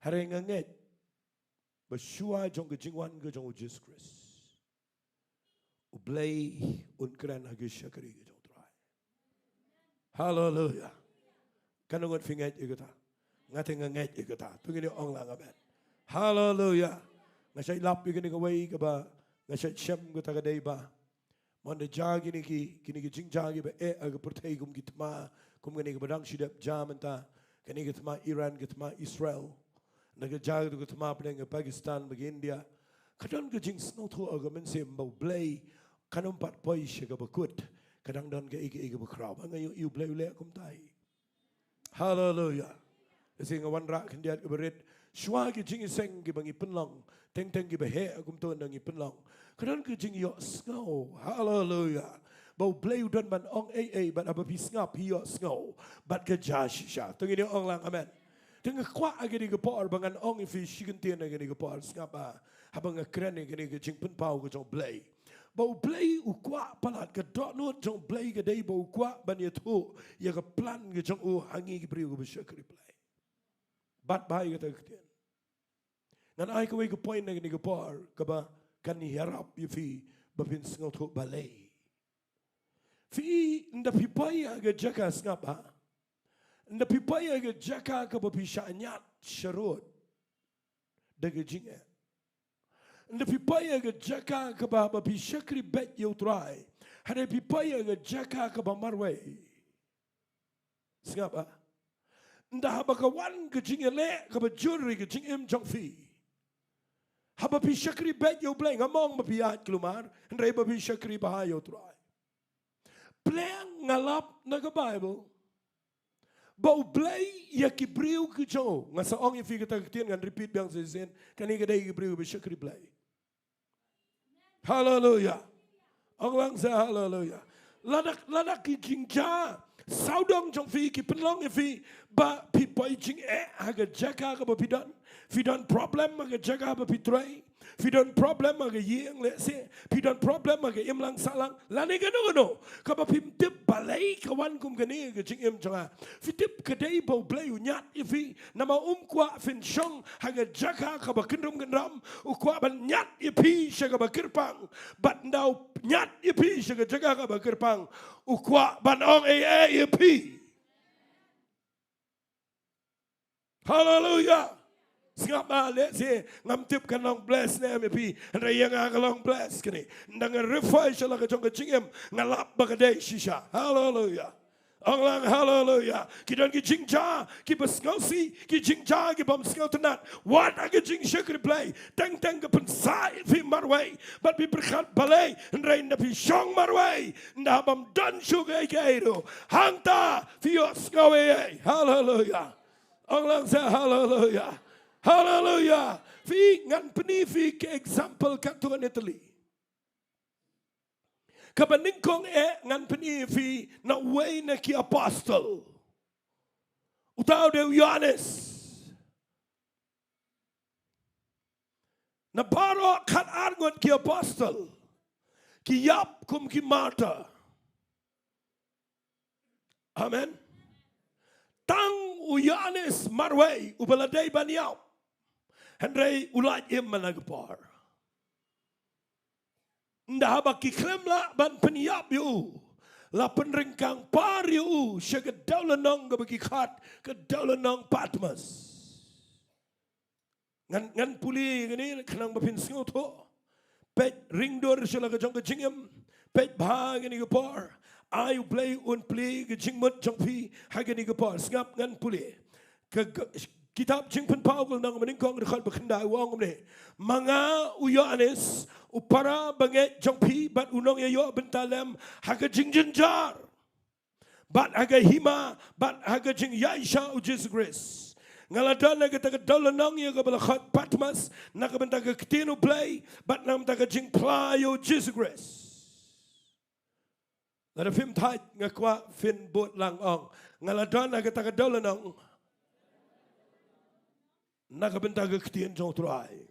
Hynrei nga ngeit ba shuwa jong ka jingwan ka jong U Jisu Khrist, U Blei un kren ha ki shakri ki jong U Trai. Haleluia. Katno ngut phi ngeit ïa kata? Nga te nga ngeit ïa kata. To ngin ong lang amen. Haleluia. Nga shait lap ïa kane kawei kaba nga shait shem, kata ka dei ba mynta jia kine ki, kine ki jingjia kiba eh ha ka pyrthei, kum ki thma, kum kane kaba dang shu dep jia mynta, kane ka thma Iran, ka thma Israel, na ka jia ka thma pdeng ka Pakistan bad ka India. Ka don ka jingsngewthuh ha ka mynsiem ba U Blei kan ym pat poi sha kaba kut. Ka dang don kaei kaei kaba khraw. Ba nga ïohi U Blei u leh kumta hi. Haleluia. Lehse nga wanrah khyndiat kaba rit. Shuwa ki jingïaseng kiba ngi pynlong, teng teng kiba heh kumto nda ngi pynlong, ka don ka jingïohsngew. Haleluia. Ba U Blei u don ban ong ei ei, bad haba phi sngap phi ïohsngew, bad ka jia shisha. To ngin ong lang amen. Te nga kwah ha kane ka por ba ngan ong ïa phi shi kyntien ha kane ka por, sngap ah, haba nga kren ïa kane ka jingpynpaw ka jong U Blei. Ba U Blei u kwah palat, ka dohnud jong U Blei ka dei ba u kwah ban ïathuh ïa ka plan ka jong u ha ngi ki briew kiba shakri Blei. Bad ba ïa kata ka ktien, ngan ai kawei ka point na kane ka por kaba kan ïarap ïa phi ba phin sngewthuh balei. Phi, ynda phi poi ha ka jaka, sngap ha, ynda phi poi ha ka jaka kaba phi shah ñiad sharud da ka jingeh, ynda phi poi ha ka jaka kaba, ba phi shakri beit ïa U Trai, hynrei phi poi ha ka jaka kaba marwei, sngap ha, ynda haba ka wan ka jingïaleh kaba jur ïa ka jingim jong phi, haba phi shakri beit ïa U Blei, ngam ong ba phi ïaid kulmar, hynrei ba phi shakri bha ïa U Trai. Pleng, nga lap na ka Baibl ba U Blei ïa ki briew ki jong u, nga sa ong ïa phi kata ka ktien, ngan repeat biang shisien, kane ka dei ki briew ba shakri Blei. Haleluya. Ong lang sa haleluya. Lada, lada ki jingjia sawdong jong phi ki pynlong ïa phi ba phi poi jingeh ha ka jaka kaba phi don. Phi don problem ha ka jaka ba phi trei. Phi don problem ha ka ïing lehse. Phi don problem ha ka imlang sahlang. Lane kano kano kaba phim tip balei ka wan kum kane ka jingim jong nga. Phi tip ka dei ba U Blei u ñiad ïa phi. Namar um kwah phin shong ha ka jaka kaba kynrum kynram. U kwah ban ñiad ïa phi sha kaba kyrpang. Bad ynda u ñiad ïa phi sha ka jaka kaba kyrpang, u kwah ban ong ei ei ïa phi. Haleluya. Sngap ma, lehse ngam tip kan long bless ne em ïa phi, hynrei ïa nga ka long bless kane. Ynda nga refer sha la ka jong ka jingim, nga lap ba ka dei shisha. Haleluya. Ong lang haleluya. Ki don ki jingjia kiba sngewsih, ki jingjia ki bym sngewtynnat. Wat ha ka jingshakri Blei, teng teng ka pynsah ïa phi marwei. Bad phi pyrkhat balei, hynrei ynda phi shong marwei, ynda bym don shuh kaei kaei ruh, hangta phi ïohsngew ei ei. Haleluya. Ong lang sa haleluya. Haleluya. Phi, ngan pyni phi ka example katto katne tylli. Kaba nyngkong eh ngan pyni phi na uwei na ki apostol. Uta u dei u Ïoannis. Na baroh khatar ngut ki apostol ki ïap kum ki martyr. Amen. Tang u Ïoannis marwei uba la dei ban ïap, hynrei u lait im man la ka por. Ynda haba ki khlem lah ban pynïap ïa u, la pynryngkang par ïa u sha ka dewlynnong kaba ki khot ka dewlynnong Patmos. Ngan, ngan pule ïa kane khnang ba phin sngewthuh. Peit, ring dur sha la ka jong ka jingim. Peit bha kane ka por. Ai U Blei un plie ka jingmut jong phi ha kane ka por. Sngap, ngan pule. Ka, ka kitab Jingpynpaw ka lynnong ba nyngkong, dkhot ba khyndai, u ong kumne: Ma nga u Ïoannis, u para bangeit jong phi bad u nongïaïoh bynta lem ha ka jingjynjar bad ha ka hima bad ha ka jingïaishah U Jisu Khrist. Nga la don ha kata ka dewlynnong ïa kaba la khot Patmos na ka bynta ka ktien U Blei bad na ka bynta ka jingphla ïa U Jisu Khrist. Lada phim thait, nga kwah phin bud lang, ong: Nga la don ha kata ka dewlynnong na ka bynta ka ktien jong U Trai.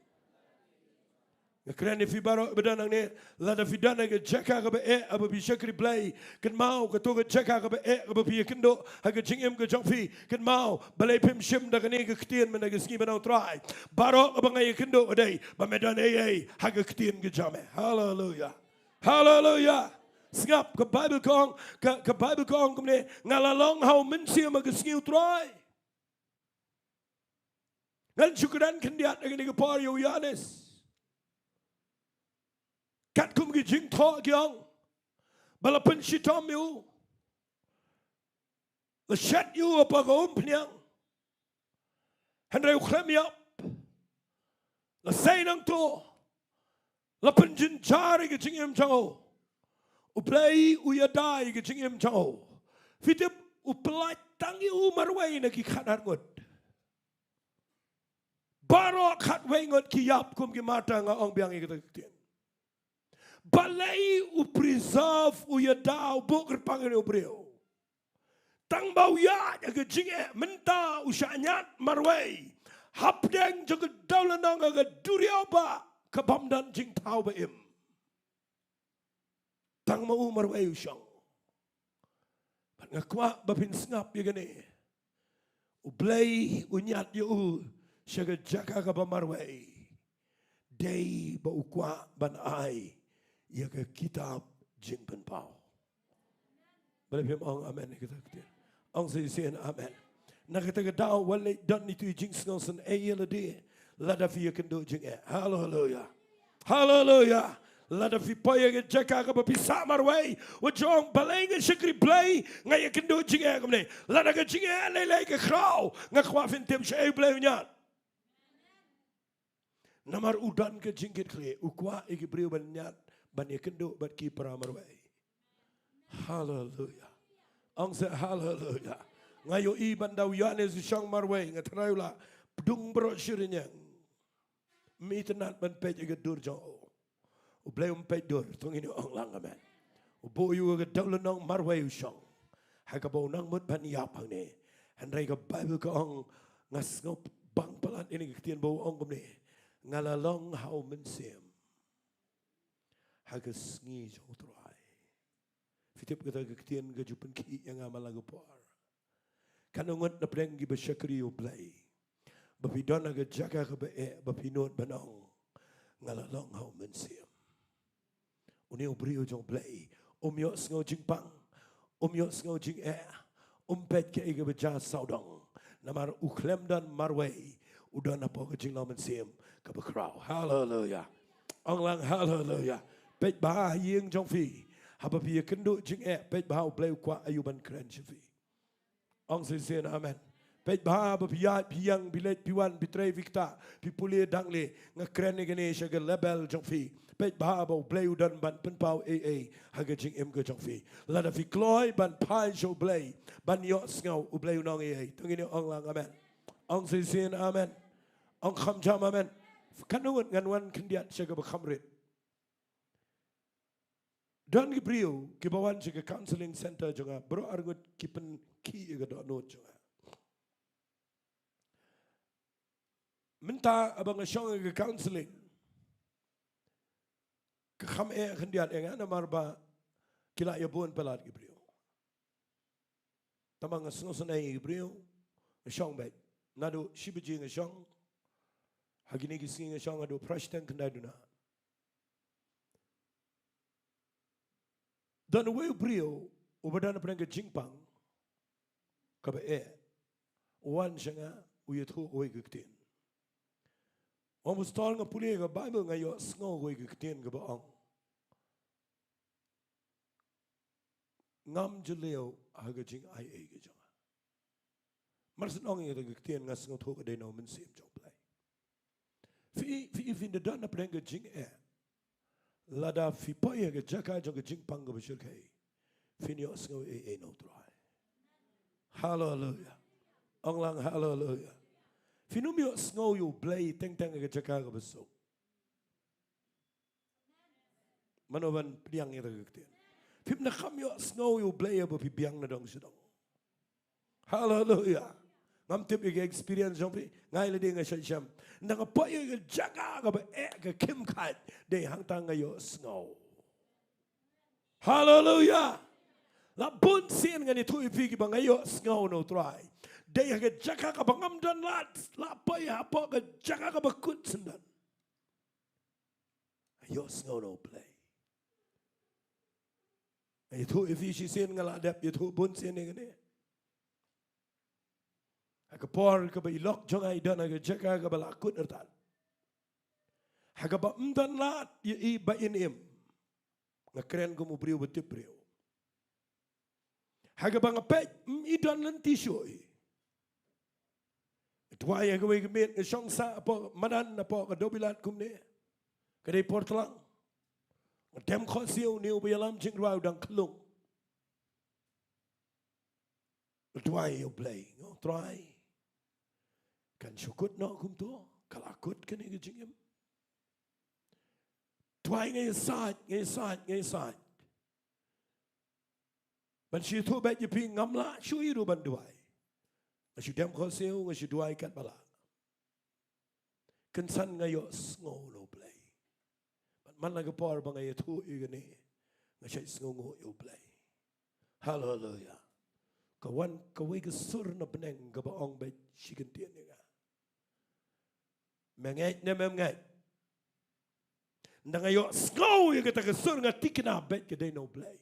Nga kren ïa phi baroh ba don hangne, lada phi don ha ka jaka kaba eh haba phi shakri Blei, kynmaw kato ka jaka kaba eh haba phi ïakynduh ha ka jingim ka jong phi, kynmaw balei phim shim da kane ka ktien mynta ka sngi, ban ong: Trai, baroh kaba nga ïakynduh ka dei ba me don ei ei ha ka ktien ka jong me. Haleluya. Haleluya. Sngap, ka Baibl ka ong, ka, ka Baibl ka ong kumne: Nga la long ha u mynsiem ha ka sngi U Trai. Ngan shu kren khyndiat ha kane ka por ïa u Ïoannis. Katkum ki jingthoh ki ong ba la pynshitom ïa u, la shet ïa u hapoh ka umphniang, hynrei u khlem ïap. Lashai nangta la pynjynjar ïa ka jingim jong u. U Blei u ïada ïa ka jingim jong u. Phi tip, u pyllait tang ïa u marwei na ki khatar ngut. Baroh khatwei ngut ki ïap kum ki martyr, nga ong biang ïa kata ka ktien. Balei u preserve, u ïada, u buh kyrpang ïa une u briew? Tang ba u ïaid ha ka jingeh, mynta u shah ñiad marwei hapdeng jong ka dewlynnong ha ka duriaw ba ka bym don jingthaw ba im. Tang ma u marwei u shong. Bad nga kwah ba phin sngap ïa kane. U Blei u ñiad ïa u sha ka jaka kaba marwei. Dei ba u kwah ban ai ïa ka kitab jingpynpaw. Balei phim ong amen ïa kata ka ktien? Ong shisien amen. Na kata ka daw wat leh don itu i jingsngewsynei ïa lade lada phi ïakynduh jingeh. Haleluya. Haleluya. Lada phi poi ïa ka jaka kaba phi sah marwei, wat ong balei nga shakri Blei, nga ïakynduh jingeh kumne. Lada ka jingeh lei lei ka khraw, nga kwah phin tip shaei Blei u ñiad. Namar u don ka jingkitkhlieh, u kwah ïa ki briew ban ñiad, ban ïakynduh bad ki para marwei. Haleluya. Ong seh haleluya. Nga ïohi ban da u Ïoannis u shong marwei, nga tharai u la pdung baroh shi rynieng. Ym itynnad ban peit ïa ka dur jong u. U Blei um peit dur, to ngin ong lang amen. U buh ïa u ha ka dewlynnong marwei u shong. Ha kaba u nang mut ban ïap hangne. Hynrei ka Baibl ka ong, nga sngew bang palat ïa kane ka ktien ba u ong kumne. Nga la long ha u mynsiem ha ka sngi jong u Trai. Phi tip kata ka ktien ka ju pynkhih ïa nga man la ka por. Katno ngut na pdeng kiba shakri ïa u Blei, ba phi don ha ka jaka kaba eh, ba phi nud ban ong, nga la long ha u mynsiem. Une u briew jong u Blei um ïohsngew jingpang, um ïohsngew jingeh, um peit kaei kaba jia sawdong. Namar u khlem don marwei, u don hapoh ka jinglong mynsiem kaba khraw. Haleluya. Ong lang haleluya. Peit bha ha ïing jong phi. Haba phi ïakynduh jingeh, peit bha u Blei u kwah aïu ban kren sha phi. Ong shisien amen. Peit bha ba phi ïaid, phi ïeng, phi leit, phi wan, phi trei, phi ktah, phi pule dang leh, nga kren ïa kane sha ka level jong phi. Peit bha ba u Blei u don ban pynpaw ei ei ha ka jingim ka jong phi. Lada phi kloi ban phai sha u Blei, ban ïohsngew, u Blei un ong ei ei. To ngin ong lang amen. Ong shisien amen. Ong kham jam amen. Katno ngut ngan wan khyndiat sha kaba kham rit. Don ki briew kiba wan sha ka counseling center jong nga, baroh arngut ki pynkhih ïa ka dohnud jong nga. Mynta haba nga shong ïa ka counseling, ka kham eh khyndiat ïa nga namar ba ki la ïa bun palat ki briew. Tangba nga sngewsynei ïa ki briew, nga shong beit. Naduh shi baje nga shong. Ha kine ki sngi nga shong haduh phra shiteng khyndai duna. Don uwei u briew uba don hapdeng ka jingpang kaba eh, u wan sha nga, u ïathuh kawei ka ktien. U ong, Pastor, nga pule ka Baibl, nga ïohsngew kawei ka ktien kaba ong, ngam jylliew ha ka jingai ei ka jong nga. Mar shen ong ïa kata ka ktien, nga sngewthuh ka dei na u Mynsiem jong u Blei. Phi, phi, phin da don hapdeng ka jingeh, lada phi poi ha ka jaka jong ka jingpang kaba shyrkhei, phin ïohsngew ei ei na u Trai. Haleluya. Ong lang haleluya. Phin ym ïohsngew ïa u Blei teng teng ha ka jaka kaba suk. Mano ban pdiang ïa kata ka ktien? Phim da kham ïohsngew ïa u Blei haba phi biang na dong sha dong. Haleluya. Ngam tip ïa ka experience jong phi, nga ïa lade nga shait shem. Nda nga poi ïa ka jaka kaba eh, ka khim khait, dei hangta nga ïohsngew. Haleluya. La bun sien ngan ïathuh ïa phi kiba nga ïohsngew na u Trai. Dei ha ka jaka kaba ngam don lad, la poi hapoh ka jaka kaba kut syndon. Ïohsngew na u Blei. Ïathuh ïa phi shisien, nga la dep ïathuh bun sien ïa kane. Ha ka por kaba i lok jong nga i don ha ka jaka kaba la kut artat, ha kaba ym don lad ïa i ba in im. Nga kren kum u briew ba tip briew. Ha kaba nga peit, ym i don lynti shuh i. Duwai ha kawei ka miet, nga shong sah hapoh madan, hapoh ka dewbilat kumne. Ka dei por tlang. Nga dem khohsiew, une uba ïalam jingrwai u dang khlung. Nga duwai ïa u Blei, nga ong, Trai, kan shu kut noh kumto? Ka la kut kane ka jingim. Duwai nga ïasaid, nga ïasaid, nga ïasaid. Ban shu ïathuh beit ïa phi, ngam lah shuh ruh ban duwai. Nga shu dem khohsiew, nga shu duwai katba lah. Kynsan nga ïohsngew na u Blei. Bad man la ka por ba nga ïathuh ïa kane, Nga shait sngewnguh ïa U Blei. Haleluya. Ka wan kawei ka sur na bneng kaba ong beit shi kyntien ïa nga. Me ngeit ne mem ngeit? Ynda nga ïohsngew ïa kata ka sur nga thikna beit ka dei na U Blei.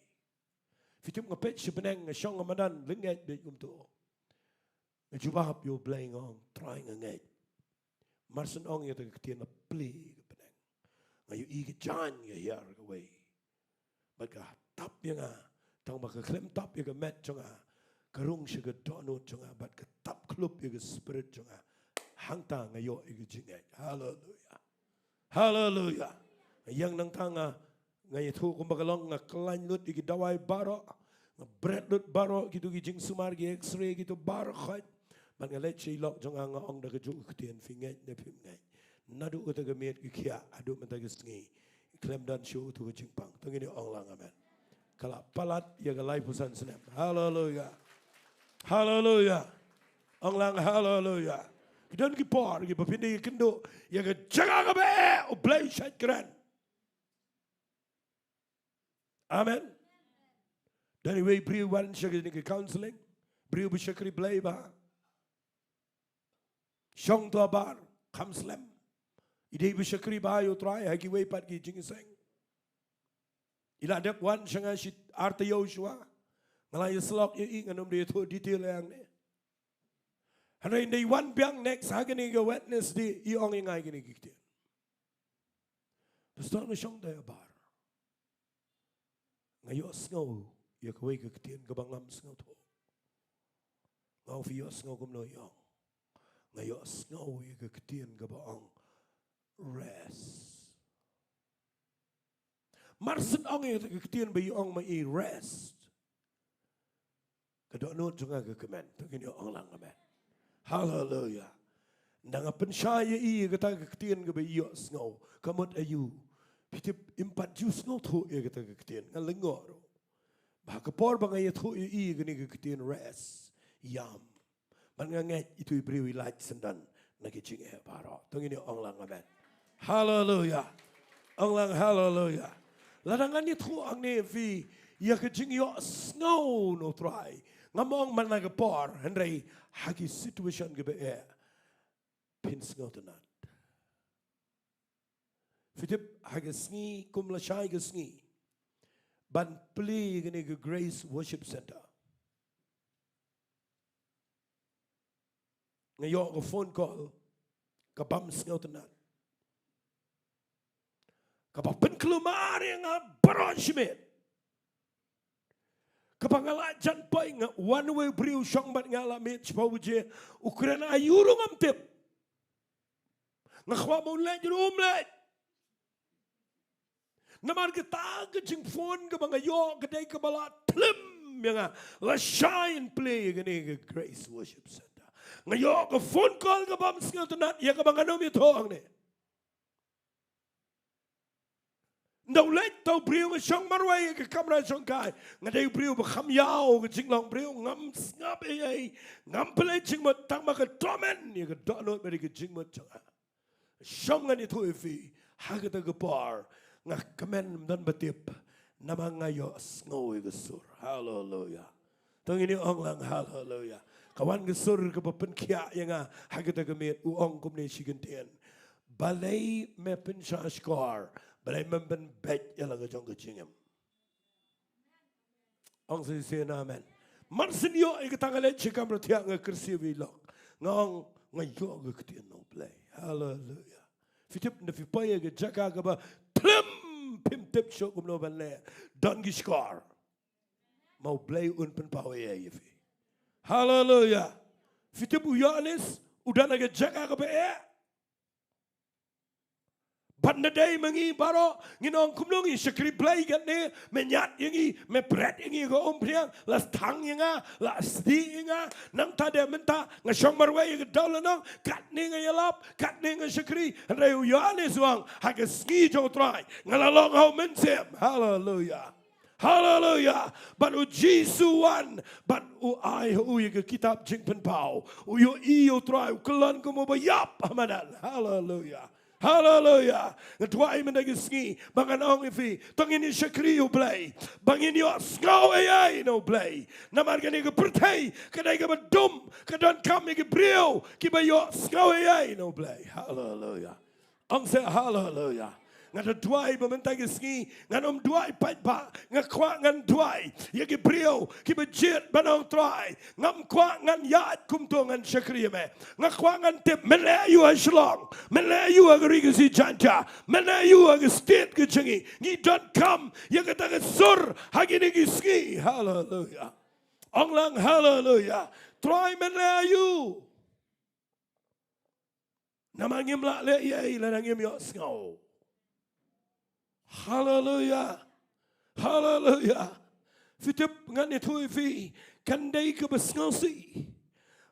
Phi tip nga peit sha bneng nga shong nga madan lyngngoh beit kumto. Nga jubab ïa U Blei nga ong Trai nga ngeit. Mar shen ong ïa kata ka ktien la plie ka bneng. Nga ïohi ka jaiñ ka hiar kawei. Bad ka tap ïa nga, tang ba ka khlem tap ïa ka met jong nga, ka rung sha ka dohnud jong nga, bad ka tap khlop ïa ka spirit jong nga. Hangta nga ïoh ïa ka jingngeit. Haleluya. Haleluya. Ïa nangta nga, nga ïathuh kumba ka long, nga khlaiñ lut ïa ki dawai baroh, nga bret lut baroh kito ki jingsumar, ki X-ray, kito baroh khoit. Bad nga leit sha i lok jong nga, nga ong da kajuh ka ktien, phi ngeit ne phim ngeit? Naduh kata ka miet ka khiah haduh mynta ka sngi, khlem don shuh uto ka jingpang. To ngin ïa ong lang amen. Ka la palat ïa ka laiphew san snem. Haleluya. Haleluya. Ong lang haleluya. Ki don ki por kiba phin da ïakynduh ïa ka jaka kaba eh, U Blei u shait kren. Amen. Don iwei i briew wan sha kane ka counseling, briew ba shakri Blei bha. Shong to ha bar, kham slem. I dei ba shakri bha ïa U Trai ha kiwei pat ki jingïaseng. I la dep wan sha nga shi ar taïew shuwa. Nga la ïasyllok ïa i, ngan ym dei ïathuh detail ïa nga ne. Hynrei ynda i wan biang next ha kane ka Wednesday, i ong ïa nga kine ki ktien. Pastor, nga shong te ha bar. Nga ïohsngew ïa kawei ka ktien kaba ngam sngewthuh. Nga ong phi ïohsngew kumno? I ong nga ïohsngew ïa ka ktien kaba ong rest. Mar shen ong ïa ka ktien ba i ong ma i rest, ka dohnud jong nga ka kmen. To ngin ïa ong lang amen. Haleluya. Ynda nga pynshai ïa i kata ka ktien kaba i ïohsngew, ka mut aïu? Phi tip im pat ju sngewthuh ïa kata ka ktien, nga lyngngoh ruh. Ba ha ka por ba nga ïathuh ïa i kane ka ktien rest, ïam. Bad nga ngeit ito i briew i lait syndon na ki jingeh baroh. To ngin ïa ong lang amen. Haleluya. Ong lang haleluya. Lada ngan ïathuh hangne ïa phi ïa ka jingïohsngew na U Trai, ngam ong man la ka por, hynrei ha ki situation kiba eh phin sngewtynnat. Phi tip ha ka sngi, kum lashai ka sngi, ban plie kane ka Grace Worship Center, nga ïoh ka phone call kabym sngewtynnat, kaba pynkulmar ïa nga baroh shimet. Kaba nga la jan poi, nga wan uwei u briew shong bad nga la miet shiphew baje, u kren aïu ruh ngam tip. Nga kwah ba un leit ruh um leit. Namar kata ka jingphone kaba nga ïoh ka dei kaba la thlem ïa nga lashai yn plie ïa kane ka Grace Worship Center. Nga ïoh ka phone call kabym sngewtynnat ïa kaba ngan ym ïathuh hangne. Ynda u leit uta u briew, nga shong marwei ha ka kamra shongkai. Nga dei u briew ba kham ïaw ka jinglong briew, ngam sngap ei ei, ngam pynleit jingmut, tang ba ka dohnud, ïa ka dohnud ba dei ka jingmut jong nga. Shong, ngan ïathuh ïa phi, ha kata ka por nga kmen, ym don ba tip, namar nga ïohsngew ïa ka sur. Haleluya. To ngin ïa ong lang haleluya. Ka wan ka sur kaba pynkhiah ïa nga ha kata ka miet, u ong kumne shi kyntien: Balei me pynshah shkor? Balei mem pynbeit ïa la ka jong ka jingim? Ong shisien amen. Mar shen ïoh ïa kata nga leit sha kamra thiah, nga kyrsiew ïa i lok, nga ong nga ïoh ka ktien na U Blei. Haleluya. Phi tip, ynda phi poi ha ka jaka kaba thlem, phim tip shuh kumno ban leh, don ki shkor, ma U Blei un pynpaw ei ei ïa phi. Haleluya. Phi tip, u Ïoannis u don ha ka jaka kaba eh. Bad ynda dei ma ngi baroh ngin ong kumno, ngi shakri Blei katne, me ñiad ïa ngi, me bret ïa ngi ha ka umphniang, la thang ïa nga, la sdieh ïa nga. Nangta de mynta nga shong marwei ha ka dewlynnong, katne nga ïalap, katne nga shakri. Hynrei u Ïoannis u ong, ha ka sngi jong U Trai nga la long ha u mynsiem. Haleluya. Haleluya. Bad U Jisu u wan bad u ai ha u ïa ka kitab jingpynpaw. U ïohi ïa U Trai, u kyllon kum uba ïap ha madan. Haleluya. Haleluia. Nga duwai mynta ka sngi ba ngan ong ïa phi, to ngin ïa shakri ïa U Blei, ba ngin ïohsngew ei ei na U Blei. Namar kane ka pyrthei ka dei kaba dum, ka donkam ïa ki briew kiba ïohsngew ei ei na U Blei. Haleluia. Ong seh haleluia. Nga da duwai ba mynta ka sngi ngan ym duwai paidbah, nga kwah ngan duwai ïa ki briew kiba jied ban ong Trai, ngam kwah ngan ïaid kumto, ngan shakri ïa me. Nga kwah ngan tip, men leh aïu ha Shillong, men leh aïu ha ka ri Khasi Jaiñtia, men leh aïu ha ka state ka jong ngi, ngi donkam ïa kata ka sur ha kine ki sngi. Haleluia. Ong lang haleluia. Trai, men leh aïu? Namar ngim lah leh ei ei lada ngim ïohsngew. Haleluia. Haleluia. Phi tip, ngan ïathuh ïa phi, kan dei kaba sngewsih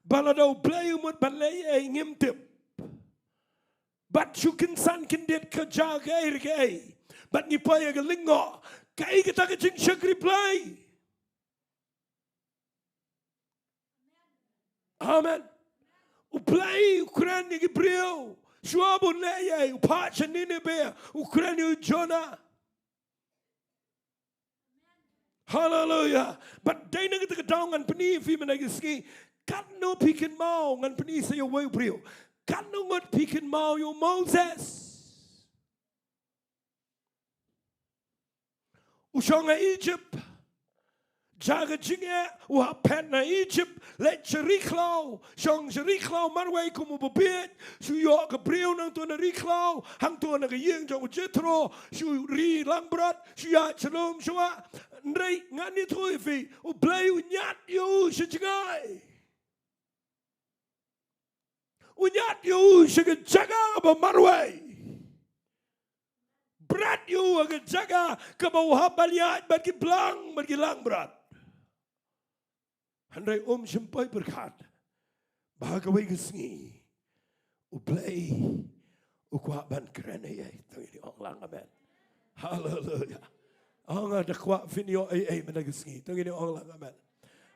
ba lada U Blei u mut ban leh ei ei ngim tip. Bad shu kynsan kyndit ka jia kaei re kaei, bad ngi poi ïa ka lyngngoh. Kaei kata ka jingshakri Blei? Amen. U Blei u kren ïa ki briew. Shuwa ba un leh ei ei, u phah sha Nineveh, u kren ïa u Jonah. Haleluia. Bad dei na kata ka daw ngan pyni ïa phi mynta ka sngi, katno phi kynmaw, ngan pyni sa ïa uwei u briew, katno ngut phi kynmaw ïa u Moses. U shong ha Egypt, jia ka jingeh, u hap phet na Egypt, leit sha ri khlaw, shong sha ri khlaw marwei kum u babieit, shu ïoh ka briew nangto na ri khlaw, hangto na ka ïing jong u Jethro, shu ri langbrot, shu ïaid sha lum sha wah. Hynrei ngan ïathuh ïa phi, U Blei u ñiad ïa u sha jngai. U ñiad ïa u sha ka jaka kaba marwei. Bret ïa u ha ka jaka kaba u hap ban ïaid bad ki blang bad ki langbrot. Hynrei um shym poi pyrkhat ba ha kawei ka sngi U Blei u kwah ban kren ei ei. To ngin ong lang amen. Haleluia. Ong, nga da kwah phin ïoh ei ei mynta ka sngi. To ngin ong lang amen.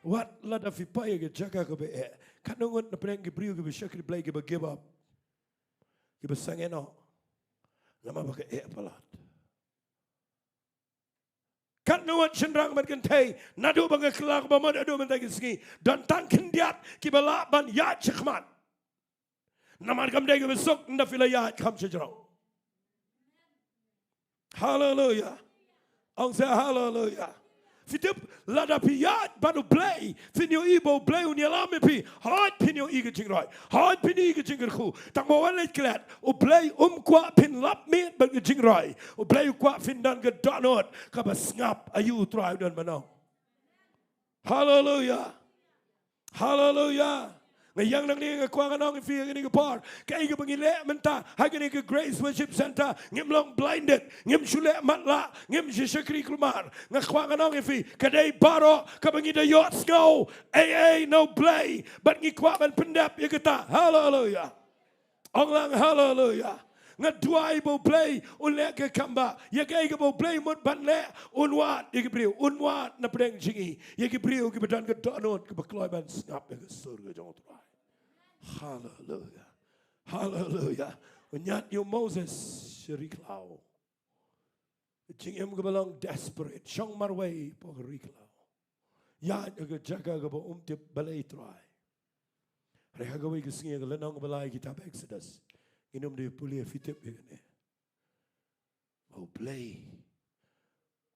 Wat lada phi poi ha ka jaka kaba eh, katno ngut na pdeng ki briew kiba shakri Blei kiba give up, kiba sangeh noh namar ba ka eh palat? Katno ngut shynrang bad kynthei naduh ba nga kylla ka bamut haduh mynta ka sngi, don tang khyndiat kiba lah ban ïaid shakhmat. Namar kam dei kaba suk ynda phi la ïaid kham shajrong. Haleluia. Ong seh haleluia. Phi tip, lada phi ïaid bad U Blei, phin ïohi ba U Blei un ïalam ïa phi. Hooid phin ïohi ka jingroi, hooid phin ïohi ka jingkyrkhu. Tang ba wan leit klet, U Blei um kwah phin lap miet bad ka jingroi. U Blei u kwah phin don ka dohnud kaba sngap aïu U Trai u don ban ong. Haleluia. Haleluia. Nga ïeng nangne, nga kwah ngan ong ïa phi ha kane ka por, kaei kaba ngi leh mynta ha kane ka Grace Worship Centre, ngim long blinded, ngim shu leh matlah, ngim shu shakri kulmar. Nga kwah ngan ong ïa phi, ka dei baroh kaba ngi da ïohsngew ei ei na U Blei bad ngi kwah ban pyndep ïa kata. Haleluia. Ong lang haleluia. Nga duwai ba U Blei un leh ka kam ba ïa kaei kaba U Blei u mut ban leh, un wad ïa ki briew, un wad na pdeng jong ngi ïa ki briew kiba don ka dohnud kaba kloi ban sngap ïa ka sur ka jong U Trai. Haleluia. Haleluia. U ñiad ïa u Moses sha ri khlaw. Jingim kaba long desperate, shong marwei hapoh ka ri khlaw. Ïaid ha ka jaka kaba um tip balei Trai. Hynrei ha kawei ka sngi ha ka lynnong kaba lai kitab Exodus, ngin ym dei pule, phi tip ïa kane, ba U Blei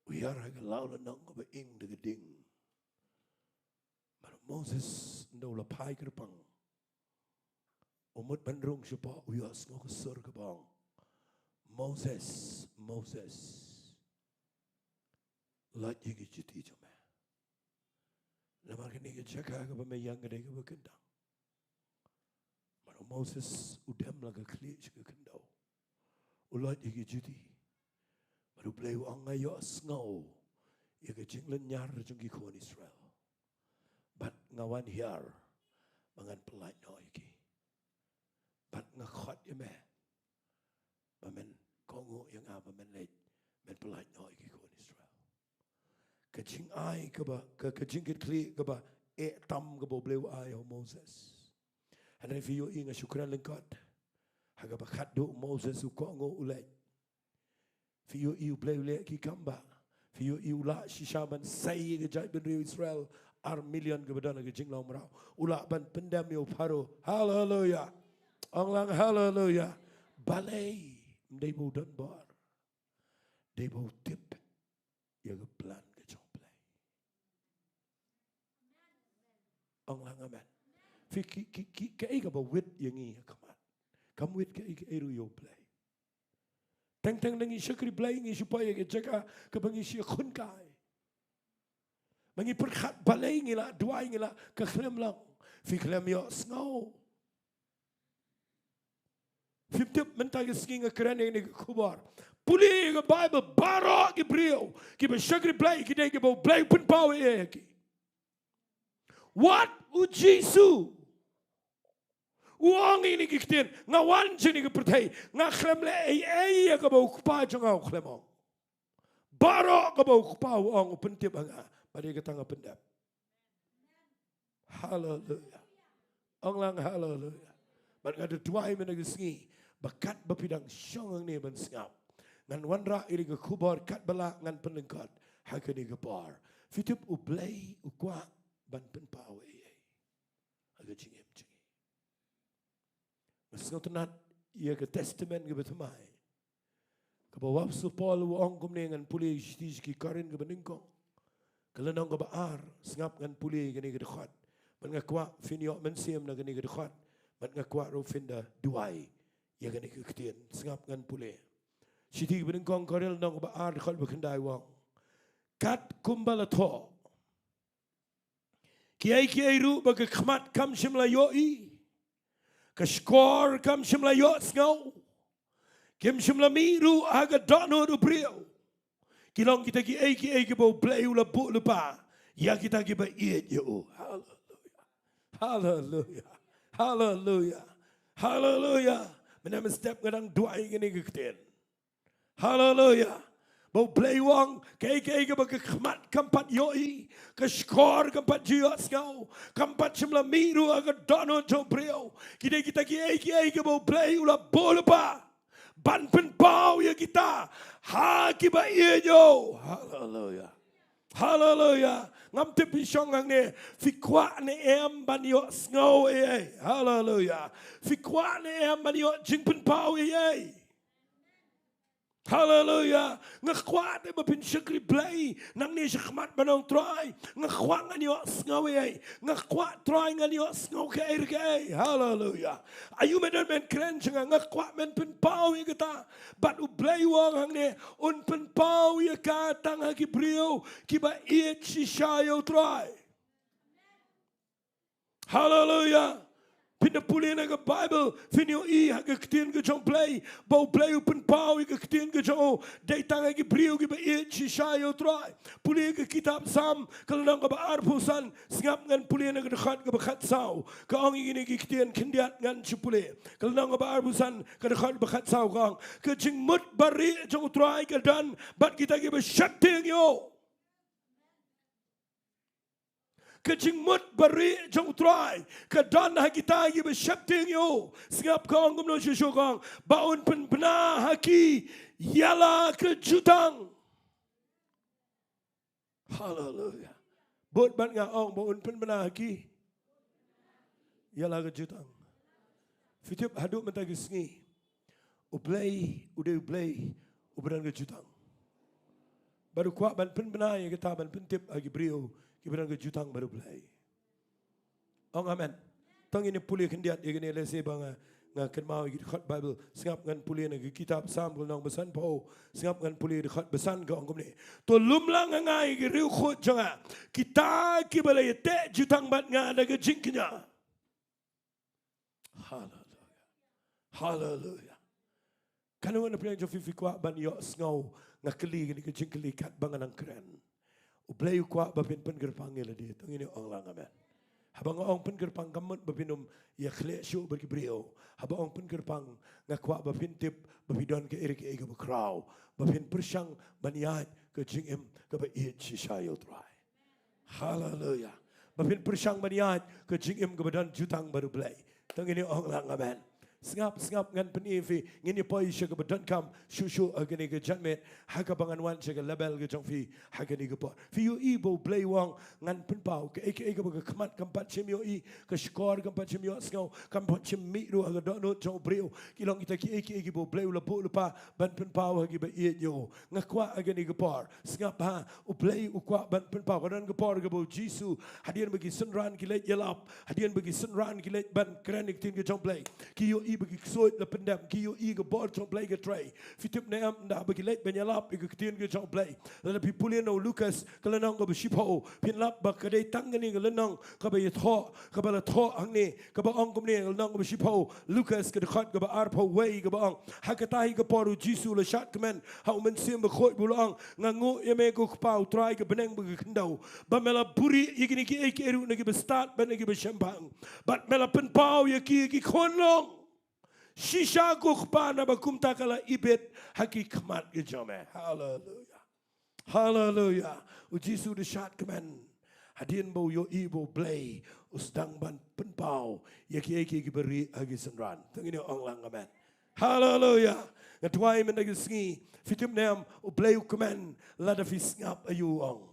u hiar ha ka law lynnong kaba ing da ka ding. Bad u Moses ynda u la phai kyrpang, u mut ban rung shapoh, u ïohsngew ka sur kaba ong, Moses, Moses. Lait ïa ki juti jong me. Namar kane ka jaka kaba me ïeng ka dei kaba kyndang. Bad u Moses u dem la ka khlieh sha ka khyndew. U lait ïa ki juti. Bad U Blei u ong, nga ïohsngew ïa ka jinglynñiar jong ki khun Israel. Bad nga wan hiar ba ngan pyllait noh ïa ki. Bad nga khot ïa me ba men kohnguh ïa nga ba men leit, men pyllait noh ïa ki khun Israel. Ka jingai kaba, ka, ka jingkitkhlieh kaba eh tam kaba U Blei u ai ha u Moses. Hynrei phi ïohi, nga shu kren lyngkot. Ha kaba khatduh u Moses u kohnguh u leit. Phi ïohi U Blei u leh ki kam ba. Phi ïohi u lah shisha ban sei ïa ka jaitbynriew Israel ar million kaba don ha ka jinglong mraw. U lah ban pyndem ïa u Pharaoh. Haleluya. Ong lang haleluya. Balei? Ym dei ba u don bor. Dei ba u tip ïa ka plan ka jong U Blei. Ong lang amen. Phi ki, ki, ki, kaei kaba wit ïa ngi ha khmat? Kam wit kaei kaei ruh ïa U Blei. Teng teng da ngi shakri Blei ngi shu poi ïa ka jaka kaba ngi shu khun kai. Ma ngi pyrkhat balei ngi la duwai ngi la ka khlem long. Phi khlem ïohsngew. Phim tip mynta ka sngi nga kren ïa kane ka khubor. Pule ïa ka Baibl baroh ki briew kiba shakri Blei ki dei kiba U Blei u pynpaw ïa ki. Wat u Jisu u ong ïa kine ki ktien, nga wan sha kane ka pyrthei nga khlem leh ei ei ïa kaba u Kpa jong nga u khlem ong. Baroh kaba u Kpa u ong u pyntip ha nga. Bad ïa kata nga pyndep. Haleluya. Ong lang haleluya. Bad nga da duwai mynta ka sngi ba katba phi dang shong hangne ban sngap, ngan wanrah ïa ka khubor katba lah ngan pynlyngkot ha kane ka por. Phi tip U Blei u kwah ban pynpaw ei ei ha ka jingim jong ngi. Nga sngewtynnat ïa ka testament kaba thymmai kaba u Apostol Paul u ong kumne, ngan pule shithi sha ki Korinth kaba nyngkong, ka lynnong kaba ar, sngap ngan pule ïa kane ka dkhot. Bad nga kwah phin ïoh mynsiem na kane ka dkhot. Bad nga kwah ruh phin da duwai ïa kane ka ktien. Sngap ngan pule. Shithi kaba nyngkong Korinth lynnong kaba ar dkhot ba khyndai u ong, kat kumba la thoh, kiei kiei ruh ba ka khmat kam shym la ïohi, ka shkor kam shym la ïohsngew, kim shym la mih ruh ha ka dohnud u briew, ki long kita kiei kiei kiba U Blei u la buh lypa ïa kita kiba ïeit ïa u. Haleluya. Haleluya. Haleluya. Haleluya. Mynne mynstep nga dang duwai ïa kane ka ktien. Haleluya. Ba U Blei u ong, kaei kaei kaba ka khmat kam pat ïohi, ka shkor kam pat ju ïohsngew, kam pat shym la mih ruh ha ka dohnud jong u briew, ki dei kita kiei kiei kiba U Blei u la buh lypa ban pynpaw ïa kita ha kiba ïeit ïa u. Haleluya. Haleluya. Ngam tip phi shong hangne, phi kwah ne em ban ïohsngew ei ei? Haleluya. Phi kwah ne em ban ïoh jingpynpaw ei ei? Haleluya. Nga kwah te ba phin shakri Blei nangne shakhmat ban ong, Trai, nga kwah ngan ïohsngew ei ei. Nga kwah, Trai, ngan ïohsngew kaei re kaei. Haleluya. Aïu me don men kren sha nga? Nga kwah men pynpaw ïa kata. Bad U Blei u ong hangne, un pynpaw ïa ka tang ha ki briew kiba ïeit shisha ïa U Trai. Haleluya. Phin da pule na ka Baibl, phin ïohi ha ka ktien ka jong U Blei ba U Blei u pynpaw ïa ka ktien ka jong u dei tang ha ki briew kiba ïeit shisha ïa U Trai. Pule ka kitab Salm, ka lynnong kaba arphew san, sngap ngan pule na ka dkhot kaba khatsaw. Ka ong ïa kine ki ktien khyndiat ngan shu pule. Ka lynnong kaba arphew san, ka dkhot kaba khatsaw ka ong, ka jingmut barieh jong U Trai ka don bad kita kiba sheptieng ïa u. Ka jingmut barieh jong U Trai ka don ha kita kiba sheptieng ïa u. Sngap ka ong kumno shuh shuh, ka ong, ba un pynbna ha ki ïa la ka jutang. Haleluya. Bud bad nga ong ba un pynbna ha ki ïa la ka jutang. Phi tip haduh mynta ka sngi U Blei u dei U Blei uba don ka jutang. Bad u kwah ban pynbna ïa kata ban pyntip ha ki briew kiba don ka jutang bad U Blei. Ong amen. To ngin ïa pule khyndiat ïa kane lehse ba nga, nga kynmaw ïa ki dkhot Baibl. Sngap ngan pule na ka kitab Salm ka lynnong ba sanphew. Sngap ngan pule dkhot ba san, ka ong kumne. To lum lang ha nga ïa ki riewkhuid jong nga, kita kiba la ïateh jutang bad nga da ka jingkñia. Haleluya. Haleluya. Katno na pdeng jong phi phi kwah ban ïohsngew nga kylli kane ka jingkylli katba nga nang kren? U Blei u kwah ba phin pynkyrpang ïa lade. To ngin ong lang amen. Haba nga ong pynkyrpang kam mut ba phin ym ïa khleh shuh bad ki briew. Haba ong pynkyrpang nga kwah ba phin tip ba phi don kaei re kaei kaba khraw ba phin pyrshang ban ïaid ka jingim kaba ïeit shisha ïa U Trai. Haleluya. Ba phin pyrshang ban ïaid ka jingim kaba don jutang bad U Blei. To ngin ong lang amen. Sngap, sngap, ngan pyni ïa phi, ngin ïa poi sha kaba donkam shuh shuh ha kane ka janmiet, ha kaba ngan wan sha ka level ka jong phi ha kane ka por. Phi ïohi ba U Blei u ong, ngan pynpaw, kaei kaei kaba ka khmat kam pat shym ïohi, ka shkor kam pat shym ïohsngew, kam pat shym mih ruh ha ka dohnud jong u briew, ki long kita kiei kiei kiba U Blei u la buh lypa ban pynpaw ha kiba ïeit ïa u. Nga kwah ha kane ka por, sngap bha, U Blei u kwah ban pynpaw. Ka don ka por kaba U Jisu, hadien ba ki synran ki leit ïalap, hadien ba ki synran ki leit ban kren ïa ka ktien ka jong U Blei, ki ïohi ba ki ksuid la pyndem, ki ïohi ka bor jong U Blei ka trei. Phi tip ne em, ynda ba ki leit ban ïalap ïa ka ktien ka jong U Blei, lada phi pule na u Lukas ka lynnong kaba shiphew, phin lap ba ka dei tang kane ka lynnong kaba ïathoh, kaba la thoh hangne, kaba ong kumne, lynnong kaba shiphew Lukas, ka dkhot kaba arphew wei, kaba ong, ha kata hi ka por U Jisu u la shad kmen ha U Mynsiem Bakhuid, bad u la ong, nga nguh ïa me ko Kpa, U Trai ka bneng bad ka khyndew, ba me la buhrieh ïa kine kiei kiei ruh na kiba stad bad na kiba shemphang, bad me la pynpaw ïa ki ha ki khun long. Shisha ko Kpa, naba kumta ka la ibit ha ki khmat ki jong me. Haleluia. Haleluia. U Jisu u da shad kmen hadien ba u ïohi ba U Blei u sdang ban pynpaw ïa kiei kiei kiba rieh ha ki synran. To ngin ong lang amen. Haleluia. Nga duwai mynta ka sngi, phi tip ne em, U Blei u kmen lada phi sngap aïu u ong.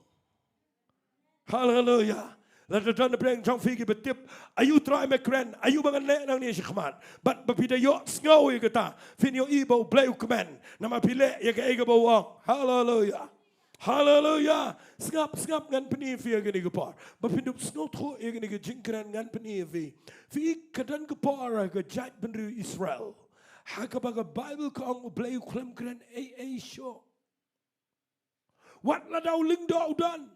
Haleluia. Lada don na pdeng jong phi kiba tip aïu Trai me kren, aïu ba ngan leh nangne shakhmat, bad ba phi da ïohsngew ïa kata, phin ïohi ba U Blei u kmen namar phi leh ïa kaei kaba u ong. Haleluia. Haleluia. Sngap, sngap, ngan pyni ïa phi ha kane ka por ba phin dup sngewthuh ïa kane ka jingkren. Ngan pyni ïa phi. Phi, ka don ka por ha ka jaitbynriew Israel ha kaba ka Baibl ka ong U Blei u khlem kren ei ei shuh. Wat lada u lyngdoh u don,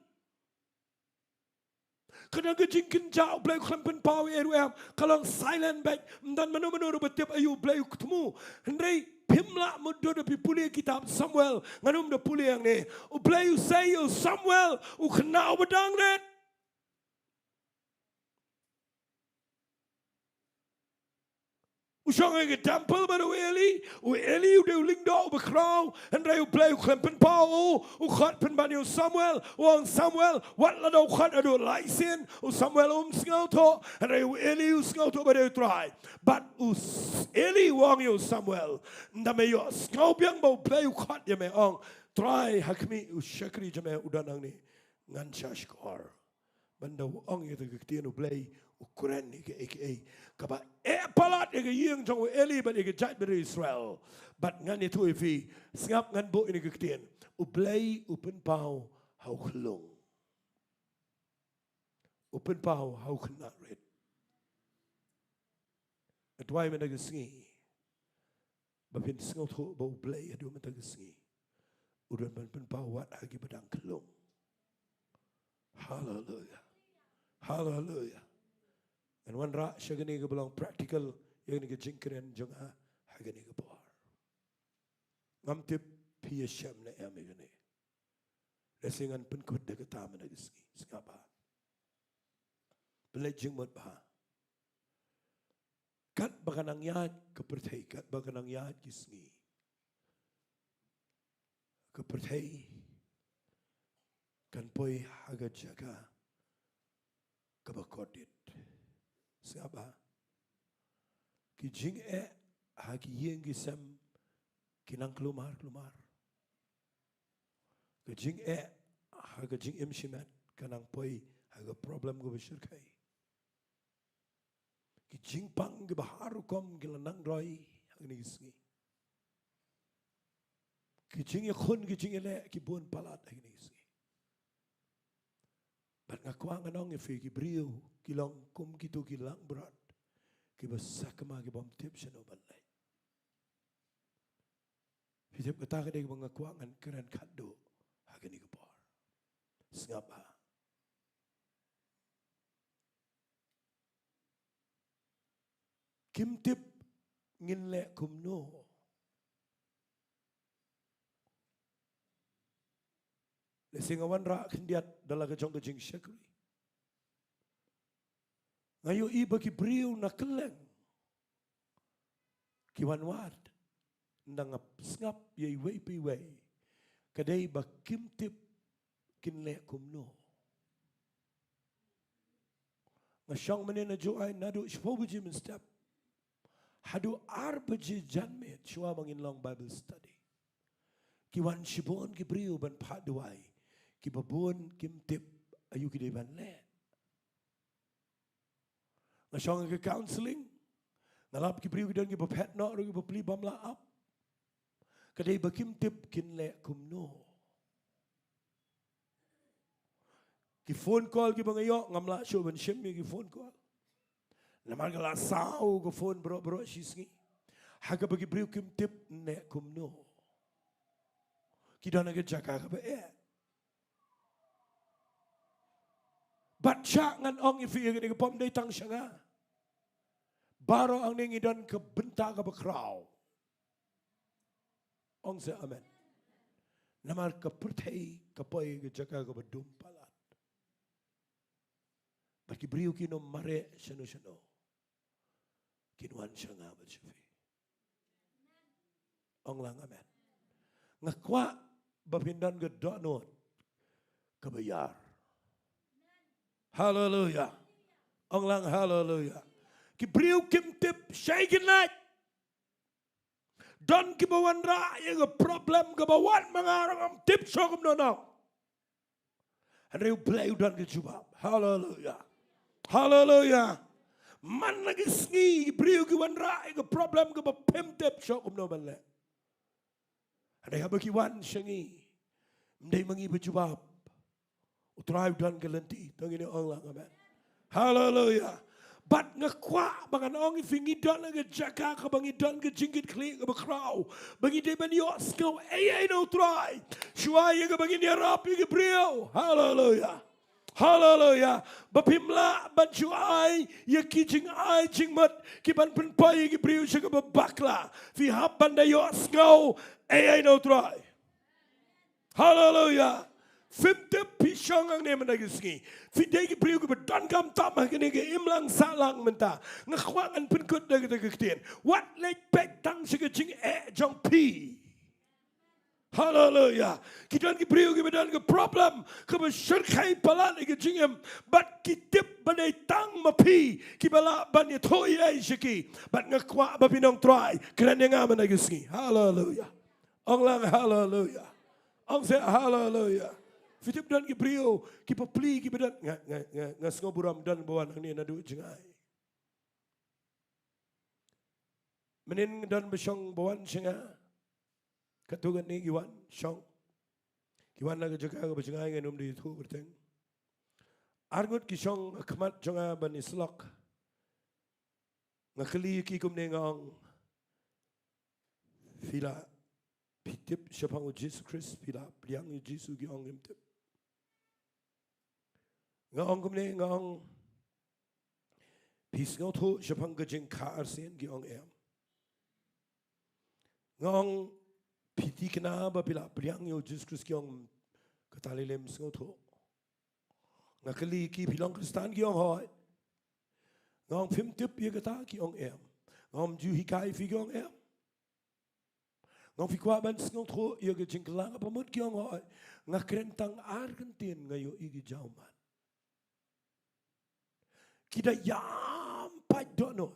ka don ka jingkynjah, U Blei u khlem pynpaw ei ruh em, ka long silent beit. Ym don mano mano ruh ba tip aïu U Blei u kthmu. Hynrei phim lah mutdur da phi pule kitab Samuel, ngan ym da pule hangne. U Blei u sei ïa u Samuel, u khynnah uba dang rit. U shong ha ka temple bad u Eli, u Eli u dei u lyngdoh uba khraw, hynrei U Blei u khlem pynpaw u, u khot pynban ïa u Samuel, u ong Samuel, wat lada u khot haduh lai sien, u Samuel um sngewthuh, hynrei u Eli u sngewthuh ba dei U Trai. Bad u S-, Eli u ong ïa u Samuel, ynda me ïohsngew biang ba U Blei u khot ïa me, ong, Trai ha khmih, u shakri jong me u don hangne, ngan shah shkor. Mynta u ong ïa ka ktien U Blei, u kren ïa kaei kaei kaba eh palat ïa ka ïing jong u Eli bad ïa ka jaitbynriew Israel. Bad ngan ïathuh ïa phi, sngap, ngan buh ïa ka ktien, U Blei u pynpaw ha u khyllung, u pynpaw ha u khynnah rit. Nga duwai mynta ka sngi ba phin sngewthuh ba U Blei haduh mynta ka sngi u don ban pynpaw wat ha kiba dang khyllung. Haleluia. Haleluia. Ngan wanrah sha kane kaba long practical ïa kane ka jingkren jong nga ha kane ka por. Ngam tip phi ïashem ne em ïa kane. Lehse ngan pynkut da kata mynta ka sngi. Sngap bha. Pynleit jingmut bha. Katba ka nang ïaid ka pyrthei, katba ka nang ïaid ki sngi, ka pyrthei kan poi ha ka jaka kaba kordit. Sngap bha. Ki jingeh ha ki ïing ki sem ki nang khlumar khlumar. Ka jingeh ha ka jingim shimet ka nang poi ha ka problem kaba shyrkhei. Ki jingpang kiba har rukom ki la nang roi ha kine ki sngi. Ki jingïakhun, ki jingïaleh ki bun palat ha kine ki sngi. Bad nga kwah ngan ong ïa phi, ki briew ki long kum kito ki langbrot kiba sakma, ki bym tip shano ban leit. Phi tip, kata ka dei kaba nga kwah ngan kren khatduh ha kane ka por. Sngap bha. Kim tip ngin leh kumno. Lehse nga wanrah khyndiat da la ka jong ka jingshakri. Nga ïohi ba ki briew na kylleng ki wan wad, ynda nga sngap ïa iwei pa iwei, ka dei ba kim tip kin leh kumno. Nga shong mynne na Jowai naduh shiphew baje mynstep Haduh ar baje janmiet shuwa ba ngin long Bible study, ki wan shibun ki briew ban phah duwai, kiba bun kim tip aïu ki dei ban leh. Nga shong ha ka counseling, nga lap ki briew ki don kiba phet noh ruh, kiba plie bym lah ap. Ka dei ba kim tip kin leh kumno. Ki phone call kiba nga ïoh, ngam lah shuh ban shim ïa ki phone call. Namar ka la saw ka phone baroh baroh shi sngi. Ha kaba ki briew kim tip ne kumno. Ki don ha ka jaka kaba eh. Bad sha ngan ong ïa phi ïa kane ka pom dei tang sha nga. Baroh hangne ngi don ka bynta kaba khraw. Ong se amen. Namar ka pyrthei ka poi ka jaka kaba dum palat. Bad ki briew kin ym mareh shano shano. Kin wan sha nga bad sha phi. Ong lang amen. Nga kwah ba phin don ka dohnud kaba ïar. Haleluya. Ong lang haleluya. Ki briew kim tip shaei kin leit. Don kiba wanrah ïa ka problem kaba wan ma nga ruh ngam tip shuh kumno noh. Hynrei U Blei u don ka jubab. Haleluya. Haleluya. Man la ki sngi ki briew ki wanrah ïa ka problem kaba phim tip shuh kumno ban leh. Hynrei haba ki wan sha ngi, ym dei ma ngi ba jubab. U Trai u don ka lynti, to ngin ong lang amen. Haleluya. Bad nga kwah ba ngan ong ïa phi, ngi don ha ka jaka kaba ngi don ka jingkitkhlieh kaba khraw, ba ngi dei ban ïohsngew ei ei na U Trai shuwa ïa kaba ngin ïarap ïa ki briew. Haleluya. Haleluya. Ba phim lah ban shu ai ïa ki jingai jingmut kiban pynpoi ïa ki briew sha kaba bakla. Phi hap ban da ïohsngew ei ei na U Trai. Haleluya. Phim tip, phi shong hangne mynta ki sngi, phi dei ki briew kiba donkam tam ha kane ka imlang sahlang mynta. Nga kwah ngan pynkut da kata ka ktien. Wat leit peit tang sha ka jingeh jong phi. Haleluya. Ki don ki briew kiba don ka problem kaba shyrkhei palat ïa ka jingim, bad ki tip ba dei tang ma phi kiba lah ban ïathuh ei ei sha ki. Bad nga kwah ba phin ong, Trai, kren ïa nga mynta ki sngi. Haleluya. Ong lang haleluya. Ong se haleluya. Phi tip don ki briew kiba plie kiba don, nga, nga, nga, nga sngewburom, don ba wan hangne naduh jngai. Mynnin don ba shong ba wan sha nga. Katto katne ki wan shong. Ki wan na ka jaka kaba jngai, ngan ym dei ïathuh kyrteng. Arngut ki shong ha khmat jong nga ban ïasyllok. Nga kylli ïa ki kumne, nga ong, phi la, phi tip shaphang U Jisu Khrist, phi la pdiang ïa U Jisu? Ki ong, ngim tip. Nga ong kumne, nga ong, phi sngewthuh shaphang ka jingkha arsien? Ki ong, em. Nga ong, phi thikna ba phi la pdiang ïa U Jisu Khrist? Ki ong, kata lei lei ym sngewthuh. Nga kylli ki, phi long Khristan? Ki ong, hooid. Nga ong, phim tip ïa kata? Ki ong, em. Nga ong, ym ju hikai phi? Ki ong, em. Nga ong, phi kwah ban sngewthuh ïa ka jingkylla kaba mut? Ki ong, hooid. Nga kren tang ar kyntien, nga ïohi ki jaw mat. Ki da ïam pat dohnud.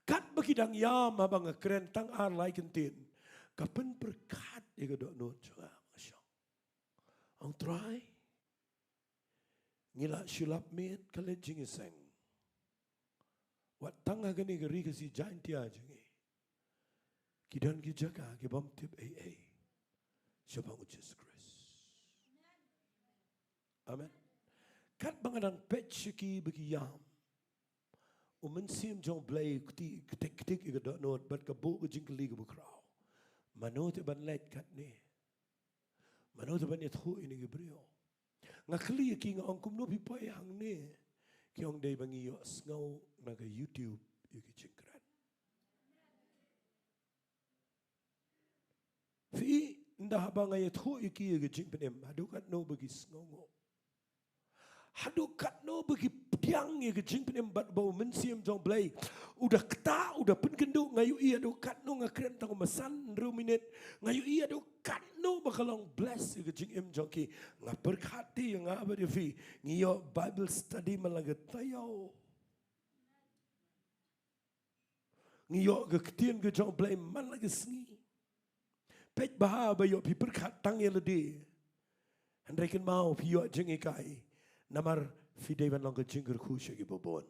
Katba ki dang ïam, haba nga kren tang ar lai kyntien, ka pynpyrkhat ïa ka dohnud jong nga. Nga shong, ong, Trai, ngi la shu lap miet, ka leit jingïaseng. Wat tang ha kane ka ri Khasi Jaintia jong ngi, ki don ki jaka ki bym tip ei ei shaphang U Jisu Khrist. Amen. Katba nga dang peit sha ki ba ki ïam, U Mynsiem jong U Blei u kti ktik ktik ïa ka dohnud bad ka buh ka jingkylli kaba khraw. Mano te ban leit katne? Mano te ban ïathuh ïa kine ki briew? Nga kylli ïa ki, nga ong, kumno phi poi hangne? Ki ong, dei ba ngi ïohsngew na ka YouTube ïa ki jingkren. Phi, ynda haba nga ïathuh ïa ki ïa ka jingpynim, haduh katno ba ki sngewnguh. Haduh katno ba ki pdiang ïa ka jingpynim bad ba U Mynsiem jong U Blei u da ktah, u da pynkynduh. Nga ïohi haduh katno, nga kren tang u masan hynriew minit, nga ïohi haduh katno ba ka long bless ïa ka jingim jong ki. Nga pyrkhat te ïa nga bad ïa phi, ngi ïoh Bible study man la ka taïew. Ngi ïoh ka ktien ka jong U Blei man la ka sngi. Peit bha ba ïoh phi pyrkhat tang ïa lade. Hynrei kynmaw phi ïoh jinghikai. Namar phi dei ban long ka jingkyrkhu sha ki babun.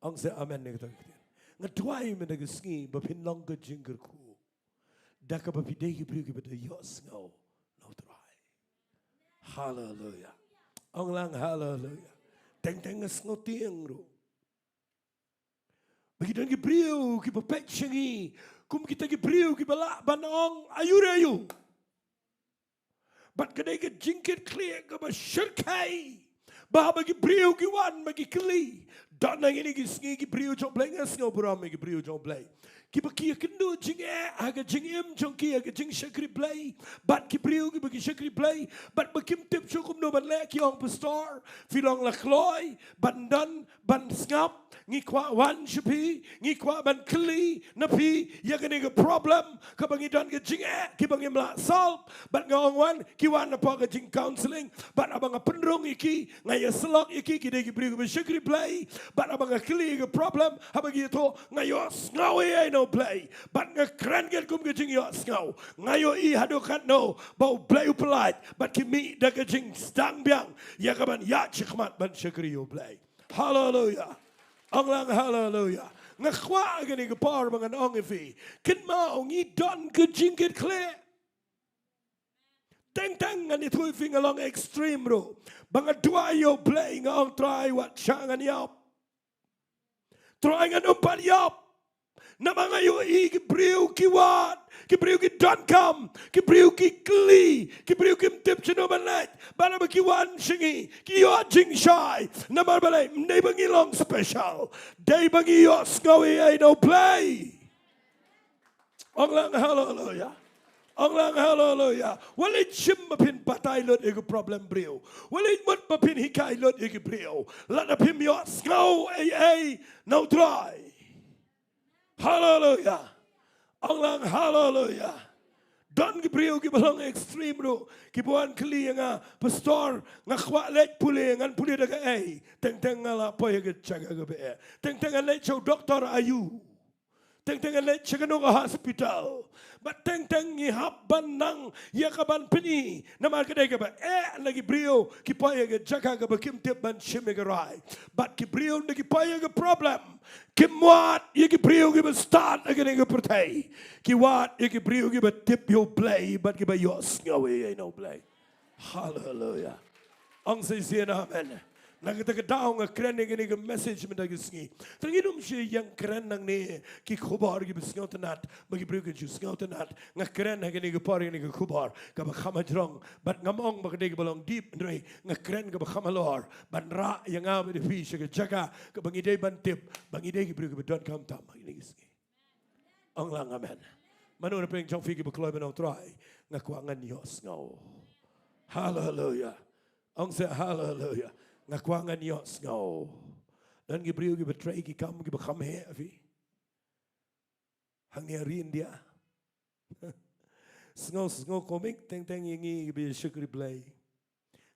Ong sa amen ïa kata ka ktien. Nga duwai mynta ka sngi ba phin long ka jingkyrkhu. Da kaba phi dei ki briew kiba da ïohsngew na U Trai. Haleluia. Ong lang haleluia. Teng teng nga sngewtieng ruh. Ba ki don ki briew kiba peit sha ngi kum kita ki briew kiba lah ban ong aïu re aïu. Bad ka dei ka jingkitkhlieh kaba shyrkhei. Ba haba ki briew ki wan ba ki kylli. Don ha kine ki sngi ki briew jong U Blei, nga sngewburom ïa ki briew jong U Blei. Kiba ki ïakynduh jingeh ha ka jingim jong ki ha ka jingshakri Blei. Bad ki briew kiba ki shakri Blei. Bad ba kim tip shuh kumno ban leh ki ong pastor. Phi long la kloi ban don ban sngap, ngi kwah wan sha phi, ngi kwah ban kylli na phi ïa kane ka problem kaba ngi don ka jingeh kiba ngim lah solve. Bad nga ong wan, ki wan hapoh ka jingcounselling. Bad haba nga pynrung ïa ki, nga ïasyllok ïa ki, ki dei ki briew kiba shakri Blei. Bad haba nga kylli ïa ka problem, haba ki ïathuh, nga ïohsngew ïa ïa na U Blei. Bad nga kren katkum ka jingïohsngew. Nga ïohi haduh katno ba U Blei u pyllait. Bad ki mih da ka jingsdang biang ïa kaban ïaid shakhmat ban shakri ïa U Blei. Haleluia. Ong lang haleluia. Nga kwah kane ka por ba ngan ong ïa phi, kynmaw ngi don ka jingkitkhlieh. Teng teng ngan ïathuh ïa phi, nga long extreme ruh. Ba nga duwai ïa U Blei, nga ong Trai, wat shah ngan ïap. Trai, ngan ym pat ïap. Namar nga ïohi ki briew ki wad, ki briew ki donkam, ki briew ki kylli, ki briew kim tip shano ban leit. Bad haba ki wan sha ngi, ki ïoh jingshai. Namar balei? Ym dei ba ngi long special. Dei ba ngi ïohsngew ïa ïa na U Blei. Ong lang haleluia. Ong lang haleluia. Wat leit shim ba phin batai lut ïa ka problem briew. Wat leit mut ba phin hikai lut ïa ki briew. Lada phim ïohsngew ei ei na U Trai. Haleluia. Ong lang haleluia. Don ki briew kiba long extreme ruh, kiba wan kylli ïa nga, pastor, nga kwah leit pule, ngan pule da kaei? Teng teng nga la poi ha ka jaka kaba eh. Teng teng ngan leit sha u doktor aïu? Teng teng ngan leit sha kano ka hospital? Bad teng teng ngi hap ban nang ïa kaban pyni. Namar ka dei kaba eh na ki briew, ki poi ha ka jaka kaba kim tip ban shim ïa ka rai. Bad ki briew na ki poi ha ka problem. Kim wad ïa ki briew kiba stad ha kane ka pyrthei. Ki wad ïa ki briew kiba tip ïa U Blei bad kiba ïohsngew ïa ïa na U Blei. Haleluia. Ong sa shisien amen. Na kata ka daw nga kren ïa kane ka message mynta ka sngi. Tang ngin ym shym ïeng kren nangne ki khubor kiba sngewtynnat bad ki briew kiba ju sngewtynnat. Nga kren ha kane ka por ïa kane ka khubor kaba kham hajrong. Bad ngam ong ba ka dei kaba long deep, hynrei nga kren kaba kham halor. Ban rah ïa nga bad ïa phi sha ka jaka kaba ngi dei ban tip ba ngi dei ki briew kiba donkam tam ha kine ki sngi. Ong lang amen. Mano na pdeng jong phi kiba kloi ban ong, Trai, nga kwah ngan ïohsngew. Haleluia. Ong sa haleluia. Nga kwah ngan ïohsngew. Don ki briew kiba trei ki kam kiba kham heh ha phi. Hangne ha ri India. Sngew, sngew comic teng teng ïa ngi kiba ïa shakri Blei.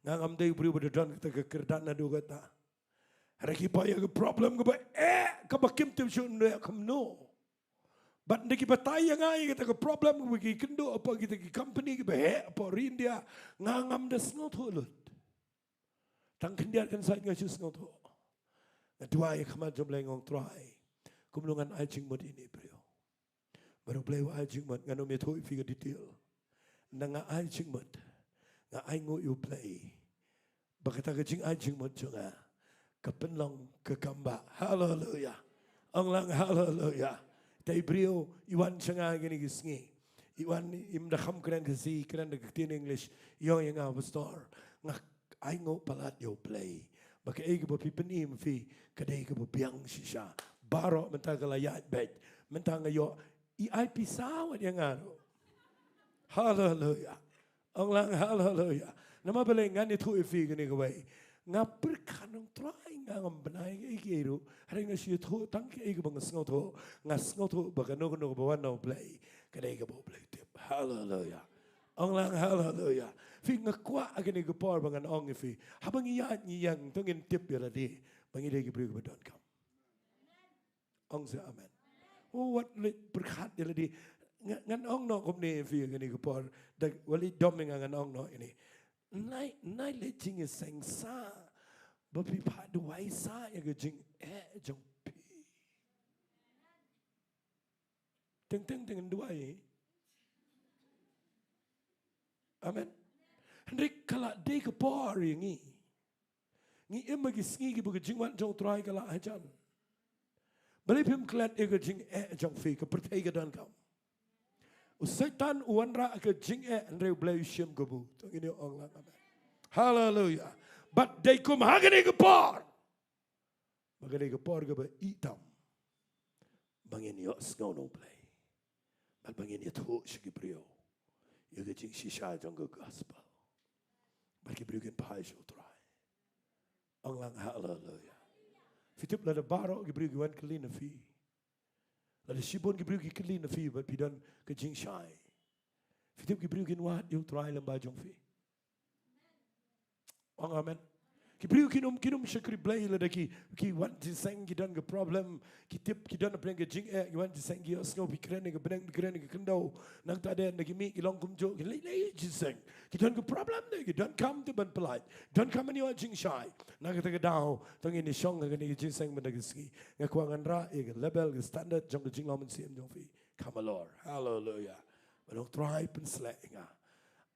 Nga ngam dei u briew ba da don kata ka kyrdan naduh kata. Hynrei ki poi ha ka problem kaba eh, kaba kim tip shuh neh kumno. Bad nda ki batai ïa nga ïa kata ka problem kaba ki kynduh hapoh kita ki company kiba heh hapoh ri India. Nga ngam da sngewthuh lut. Tang khyndiat khynsaid nga shu sngewthuh. Nga duwai ha khmat jong U Blei, nga ong, Trai, kumno ngan ai jingmut ïa ine i briew? Bad U Blei u ai jingmut, ngan ym ïathuh ïa phi ka detail. Nda nga ai jingmut, nga ainguh ïa U Blei ba kata ka jingai jingmut jong nga ka pynlong ka kam bah. Haleluia. Ong lang haleluia. Te i briew i wan sha nga kine ki sngi. I wan, im da kham kren Khasi, kren da ka ktien English. I ong ïa nga, Pastor, nga ainguh palat ïa U Blei ba kaei kaba phi pyni ma phi ka dei kaba biang shisha. Baroh mynta ka la ïaid beit. Mynta nga ïoh, i ai pisa wat ïa nga ruh. Haleluia. Ong lang haleluia. Namar balei? Ngan ïathuh ïa phi kane kawei. Nga pyrkhat, ong, Trai, nga ngam bnai kaei kaei ruh. Hynrei nga shu ïathuh tang kaei kaba nga sngewthuh. Nga sngewthuh ba kano kano kaba wan na U Blei ka dei kaba U Blei u tip. Haleluia. Ong lang haleluia. Phi, nga kwah ha kane ka por ba ngan ong ïa phi, haba ngi ïaid ngi ïeng, to ngin tip ïa lade ba ngi dei ki briew kiba donkam. Ong sa amen. Oh, wat leit pyrkhat ïa lade. Nga, ngan ong noh kumne ïa phi ha kane ka por. Da wat leit dom ïa nga, ngan ong noh ïa ine. Nai, nai leit jingïaseng sah ba phi phah duwai sah ïa ka jingeh jong phi. Teng teng teng duwai. Amen. Hynrei ka la dei ka por ïa ngi. Ngi im ha ki sngi kiba ka jingwan jong U Trai ka la hajan. Balei phim klet ïa ka jingeh jong phi? Ka pyrthei ka donkam. U Soitan u wanrah ka jingeh, hynrei U Blei u shim kabu. To ngin ïa ong lang amen. Haleluya. Bad dei kum ha kane ka por, ba kane ka por kaba ïeit tam ba ngin ïohsngew na U Blei. Bad ba ngin ïathuh sha ki briew ïa ka jingshisha jong ka gospel. Bad ki briew kin phai sha U Trai. Ong lang haleluya. Phi tip lada baroh ki briew ki wan kylli na phi, lada shibun ki briew ki kylli na phi bad phi don ka jingshai, phi tip ki briew kin wad ïa U Trai lyngba jong phi? Ong amen. Ki briew kin ym, kin ym shakri Blei lada ki, ki wan jingïaseng ki don ka problem, ki tip ki don hapdeng ka jingeh, ki wan jingïaseng ki ïohsngew phi kren ïa ka bneng, phi kren ïa ka khyndew. Nangta de na ki mih ki long kumjuh, ki leit leit jingïaseng. Ki don ka problem de, ki donkam te ban pyllait, donkam ban ïoh jingshai. Na kata ka daw to ngin ïashong ha kane ka jingïaseng mynta ka sngi. Nga kwah ngan rah ïa ka level, ka standard jong ka jinglong mynsiem jong phi. Come, Lord. Haleluya. Ban ong Trai, pynsleh ïa nga.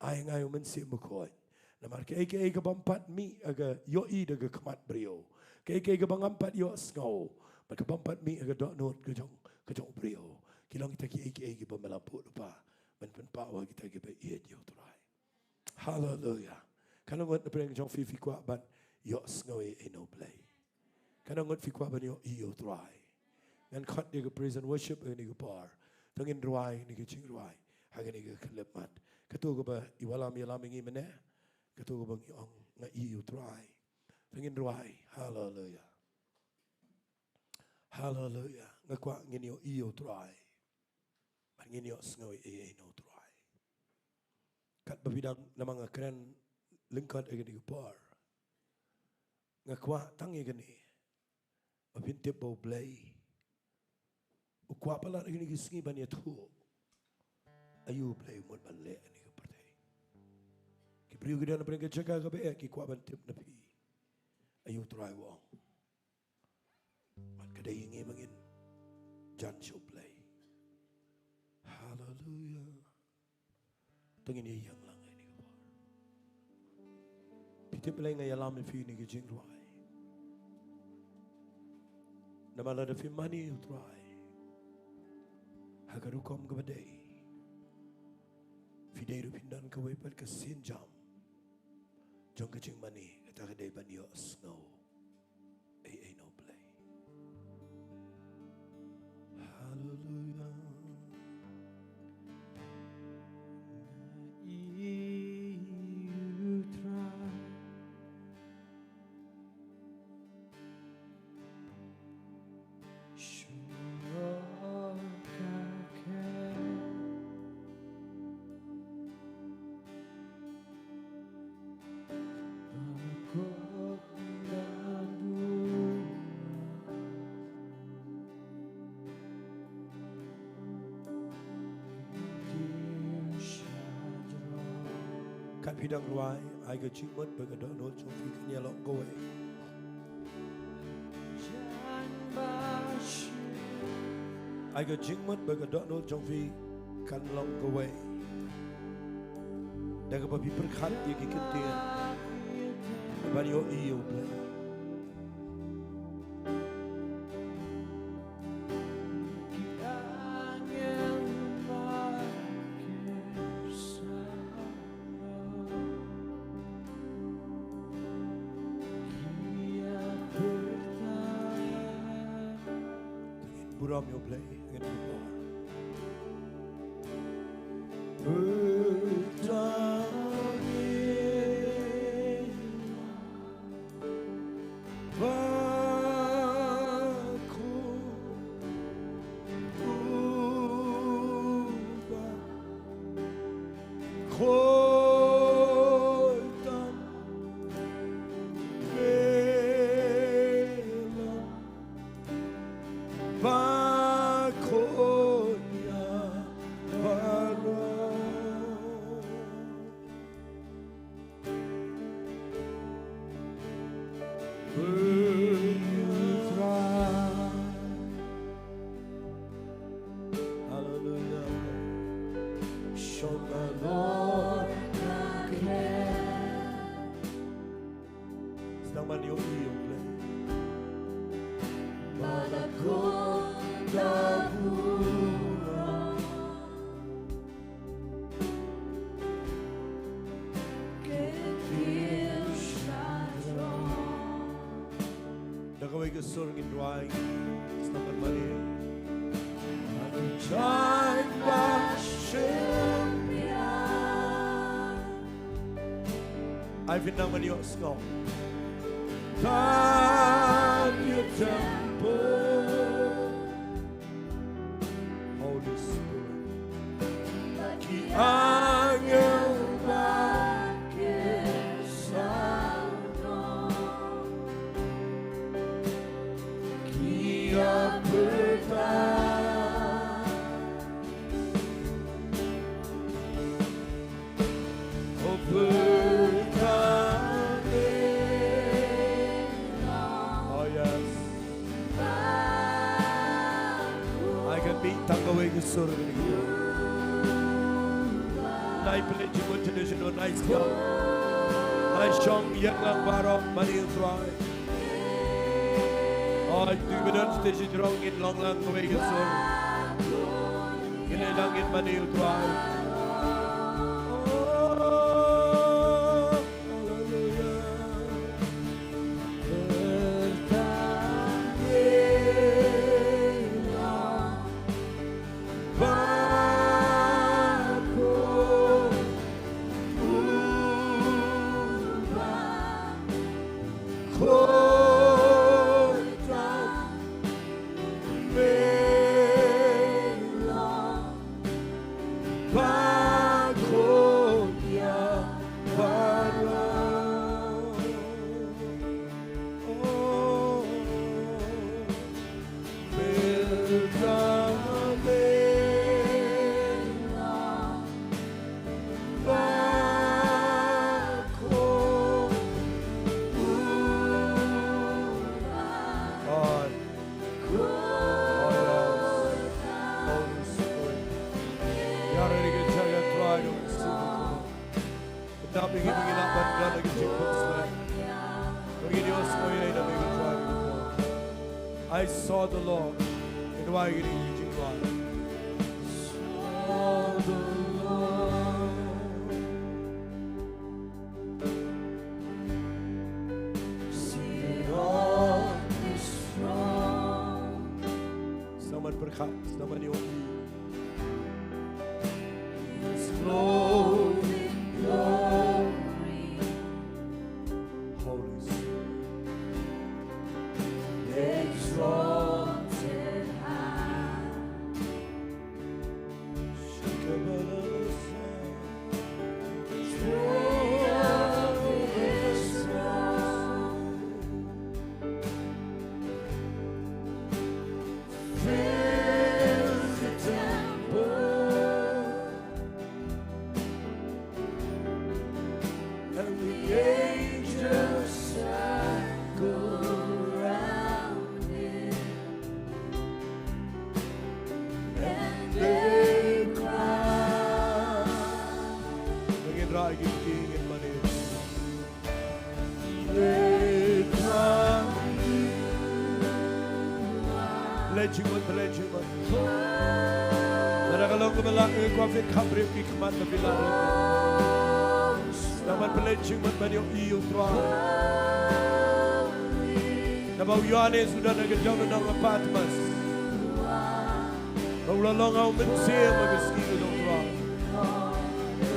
Ai nga ïa u Mynsiem Bakhuid. Namar kaei kaei kabym pat mih ha ka ïohi da ka khmat briew, kaei kaei kaba ngam pat ïohsngew, bad kabym pat mih ha ka dohnud ka jong, ka jong u briew, ki long kita kiei kiei kiba me la buh lypa ban pynpaw ha kita kiba ïeit ïa U Trai. Haleluya. Katno ngut na pdeng jong phi phi kwah ban ïohsngew ei ei na U Blei? Katno ngut phi kwah ban ïohi ïa U Trai? Ngan khot ïa ka praise and worship ha kane ka por. To ngin rwai ïa kane ka jingrwai ha kane ka khyllipmat. Kato kaba i wallam ïalam ïa ngi mynne, kato kaba ngi ong nga ïohi ïa U Trai. To ngin rwai. Haleluya. Haleluya. Nga kwah ngin ïohi ïa U Trai. Bad ngin ïohsngew ei ei na U Trai. Katba phi dang namar nga kren lyngkot ha kane ka por, nga kwah tang ïa kane, ba phin tip ba U Blei u kwah palat ha kine ki sngi ban ïathuh aïu U Blei u mut ban leh ha kane ka pyrthei. Ki briew ki don hapdeng ka jaka kaba eh ki kwah ban tip na phi aïu U Trai u ong. Bad ka dei ïa ngi ba ngin jan sha U Blei. Haleluya. To ngin ïa ïeng lang ha kane ka por. Phi tip balei nga ïalam ïa phi ha kane ka jingrwai? Namar lada phim mane ïa U Trai ha ka rukom kaba dei, phi dei ruh phin don kawei pat ka sienjam jong ka jingmane, kata ka dei ban ïohsngew ei ei na U Blei. Haleluya. Nga ïohi ïa U Trai. Kat phi dang rwai, ai ka jingmut ba ka dohnud jong phi kan ïa long kawei. Ai ka jingmut ba ka dohnud jong phi kan long kawei da kaba phi pyrkhat ïa ki ktien ban ïohi ïa U Blei. Burom ïa U Blei, ngin burom. Ba khoi Hallelujah. Shong Lord, sdang ban ïohi ïa U Blei. Ba la khot da burom. Da kawei ka sur ngin duwai. Sdang ban mane. Shine ba shim. Ai phin nang ban ïohsngew. Tan ïa temple. Holy Spirit. Ki angel ba ki saw ki ïa pyrta. Oh, yes. Ai kan mih tang kawei ka sur kane. Nai pynleit jingmut traditional nice girl. Nai shong ïeng lang baroh ban ïeng trai. Oi, tu ba don stage jrong ngin long lang kawei ka sur. Ngin ïa lang ngin mane U Trai. I saw the Lord. Saw the Lord. Sdang ban pyrkhat, sdang ban ïohi. He was clothed in glory. Holy Spirit. Exalted high. And the angels circle round him, and they cry. Ngin rai ki, ngin mane. They cry. Pynleit jingmut, pynleit jingmut. Lada ka long kaba lah, eh, kwah phin kham briew ki khmat ba phi lah ruh. Sdang ban pynleit jingmut ban ïohi ïa U Trai. Naba u Ïoannis u don ha ka dong na nong Patmos. Ba u la long ha u mynsiem ha ka sngi ka jong U Trai.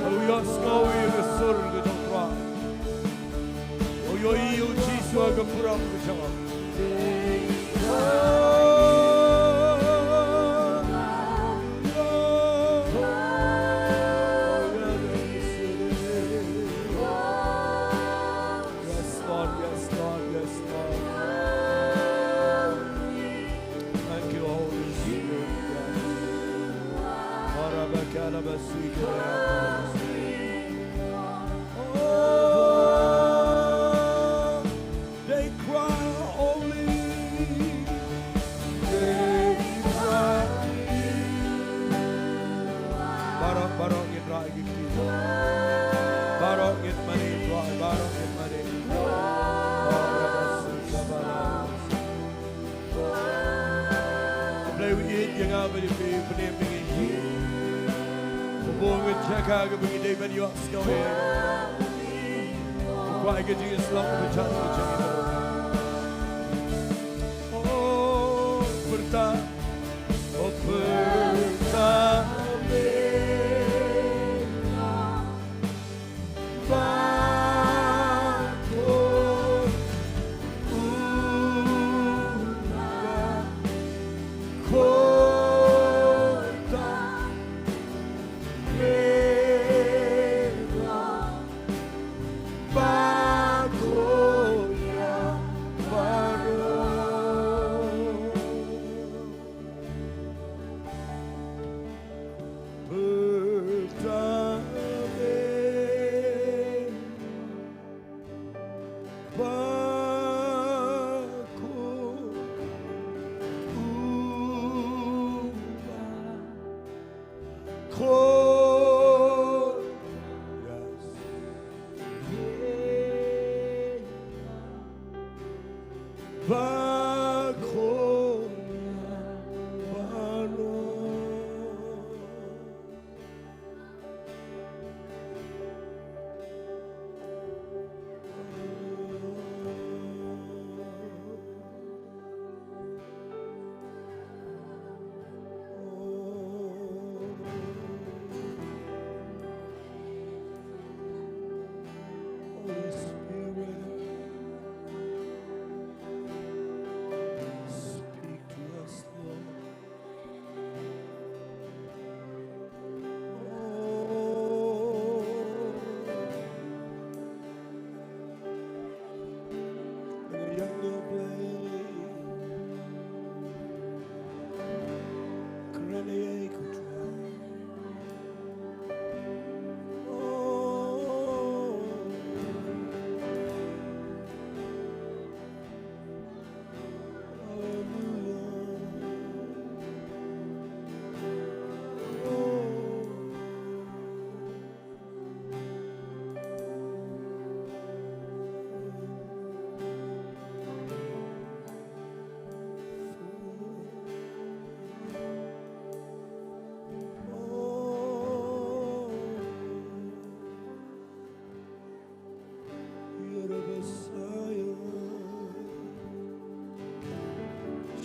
Ba u ïohsngew ïa ka sur ka jong U Trai. Ba u ïohi ïa U Jisu ha ka burom ka jong u. Yes, Lord, yes, Lord, yes, Lord. Thank you, Holy Spirit. Yes. Arabakalabasikaya. Oh, they cry. Ba ïa phi pynïap ïa ngi. Bun ka jaka kaba ngi dei ban ïoh sngewbha. Kwah ka jingshlur ba jam ka jingim. Oh, pyrta, oh, pyrta. Holy Spirit, speak to us, Lord.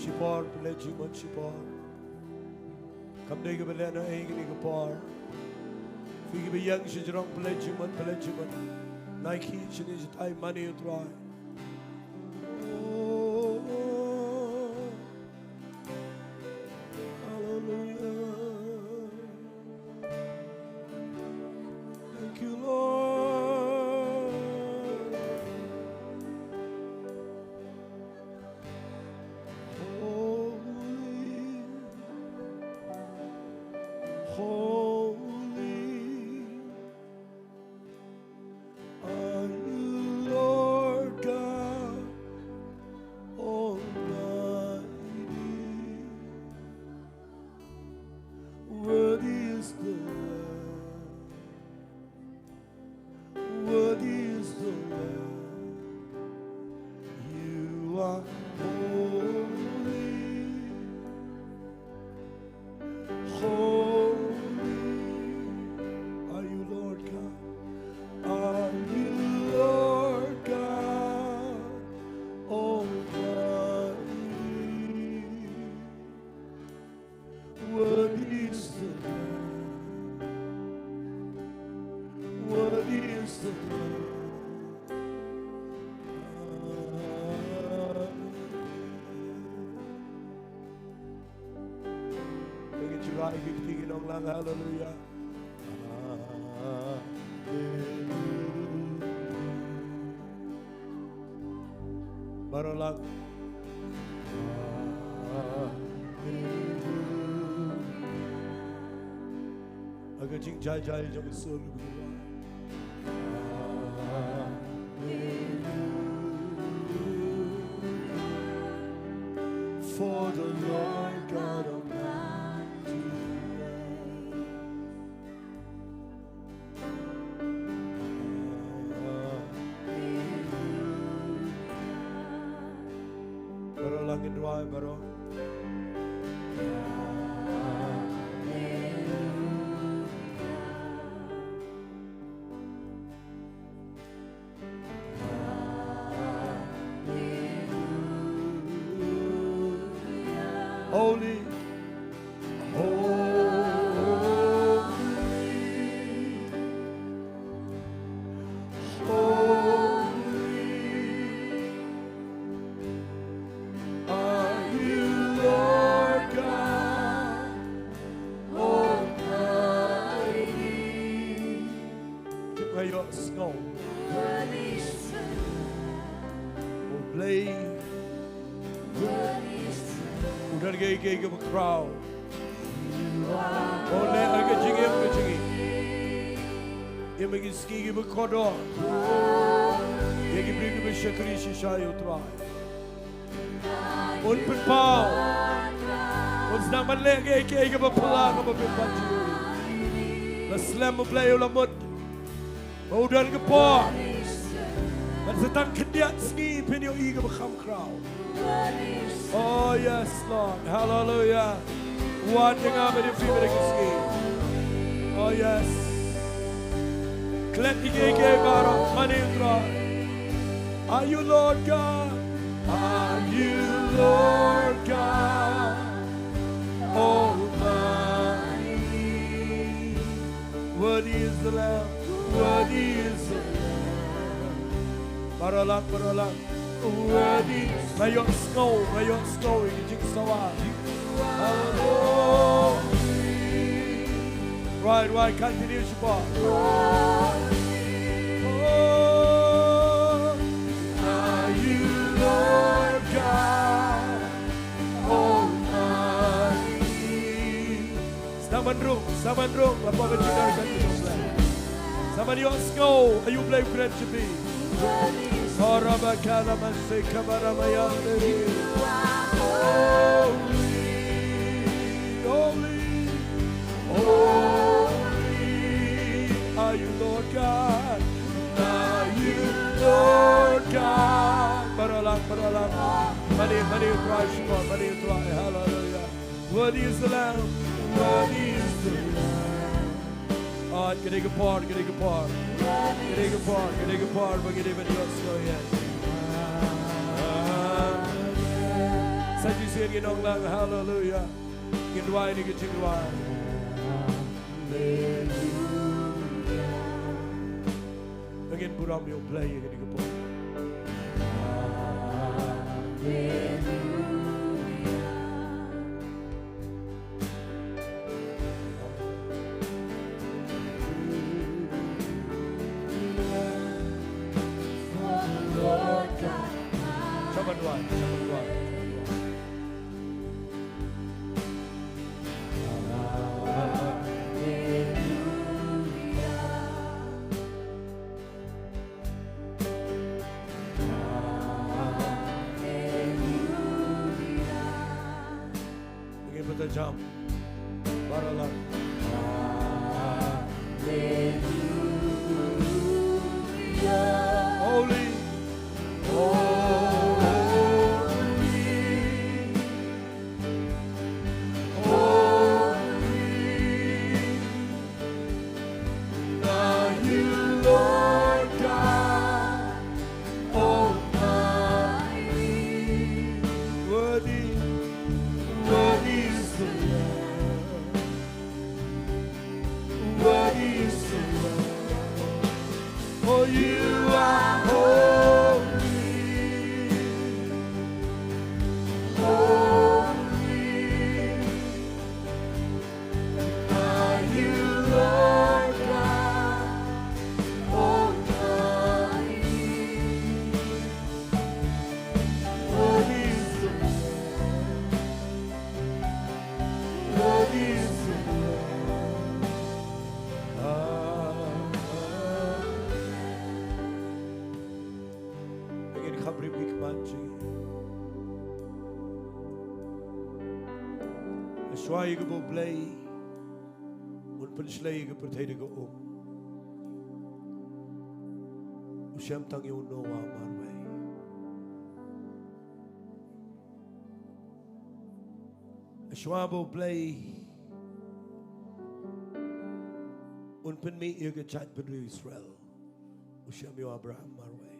Shipor, pynleit jingmut shipor. Kam dei kaba leh na ei kane ka por. Phi kiba ïeng shajrong, pynleit jingmut, pynleit jingmut. Nai khie shane shatai, mane ïa u Trai. Hallelujah. Thank you, Lord. Holy, holy are you, Lord God Almighty. Worthy is the Lamb. Worthy is the Lamb. You are holy. Holy are you, Lord God. Are you, Lord God Almighty. Worthy is the Lamb. Worthy is the Lamb. Amen. Ngi ju rai ki kti ki nonglang, haleluya. Haleluya. Baroh lang. Haleluya. Ha ka jingjai jai jong ka sur. Haleluya. For the Lord God Almighty reigns. Baroh lang, ngin duwai baroh. Holy, holy, holy are you, Lord God Almighty. Tip nga ïohsngew. Worthy is the Lamb. U Blei. Worthy is the Lamb. U don kiei kiei kiba khraw. U leh ïa ka jingim ka jingim. Ïa ma ki sngi kiba kordor. Ïa ki briew kiba shakri shisha ïa U Trai. Un pynpaw. Un sdang ban leh kiei kiei kiba phylla kaba pynpaw jingim. La slem U Blei, u la mut. Ba u don ka por ban sa tang khyndiat sngi phin ïohi kaba kham khraw. Oh yes, Lord. Hallelujah. Wan ïa nga bad ïa phi bad ïa ki sngi. Oh yes. Klet ïa kiei kiei baroh, mane U Trai. Are you Lord God? Are you Lord God Almighty? Worthy is the Lamb. Worthy is the Lamb. Baroh lang, baroh lang. Worthy. Nga ïohsngew, nga ïohsngew ïa ka jingsawa. Hallelujah. Right, right, continue, Shabbat. Oh, are you Lord God Almighty? Sdang ban rung, sdang ban rung, la poi ka jingkyrkhu ka jingkyrkhu. Sdang ban ïohsngew ïa U Blei u kren sha phi. Karabakala maseka baramaya deri. Holy, holy, holy are you, Lord God. Are you, Lord God. Baroh lang, baroh lang. Mane, mane U Trai, Shabbat, mane U Trai. Hallelujah. Worthy is the Lamb. Worthy is the Lamb. Ah, ka dei ka por, ka dei ka por. Ka dei ka por, ka dei ka por ba ngi dei ban ïohsngew ïa. Sa shisien ngin ong lang haleluya. Ngin duwai ïa ka jingduwai. Haleluya. Ngin burom ïa U Blei ïa kane ka por. Haleluya. Shabbat duwai, shabbat duwai. Ngi bata jam. Baroh lang. Holy. Holy. Holy. Are you Lord God Almighty? Worthy, worthy is the Lamb. Worthy is the Lamb. For you are holy, holy. Are you Lord God Almighty? Worthy is the Lamb. Worthy is the Lamb. Amen. Ngin kham rim ki khmat jong ngi. Shuwa ïa kaba U Blei un pynshlei ïa ka pyrthei da ka um, u shem tang ïa u Noah marwei. Shuwa ba U Blei un pynmih ïa ka jaitbynriew Israel, u shem ïa u Abraham marwei.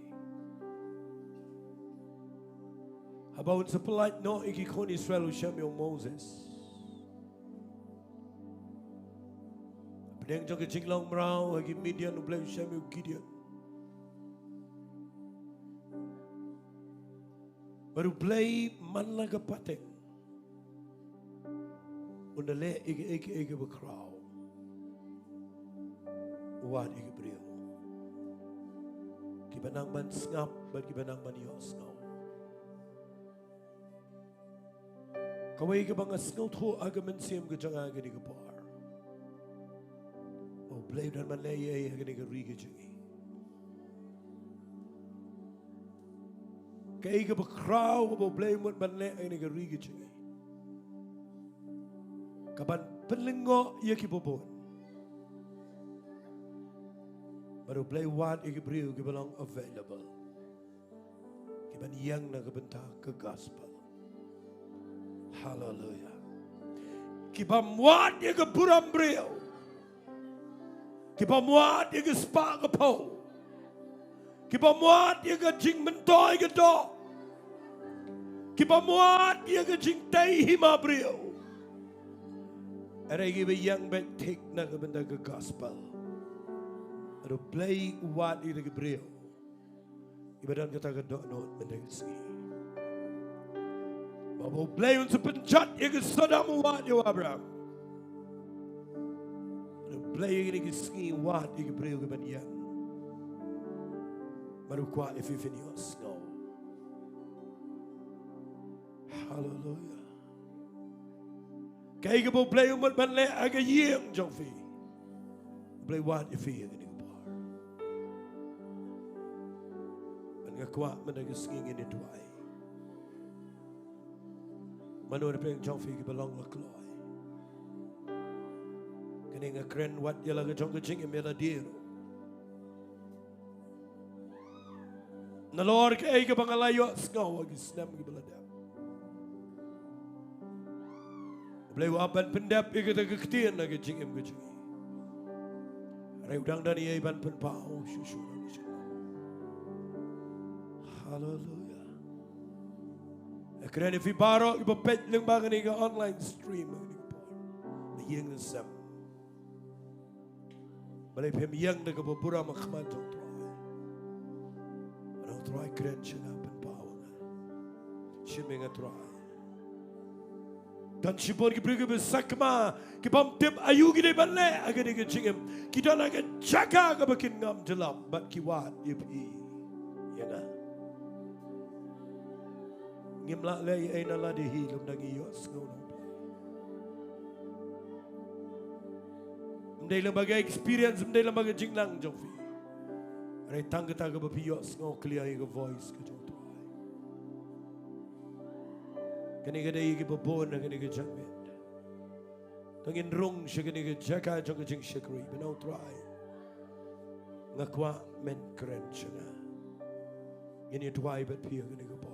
Haba un sa pyllait noh ïa ki khun Israel, u shem ïa u Moses. Hapdeng jong ka jinglong mraw ha ki Midian, U Blei u shem ïa u Gideon. Bad U Blei man la ka pateng un da leh ïa kaei kaei kaba khraw. U wad ïa ki briew kiba nang ban sngap bad kiba nang ban ïohsngew. Kawei kaba nga sngewthuh ha ka mynsiem ka jong nga ha kane ka por, U Blei u don ban leh ïa ngi ha kane ka ri ka jong ngi. Kaei kaba khraw kaba U Blei u mut ban leh ha kane ka ri ka jong ngi, ka ban pynlyngngoh ïa kiba bun. Bad U Blei u wad ïa ki briew kiba long available, kiban ïeng na ka bynta ka gospel. Haleluia. Kibym wad ïa ka burom briew, kibym wad ïa ka spah ka phew, kibym wad ïa ka jingmyntoi ka doh, kibym wad ïa ka jingtei hima briew, hynrei kiba ïeng beit thik na ka bynta ka gospel. Bad U Blei u wad ïa ki briew kiba don kata ka dohnud mynta ka sngi. Ba U Blei un sa pynjot ïa ka Sodom, u wad ïa u Abraham. Bad U Blei ha kane ka sngi u wad ïa ki briew kiban ïeng. Bad u kwah ïa phi phin ïohsngew. Haleluia. Kaei kaba U Blei u mut ban leh ha ka ïing jong phi, U Blei u wad ïa phi ha kane ka por. Bad nga kwah mynta ka sngi ngin ïa duwai. Mano na pdeng jong phi kiba long la kloi? Kane nga kren wat ïa la ka jong ka jingim ïa lade ruh. Nalor kaei kaba nga la ïohsngew ha ki snem kiba la dep, U Blei u ap ban pyndep ïa kata ka ktien na ka jingim ka jong ngi. Hynrei u dang don eiei ban pynpaw shuh shuh na ka jingim. Haleluia. Nga kren ïa phi baroh kiba peit lyngba kane ka online stream ha kane ka por, na ïing na sem. Balei phim ïeng da kaba burom ha khmat jong U Trai? Ïa U Trai, kren sha nga, pynpaw ïa nga. Shim ïa nga Trai. Don shibun ki briew kiba sakma, kibym tip aïu ki dei ban leh ha kane ka jingim. Ki don ha ka jaka kaba kin ngam jyllop bad ki wad ïa phi, ïa nga. Ngim lah leh ei ei na lade hi lymda ngi ïohsngew na U Blei. Ym dei lyngba ka experience, ym dei lyngba ka jingnang jong phi, hynrei tang kata kaba phi ïohsngew clear ïa ka voice ka jong U Trai. Kane ka dei ïa kiba bun ha kane ka janmiet. To ngin rung sha kane ka jaka jong ka jingshakri, bad ong, Trai, nga kwah men kren sha nga. Ngin ïa duwai bad phi ha kane ka por.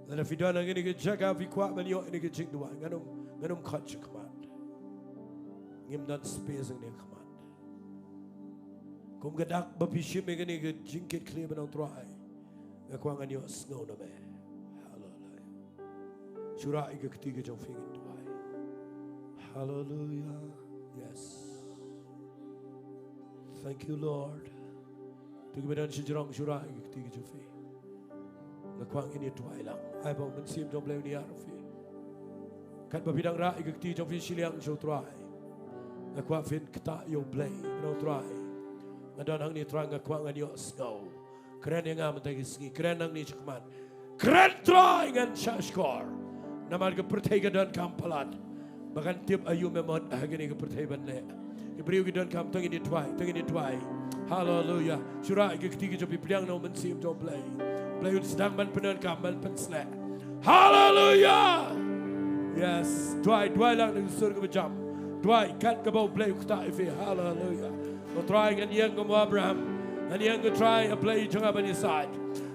Lada phi don ha kane ka jaka, phi kwah ban ïoh ïa kane ka jingduwai, ngan ym, ngan ym khot sha khmat. Ngim don space ha kane ka khmat. Kum ka dak ba phi shim ïa kane ka jingkitkhlieh, bad ong, Trai, nga kwah ngan ïohsngew na me. Haleluia. Shu rah ïa ka kti ka jong phi, ngin duwai. Haleluia. Yes. Thank you, Lord. To kiba don shajrong, shu rah ïa ka kti ka jong phi. Nga kwah ngin ïa duwai lang. Ai ba U Mynsiem jong U Blei un ïarap ïa phi. Katba phi dang rah ïa ka kti jong phi shiliang sha U Trai, nga kwah phin ktah ïa U Blei, bad ong, Trai, nga don hangne Trai, nga kwah ngan ïohsngew. Kren ïa nga mynta ka sngi, kren hangne shakhmat. Kren Trai, ngan shahshkor. Namar ka pyrthei ka donkam palat. Ba kan tip aïu me mut ha kane ka pyrthei ban leh. Ki briew ki donkam, to ngin ïa duwai, to ngin ïa duwai. Haleluia. Shu rah ïa ka kti ka jong phi, pdiang na U Mynsiem jong U Blei. U Blei un sdang ban pyndonkam, ban pynshlur. Haleluia. Yes. Duwai, duwai lang na ka sur kaba jam. Duwai kat kaba U Blei u ktah ïa phi. Haleluia. Ko Trai, ngan ïeng kum u Abraham. Ngan ïeng, ko Trai, ha Blei jong nga ban ïasaid.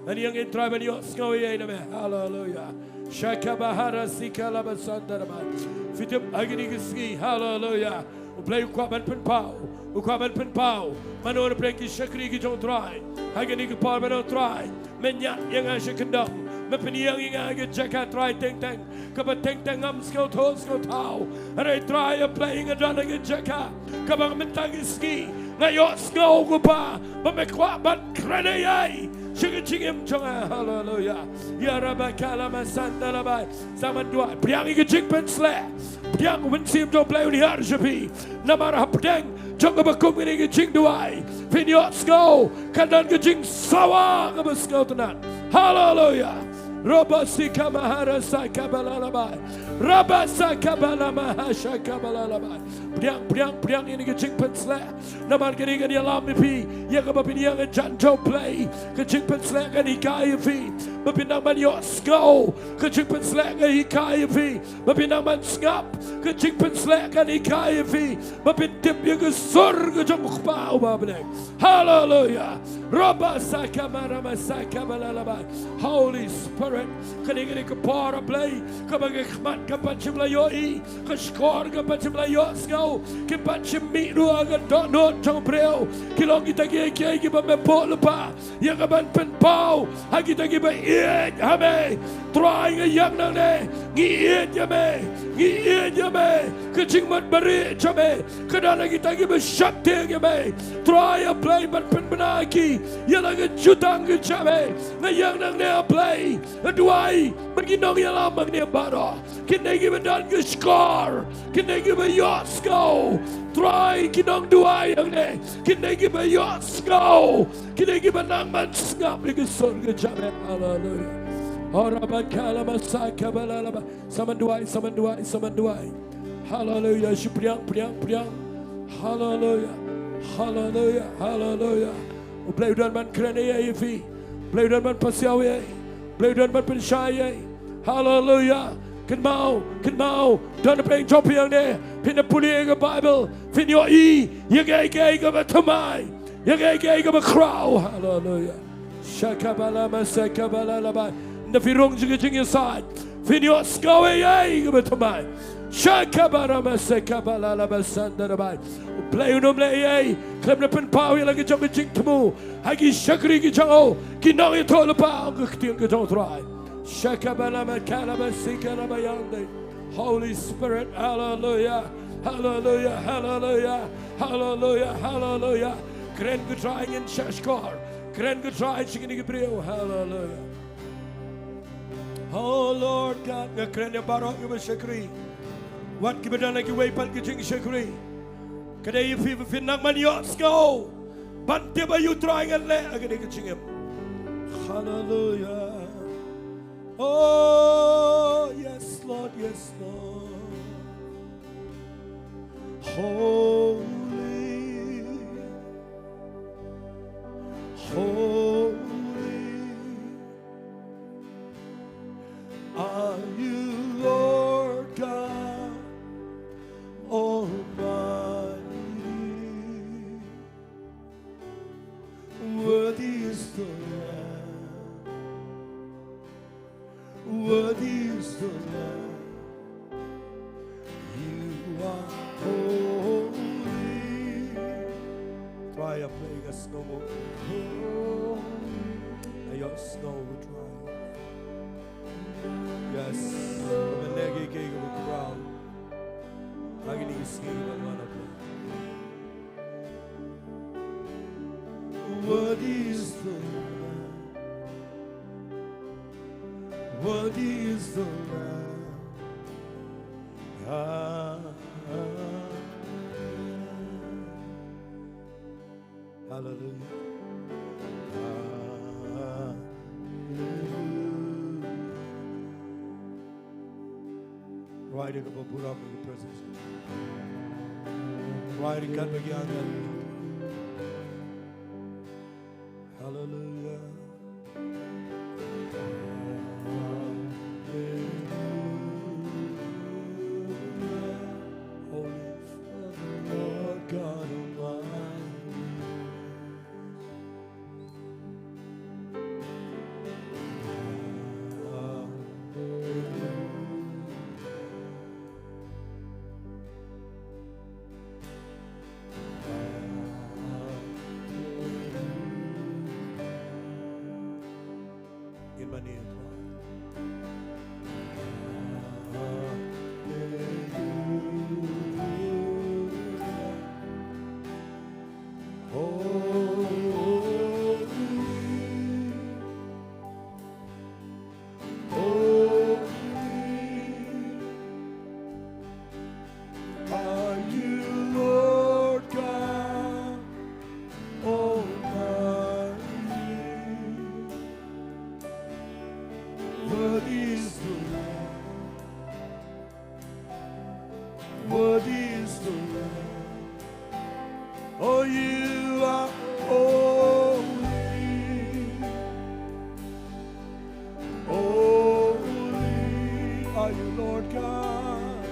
Ngan ïeng, ko Trai, ban ïohsngew ïa na me. Haleluia. Shakabahara sikalabasandarabai. Phi tip ha kine ki sngi. Haleluia. U Blei u kwah ban pynpaw. U kwah ban pynpaw. Mano na pdeng ki shakri ki jong u Trai ha kine ki por, mano Trai? Me ñiad ïa nga sha kyndong, me pynïeng ïa nga ha ka jaka Trai teng teng kaba teng teng ngam sngewthuh sngewthaw. Hynrei Trai A Blei, nga don ha ka jaka kaba mynta ka sngi nga ïohsngew, ko Pa, ba me kwah ban kren ïa i sha ka jingim jong nga. Haleluya. Ïa raba kala masanda labai. Sa man duwai, pdiang ïa ka jingpynsleh. Pdiang, u Mynsiem jong U Blei un hiar sha phi. Namar hapdeng jong kaba kum kane ka jingduwai, phin ïohsngew kan don ka jingsawa kaba sngewtynnat. Haleluya. Roba sika mahara saka balalabai. Raba saka balamahasha kabalalabai. Pdiang, pdiang, pdiang ïa ka jingpynsleh. Namar kane kan ïalam ïa phi ïa kaba phin ïeng ha jan jong U Blei. Ka jingpynsleh kan hikai ïa phi ba phin nang ban ïohsngew. Ka jingpynsleh kan hikai ïa phi ba phin nang ban sngap. Ka jingpynsleh kan hikai ïa phi ba phin tip ïa ka sur ka jong U Kpa uba ha bneng. Haleluya. Roba saka marama saka balalabai. Holy Spirit, kane, kane ka por, A Blei, kaba ka khmat ka pat shym la ïohi, ka shkor ka pat shym la ïohsngew, ka pat shym mih ruh ha ka dohnud jong briew. Ki long kita kiei kiei kiba me buh lypa ïa ka ban pynpaw ha kita kiba ïeit ha me. Trai, nga ïeng nangne, ngi ïeit ïa me, ngi ïeit ïa me. Ka jingmut barieh jong me ka don ha kita kiba sheptieng ïa me. Trai, A Blei, ban pynbna ïa ki ïa la ka jutang ka jong me. Nga ïeng nangne, A Blei, nga duwai ba ki nongïalam hangne baroh, kine kiba don ka shkor, kine kiba ïohsngew, Trai, ki nongduwai hangne, kine kiba ïohsngew, kine kiba nang ban sngap ïa ka sur ka jong me. Haleluya. Ora ba kala masaka balala ba. Sa man duwai, sa man duwai, sa man duwai. Haleluya. Shu pdiang, pdiang, pdiang. Haleluya. Haleluya. Haleluya. U Blei u don ban kren ïa phi. U Blei u don ban pasiaw ïa. U Blei u don ban pynshai ïa. Haleluya. Kynmaw, kynmaw. Don pdeng jong phi hangne, phin da pule ïa ka Baibl, phin ïohi ïa kaei kaei kaba thymmai, ïa kaei kaei kaba khraw. Haleluya. Shakabala masakabala labai. Ynda phi rung sha ka jingïasaid, phin ïohsngew ïa kaei kaba thymmai. Shakabara masakabala labai sanda labai. U Blei un ym leh ei ei khlem da pynpaw ïa la ka jong ka jingthmu ha ki shakri ki jong u, ki nongïathuhlypa, ong ka ktien ka jong U Trai. Shakabala makala masika labai yande. Holy Spirit, hallelujah, hallelujah, hallelujah, hallelujah, hallelujah. Kren, ko Trai, ngin shahshkor. Kren, ko Trai, sha kine ki briew. Hallelujah. Oh Lord God, nga kren ïa baroh kiba shakri, wat kiba don ha kiwei pat ki jingshakri. Ka dei ïa phi ba phin nang ban ïohsngew, ban tip aïu, Trai, ngan leh ha kane ka jingim. Hallelujah. Oh yes, Lord, yes, Lord. Holy, holy are you, Lord God Almighty. Worthy is the Lamb. Worthy is the Lamb. You are holy. Trai, A Blei, nga sngew mo. Nga ïohsngew, Trai. Yes. Nga leh kiei kiei kiba khraw ha kine ki sngi kiba wan, A Blei. Worthy is the Lamb. Worthy is the Lamb. Ah, ah, ah. Hallelujah. Hallelujah. Rwai da kaba burom ïa ka presence. Rwai ryngkat bad ki angel. Hallelujah. Hallelujah. Holy Father, Lord God Almighty. Hallelujah. Holy, holy are you, Lord God Almighty. Worthy is the Lamb. Worthy is the Lamb. Oh, you are holy. Holy are you, Lord God.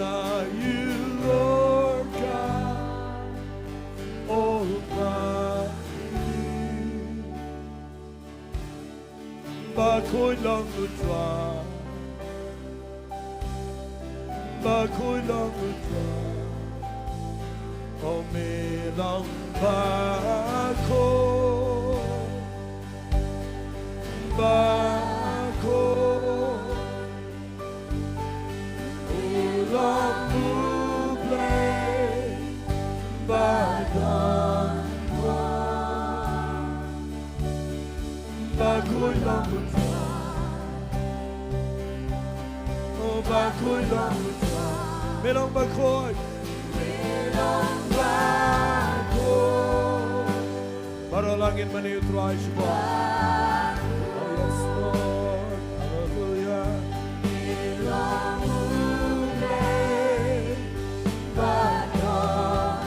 Are you, Lord God Almighty. Ba khuid long u Trai. Ba khuid long u Trai. O me long ba khuid. Ba khuid. U long u Blei ba don. Ba khuid long u Trai. O ba khuid long u Trai. Me long ba khuid. Me long ba khuid. Baroh lang ngin mane u Trai shabar. Oh, yes, Lord. Hallelujah. Me long u Blei ba don.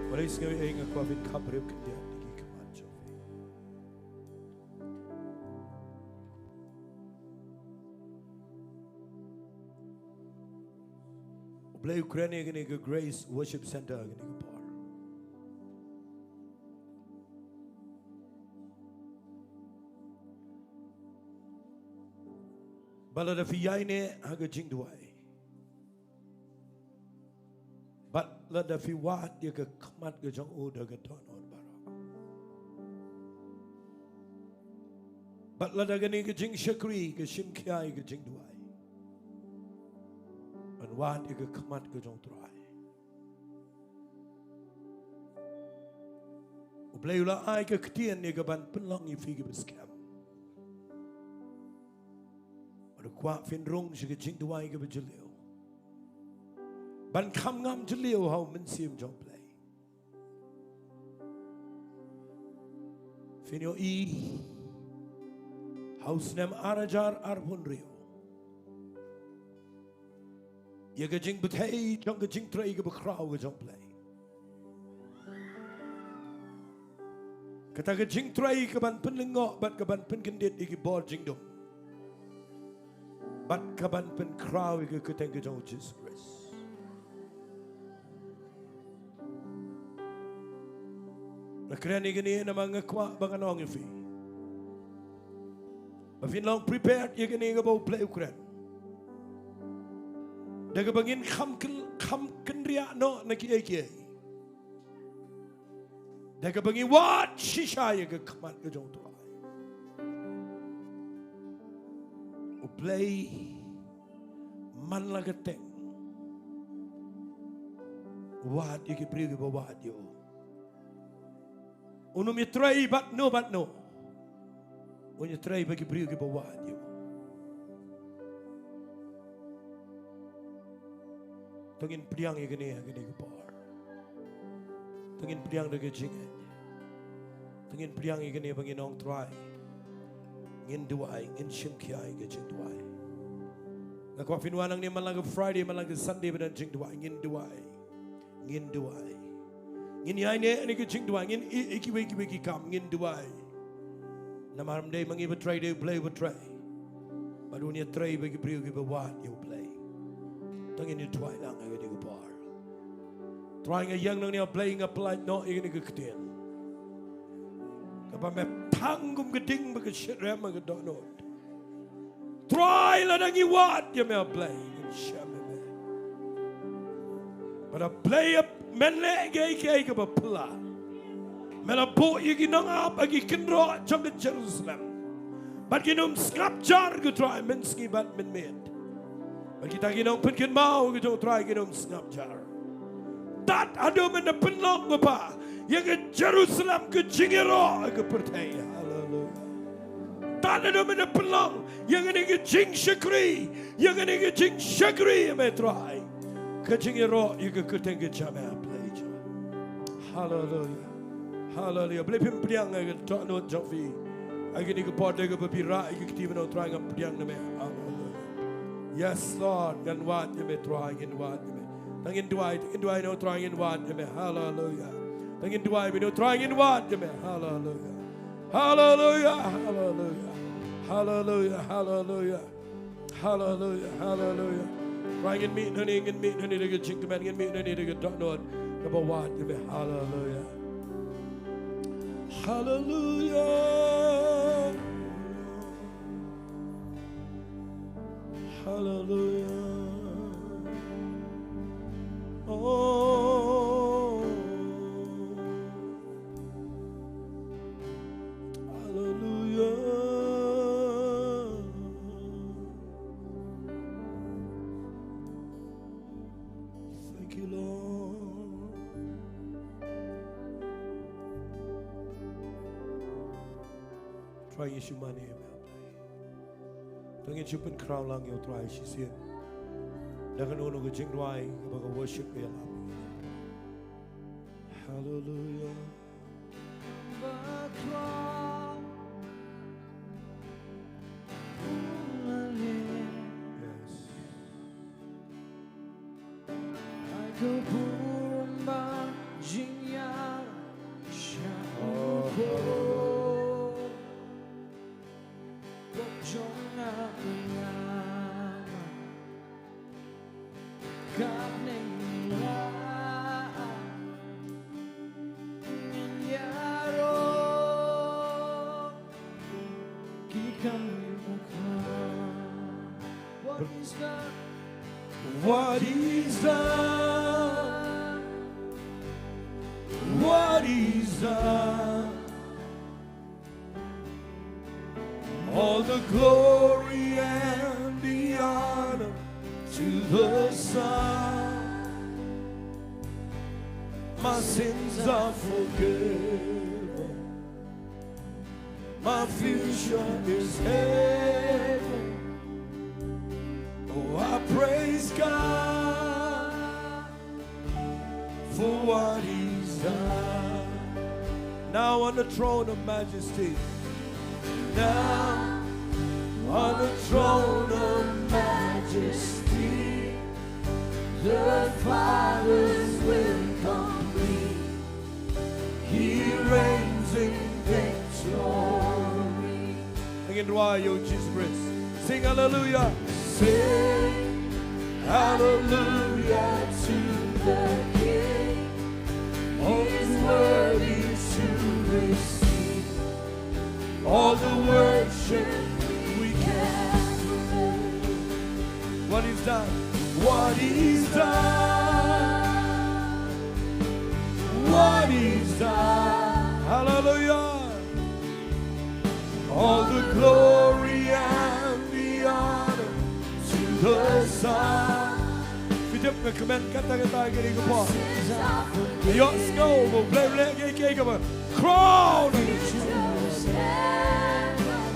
Wala is nga ïa nga kwah ban kham briew khyndiat ïa ki khmat jong phi. U Blei u kren ïa kane ka Grace Worship Center kane ka por. Ba lada phi ïaineh ha ka jingduwai, bad lada phi wad ïa ka khmat ka jong u da ka dohnud baroh, bad lada kane ka jingshakri ka shim khia ïa ka jingduwai, ban wad ïa ka khmat ka jong u Trai. U Blei u la ai ka ktien ïa ka ban pynlong ïa phi kiba skhem. Bad u kwah phin rung sha ka jingduwai kaba jylliew, ban kham ngam jylliew ha u Mynsiem jong u Blei. Phin ïohi ha u snem ar hajar arphew hynriew ïa ka jingbthei jong ka jingtrei kaba khraw ka jong u Blei. Kata ka jingtrei ka ban pynlyngngoh bad ka ban pynkyndit ïa ki bor jingdum, bad ka ban pynkhraw ïa ka kyrteng ka jong u Jisu Khrist. Nga kren ïa kane namar nga kwah ba ngan ong ïa phi ba phin long prepared ïa kane kaba u Blei u kren. Da kaba ngin kham kyn-, kham kynriah noh na kiei kiei. Da kaba ngi wad shisha ïa ka khmat ka jong u Trai. U Blei man la ka teng u wad ïa ki briew kiba wad ïa u. Un ym ïatrei bad no bad no. Un ïatrei bad ki briew kiba wad ïa u. To ngin pdiang ïa kane ha kane ka por. To ngin pdiang da ka jingngeit. To ngin pdiang ïa kane ba ngin ong Trai, ngin duwai, ngin shim khia ïa ka jingduwai. Nga kwah phin wan hangne man la ka Friday, man la ka Sunday ba don jingduwai, ngin duwai. Ngin duwai. Ngin ïaineh ha kane ka jingduwai, ngin ïeh ïa kiwei kiwei ki kam, ngin duwai. Namar ym dei ma ngi ba trei, dei u Blei ba trei. Bad un ïatrei bad ki briew kiba wad ïa u Blei. To ngin ïa duwai lang ha kane ka por. Trai, nga ïeng nangne, Blei, nga pyllait noh ïa kane ka ktien. Ba me thang kum ka ding ba ka shitrhem ka dohnud. Trai, lada ngi wad ïa me, A Blei, ngin shem ïa me. Bad A Blei, men leh kiei kiei kiba phylla. Me la buh ïa ki nongap ha ki kynroh jong ka Jerusalem. Bad kin ym sngap jar, ko Trai, mynsngi bad mynmiet. Bad kita ki nongpynkynmaw, ko Trai, kin ym sngap jar. Tad haduh men da pynlong, ko Pa, ïa ka Jerusalem ka jingïaroh ha ka pyrthei. Haleluia. Tad haduh men da pynlong ïa kane ka jingshakri, ïa kane ka jingshakri, A Trai, ka jingïaroh ïa ka kyrteng ka jong me, A Blei jong. Haleluia. Haleluia. Blei, phim pdiang ïa ka dohnud jong phi ha kane ka por, da kaba phi rah ïa ka kti mynno, Trai, ngam pdiang na me. Haleluia. Yes, Lord, ngan wad ïa me, Trai, ngin wad ïa me. Tang ngin duwai, tang ngin duwai, no, Trai, ngin wad ïa me. Haleluia. Tang ngin duwai, no, Trai, ngin wad ïa me. Haleluia. Haleluia. Haleluia. Haleluia. Haleluia. Haleluia. Haleluia. Trai, ngin mih nangne, ngin mih nangne da ka jingkmen, ngin mih nangne da ka dohnud kaba wad ïa me. Haleluia. Haleluia. Haleluia. Oh. Haleluia. Thank you, Lord. Trai, ngin shu mane ïa me, A Blei. Tang ngin shu pynkhraw lang ïa u Trai shisien da kano kano ka jingrwai kaba ka worship ka ïalam. Haleluia. Yes. What he's done, what he's done. All the glory and the honor to the Son. My sins are forgiven. My future is heaven. Oh, I praise God for what he's done. Now on the throne of majesty. Now on the throne of majesty, the Father's will complete. He reigns in victory. Ngin rwai ïa u Jesus Christ. Sing hallelujah. Sing hallelujah to the King. He's worthy to receive all the worship we can bring. What he's done. What he's done. What he's done. Hallelujah. All the glory and the honor to the Son. Phi tip, nga kmen katta katta ha kane ka por. Ïohsngew ba U Blei u leh kiei kiei kaba khraw.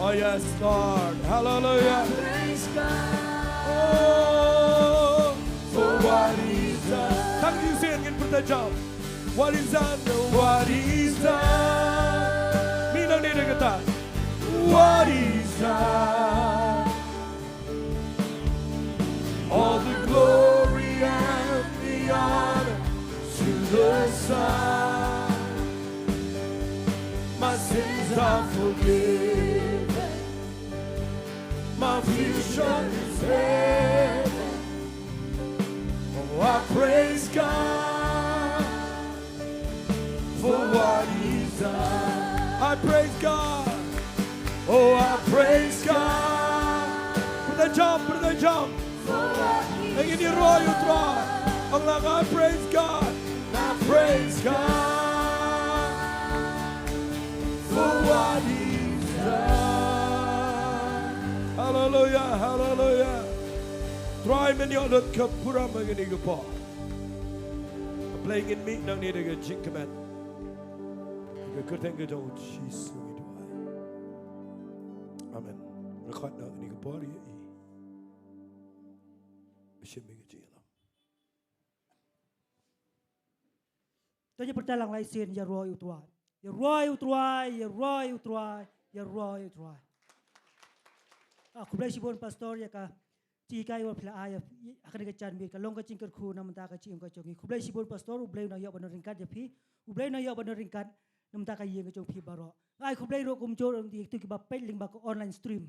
Oh yes, Lord. Hallelujah. Oh, for what he's done. Tang ïa u sien ngin pyrta jam. What he's done, what he's done. Mih nangne da kata. What he's done. All the glory and the honor to the Son. My sins are forgiven. My future is heaven. Oh, I praise God for what he's done. I praise God. Oh, I praise God. Pyrthei jam, pyrthei jam. Ngin ïaroh ïa u Trai. Ong lang, I praise God. I praise God for what he's done. Hallelujah, hallelujah. Trai, men ïoh lut ka burom ha kane ka por. Blei, ngin mih nangne da ka jingkmen. Ka kyrteng ka jong u Jisu ngi duwai. Amen. Nga khot na kane ka por ïa i. Ba shim ïa ka jingïalam. To ïa pyrta lang lai sien, ïaroh ïa u Trai. Ïaroh ïa u Trai, ïaroh ïa u Trai, ïaroh ïa u Trai. Ah, khublei shibun pastor ïa ka jinghikai ba phi la ai ha kane ka janmiet, ka long ka jingkyrkhu na bynta ka jingim ka jong ngi. Khublei shibun pastor, U Blei un nang ïoh ban don ryngkat ïa phi. U Blei un nang ïoh ban don ryngkat na bynta ka ïing ka jong phi baroh. Nga ai khublei ruh kumjuh ïa kito kiba peit lyngba ka online stream.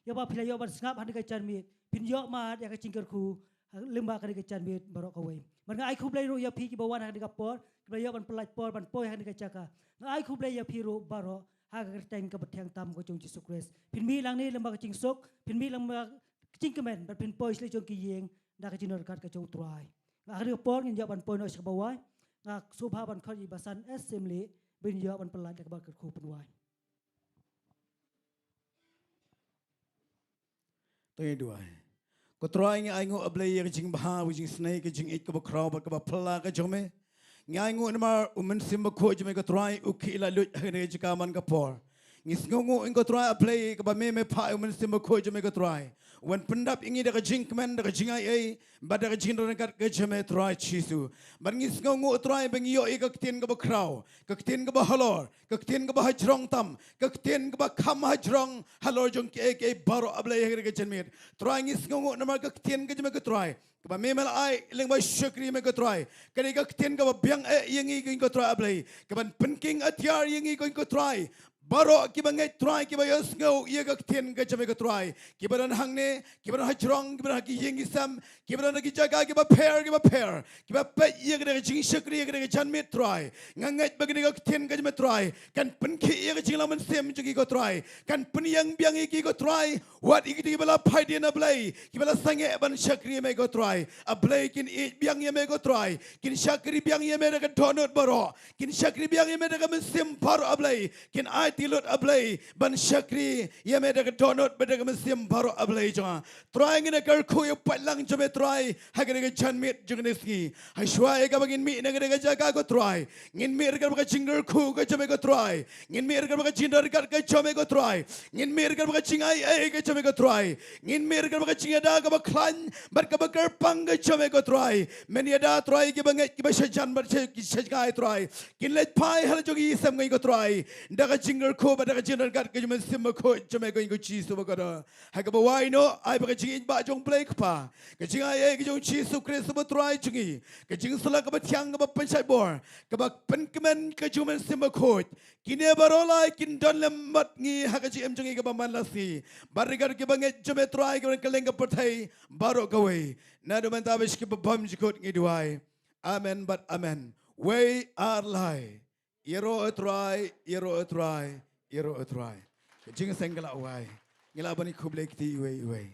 Ïa ba phi la ïoh ban sngap ha kane ka janmiet, phin ïoh mad ïa ka jingkyrkhu lyngba kane ka janmiet baroh kawei. Bad nga ai khublei ruh ïa phi kiba wan ha kane ka por, kiba la ïoh ban pyllait por ban poi ha kane ka jaka. Nga ai khublei ïa phi ruh baroh ha ka kyrteng kaba thiang tam ka jong u Jisu Khrist. Phin mih lang ne lyngba ka jingsuk, phin mih lyngba ka jingkmen, bad phin poi sha la jong ki ïing da ka jingdon ryngkat ka jong u Trai. Nga ha kane ka por ngin ïoh ban poi noh sha kaba wai. Nga sngewbha ban khot ïa i Basan Assembly ban ïoh ban pyllait da kaba kyrkhu, pynwai. To ngin duwai. Ko Trai, ngi ainguh, A Blei, ïa ka jingbha, ka jingisynei, ka jingïeit kaba khraw bad kaba phylla ka jong me. Ngi ainguh namar u Mynsiem Bakhuid jong me, ko Trai, u khih laitluid ha kane ka jaka man ka por. Ngi sngewnguh, ko Trai, A Blei, kaba me me phah ïa u Mynsiem Bakhuid jong me, ko Trai, u wan pyndap ïa ngi da ka jingkmen, da ka jingaiei bad da ka jingdon ryngkat ka jong me, Trai Jisu. Bad ngi sngewnguh, Trai, ba ngi ïoh ïa ka ktien kaba khraw, ka ktien kaba halor, ka ktien kaba hajrong tam, ka ktien kaba kham hajrong halor jong kiei kiei baroh, A Blei, ha kane ka janmiet. Trai, ngi sngewnguh namar ka ktien ka jong me, ko Trai, kaba me me la ai lyngba u shakri me, ko Trai, ka dei ka ktien kaba biang eh ïa ngi, ko Trai, A Blei, kaban pynking atiar ïa ngi, ko Trai, baroh kiba ngeit, Trai, kiba ïohsngew ïa ka ktien ka jong me, ko Trai, kiba don hangne, kiba don hajrong, kiba don ha ki ïing ki sem, kiba don ha ki jaka kiba pher kiba pher, kiba peit ïa kane ka jingshakri, ïa kane ka janmiet, Trai. Nga ngeit ba kane ka ktien ka jong me, Trai, kan pynkhih ïa ka jinglong mynsiem jong ki, ko Trai, kan pynïeng biang ïa ki, ko Trai. Wat ïa kito kiba la phai dien, A Blei, kiba la sangeh ban shakri ïa me, ko Trai, A Blei, kin ïeit biang ïa me, ko Trai, kin shakri biang ïa me da ka dohnud baroh, kin shakri biang ïa me da ka mynsiem baroh, A Blei, kin aiti lut, A Blei, ban shakri ïa me da ka dohnud bad da ka mynsiem baroh, A Blei jong nga. Trai, ngin ïa kyrkhu ïa u paidlang jong me, Trai, ha kane ka janmiet jong kane ka sngi. Hashwa ïa kaba ngin mih na kane ka jaka, ko Trai, ngin mih ryngkat bad ka jingkyrkhu ka jong me, ko Trai, ngin mih ryngkat bad ka jingdon ryngkat ka jong me, ko Trai, ngin mih ryngkat bad ka jingaiei ka jong me, ko Trai, ngin mih ryngkat bad ka jingïada kaba khlaiñ bad kaba kyrpang ka jong me, ko Trai. Men ïada, Trai, kiba ngeit, kiba shajan bad sha-, ki shajngai, Trai, kin leit phai ha la jong ki sem, ko Trai, da ka jingkyrkhu bad da ka jingdon ryngkat ka jong u Mynsiem Bakhuid jong me, ko Jisu bakordor. Ha kaba wai noh, ai ba ka jingïeit ba jong U Blei Kpa, ka jingaiei ka jong u Jisu Khrist uba Trai jong ngi, ka jingsylla kaba thiang kaba pynshait bor, kaba pynkmen ka jong u Mynsiem Bakhuid, kine baroh lai kin don lem bad ngi ha ka jingim jong ngi kaba man la sngi. Bad ryngkat kiba ngeit jong me, Trai, kiba don kylleng ka pyrthei baroh kawei. Naduh mynta bad sha kiba bymjukut ngi duwai. Amen bad amen. Wei ar lai. Ïaroh, Trai, ïaroh, Trai, ïaroh, Trai. Ka jingseng ka la wai. Ngi lah ban ïakhublei kti iwei iwei.